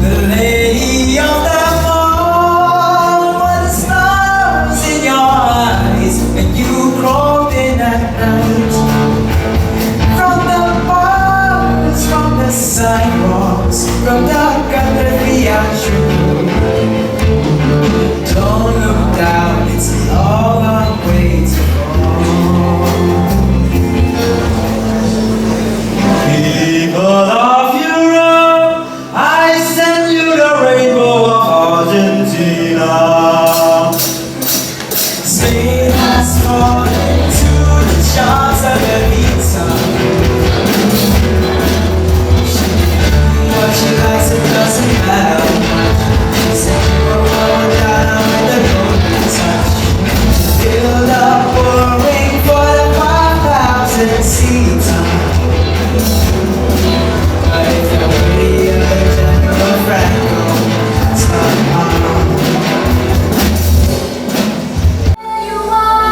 the lady of them all. Were the stars in your eyes, and you crawled in at night. From the bars, from the sidewalks, from the country theatrical. Don't look down, it's the all I'm waiting for. People of Europe, I send you the rainbow of Argentina. Spain has fallen to the charms of Evita. What she likes, it doesn't matter. She said you were all down with the golden touch. Feel the pouring for the five thousand seats. But if you're pretty, you're the General Franco. That's not mine. You are,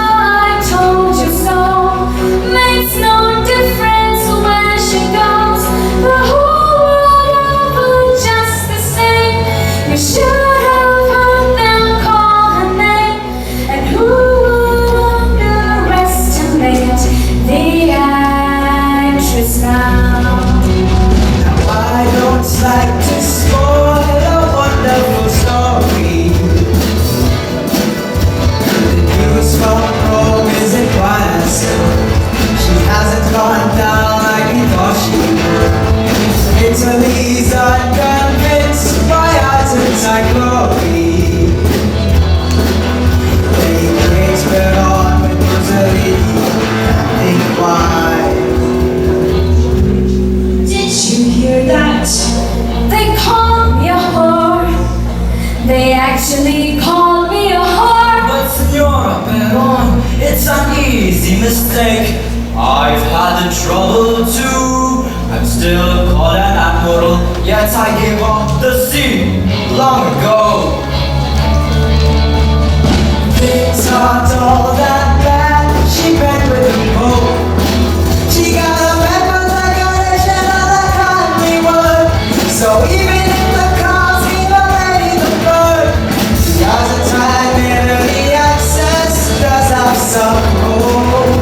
I told you so. Makes no difference where she goes. The whole world over just the same. You should have heard them call her name. And who would underestimate the actress now? Now I don't like to spoil a wonderful story. The news from Rome isn't quite as good. She hasn't gone down like we thought she would. Italy's unconvinced by art and glory. They praise Verona with Mussolini. Can't think why. Did you hear that? They called me a whore. They actually called me a whore. But Signora Perón, it's an easy mistake. I've had the trouble too. I'm still called an admiral, yet I gave up the sea long ago. Things aren't all that bad. She met with the Pope. She got a member like a nation of the Hollywood. So even if the cars give a lady the bird, she has a time in early access, does have some hope.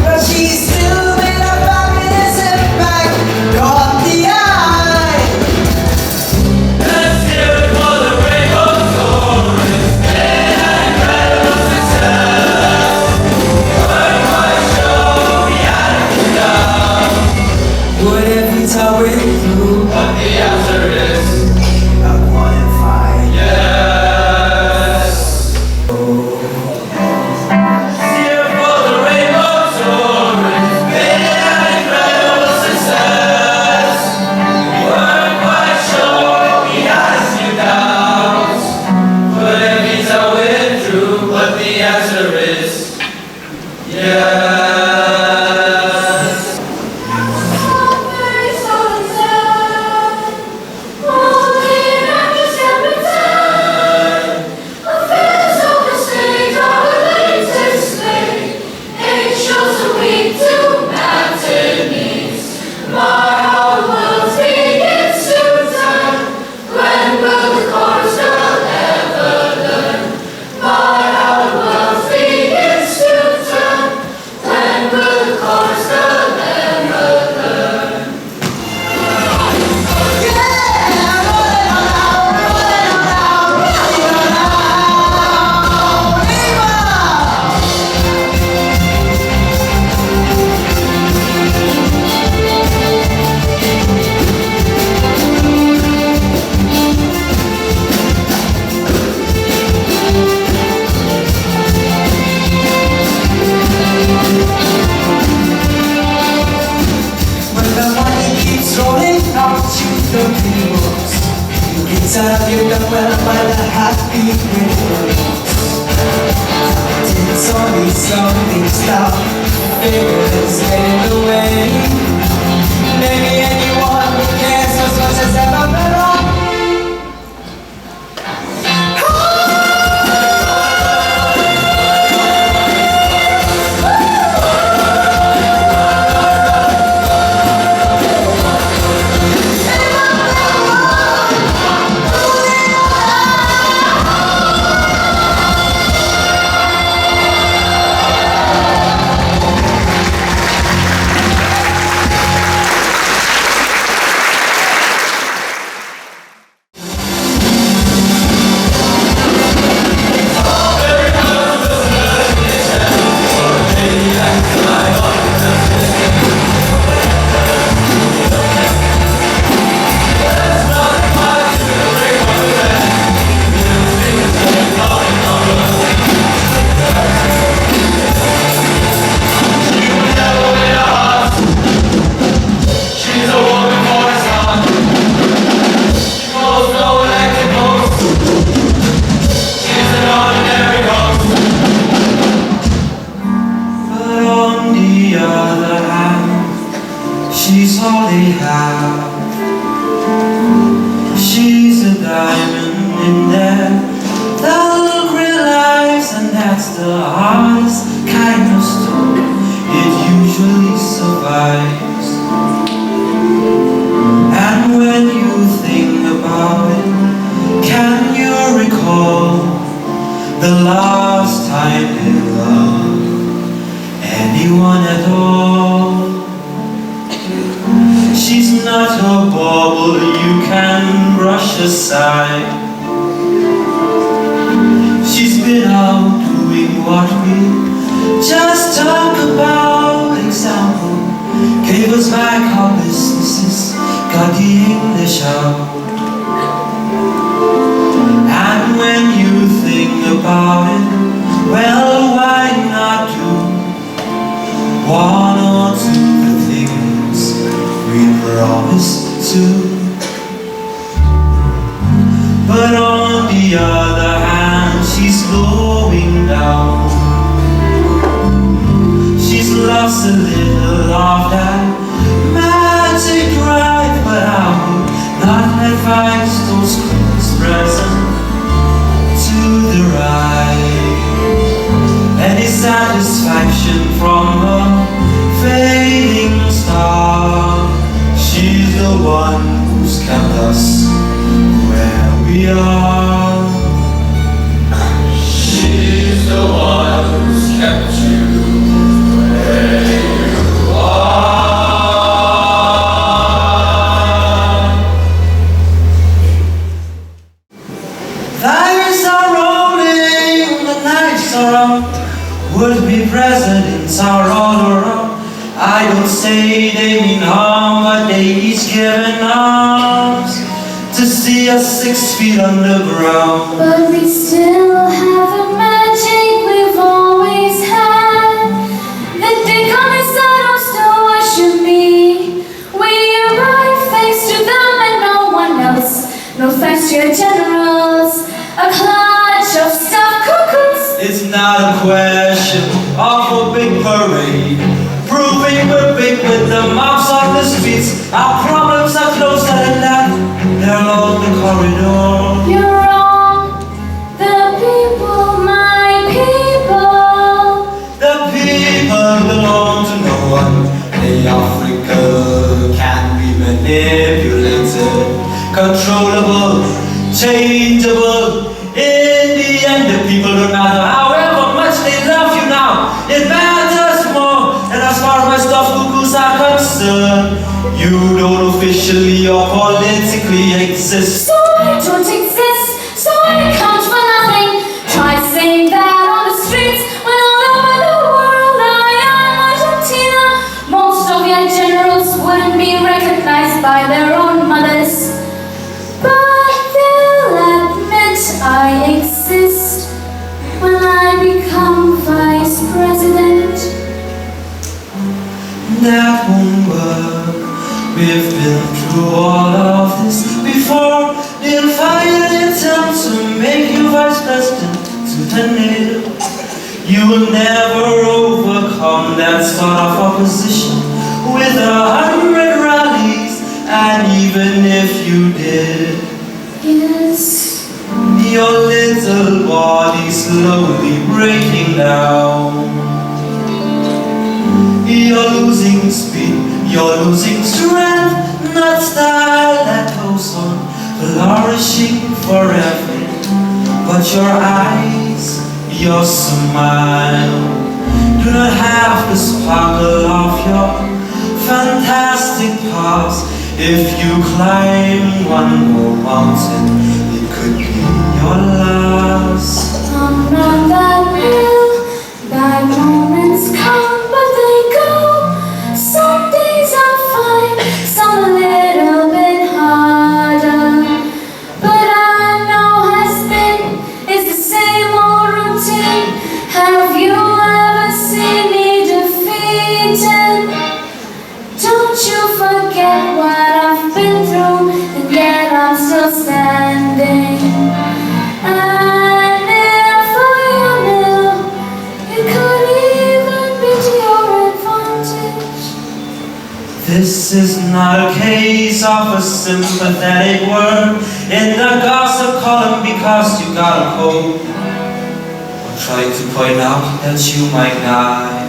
But she still made a fabulous impact. Caught the eye. Let's hear it for the Rainbow Stories. An incredible success. Worldwide show, we had it down. Would Evita win? But the answer is a qualified yes. Here for the Rainbow Stories, been an incredible success. Weren't quite sure we had a few doubts, but Evita went through, but the answer is yes. It's only something stop. Figures get in the way. Maybe anyone who cares as much as ever. But on the other hand, she's all they have. She's a diamond in their dull grey lives, and that's the hardest kind of storm. It usually survives. And when you think about it, can you recall the last time you loved anyone at all? She's not a bauble you can brush aside. She's been out doing what we just talk about. Example, gave us back our businesses, got the English out. And when you think about it, well, why not do one or two the things we promised to? But on the other hand, she's slowing down. She's lost a little of that magic drive, but I would not advise those Christmas presents to the right. Any satisfaction from a fading star? She's the one who's kept us where we are. She's the one who's kept you where you are. Thanks are rolling, the nights are up. Would-be presidents are all around. I don't say they mean harm, but they each given arms to see us six feet underground. But we still have the magic we've always had. The day comes, I don't still worship me. We arrive thanks to them and no one else. No thanks to your generals, a clutch of stuffed cuckoos. It's not a question of a big parade, proving we're big with the mops on the streets. Our problems are closer than that, they're along the corridor. You're wrong. The people, my people. The people belong to no one. The Africa can be manipulated, controllable, changeable. In the end, the people don't matter. However much they love you now, it matters more. And as far as my stuffed cuckoos are concerned, you don't officially or politically exist. So I don't exist. So I count for nothing. Try saying that on the streets when all over the world I am Argentina. Most of your generals wouldn't be recognized by their own mothers. But they'll admit I exist when I become vice president. That won't work. We've been through all of this before. The invited attempt to make you vice president to the nail. You will never overcome that sort of opposition with a hundred rallies, and even if you did, yes, your little body slowly breaking down. You're losing speed, you're losing strength, not style that goes on, flourishing forever. But your eyes, your smile, do not have the sparkle of your fantastic past. If you climb one more mountain, it could be your last. Come round that hill, bad moments come, but they go. Some days are fine, some a little bit harder. But I know has been is the same old routine. Have you ever seen me defeated? Don't you forget what I've been through, and yet I'm still standing. And if I am ill, it could even be to your advantage. This is not a case of a sympathetic word in the gossip column because you got a cold. Or trying to point out that you might die.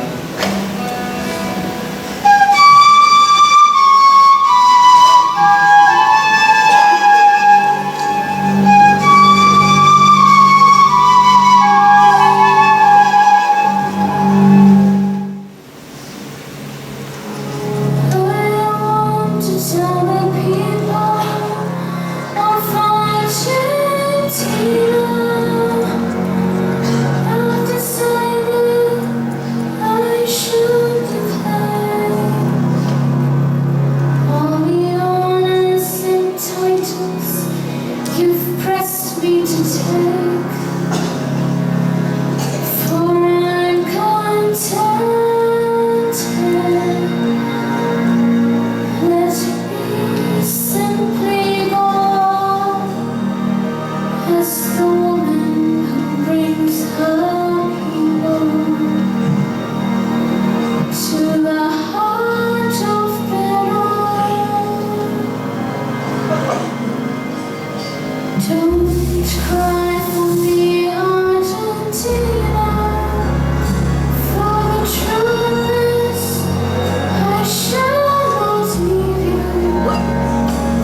I want to tell the people of Argentina, I've decided I should declare all the honors and titles you've pressed me to take. For I'm contented. Let me simply go as the woman who brings her people to the heart of battle. Don't cry for me, Argentina, for the truth is, I shall not leave you,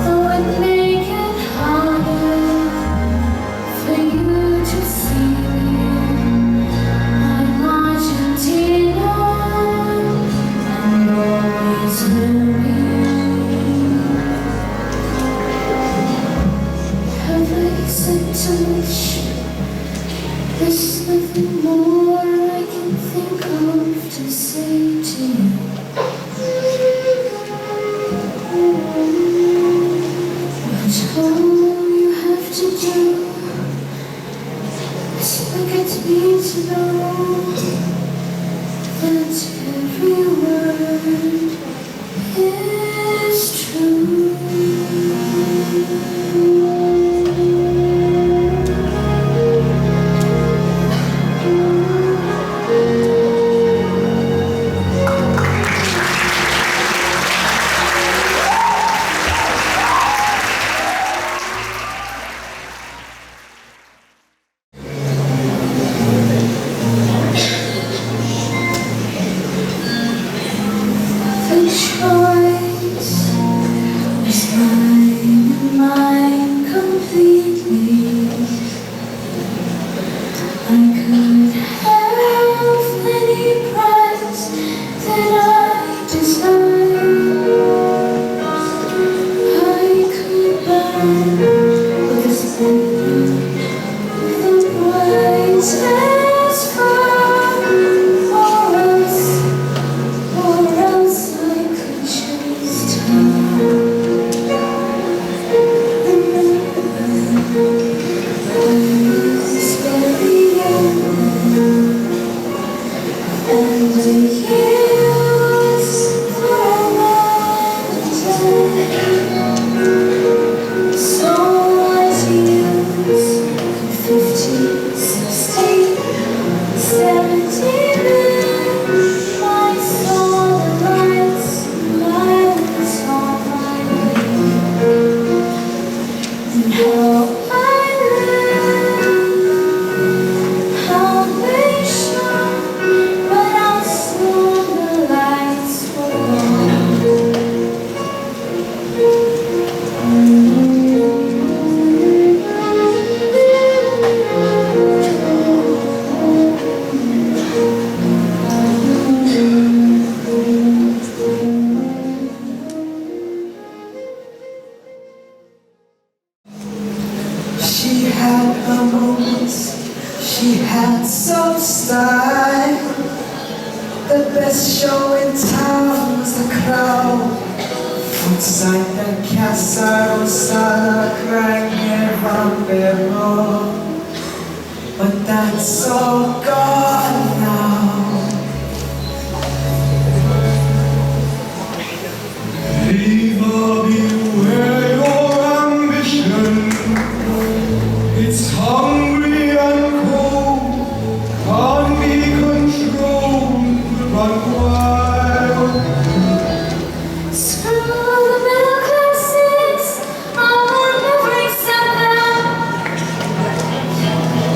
though it make it harder for you to see me. I'm Argentina, and always will be. Have I said too much? There's nothing more I can think of to say to you. But all you have to do is look at me to know that every word is true. The choice is mine and mine completely. I could have any prize that I desire. I could buy with a spender the prize as far or else, or else I could Santa Casa Rosada crying everywhere, but that's all gone now. Viva, beware your ambition. It's hungry and cold, can't be controlled, run wild. Screw the middle classes, I will never accept them.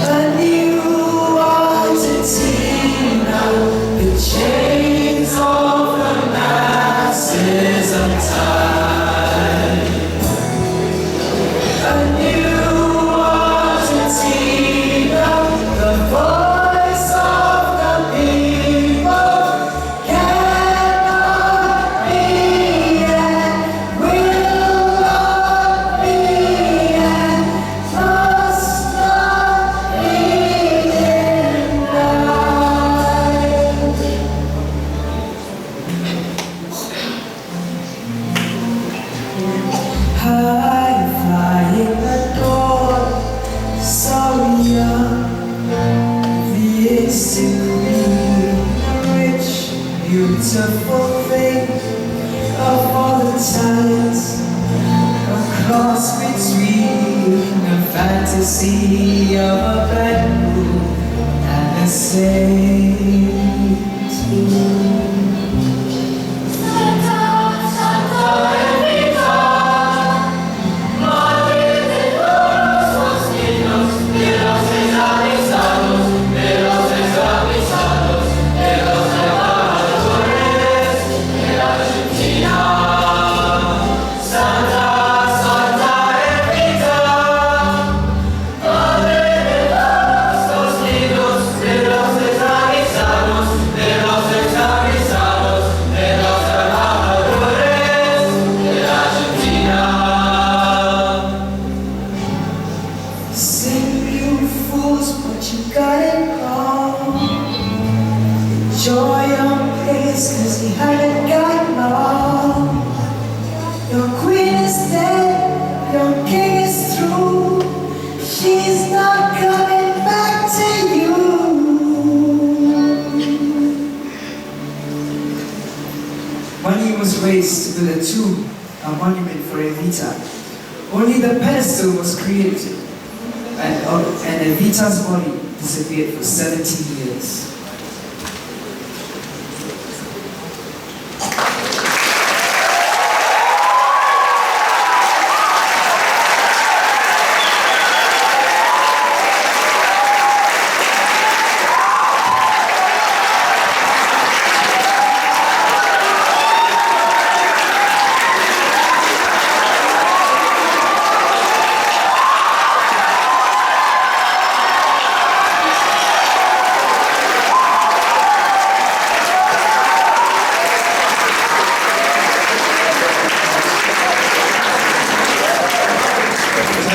A new Argentina, the chains of the masses untied. A new Argentina, the voice of the people cannot be and will not be and must not be denied. High flying the dawn, so young, the insecure, the rich, beautiful thing of all the talents, a cross between the fantasy of a bamboo and a saint. Same, you fools, but you got it wrong. Enjoy your place, 'cause you haven't got long. Your queen is dead, your king is through. She's not coming back to you. Money was raised to build a tomb, a monument for Evita. Only the pedestal was created, and, and Evita's body disappeared for seventy years.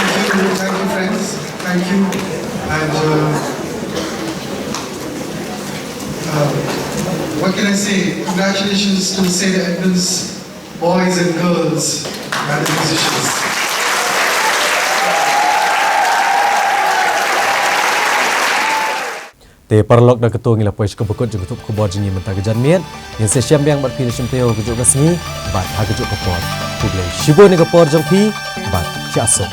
Thank you, thank you, friends. Thank you. And, uh, uh, what can I say? Congratulations to Saint Edmund's boys and girls and the musicians. Te paralok, da kato ngi la poi sha kaba kut jong ka tup khubor jong ngi mynta ka janmiet. Ngin sa ïashem biang bad phi na shim taïew kajuh ka sngi bad ha kajuh ka por. Khublei shibun ïa ka por jong phi bad ïa suk.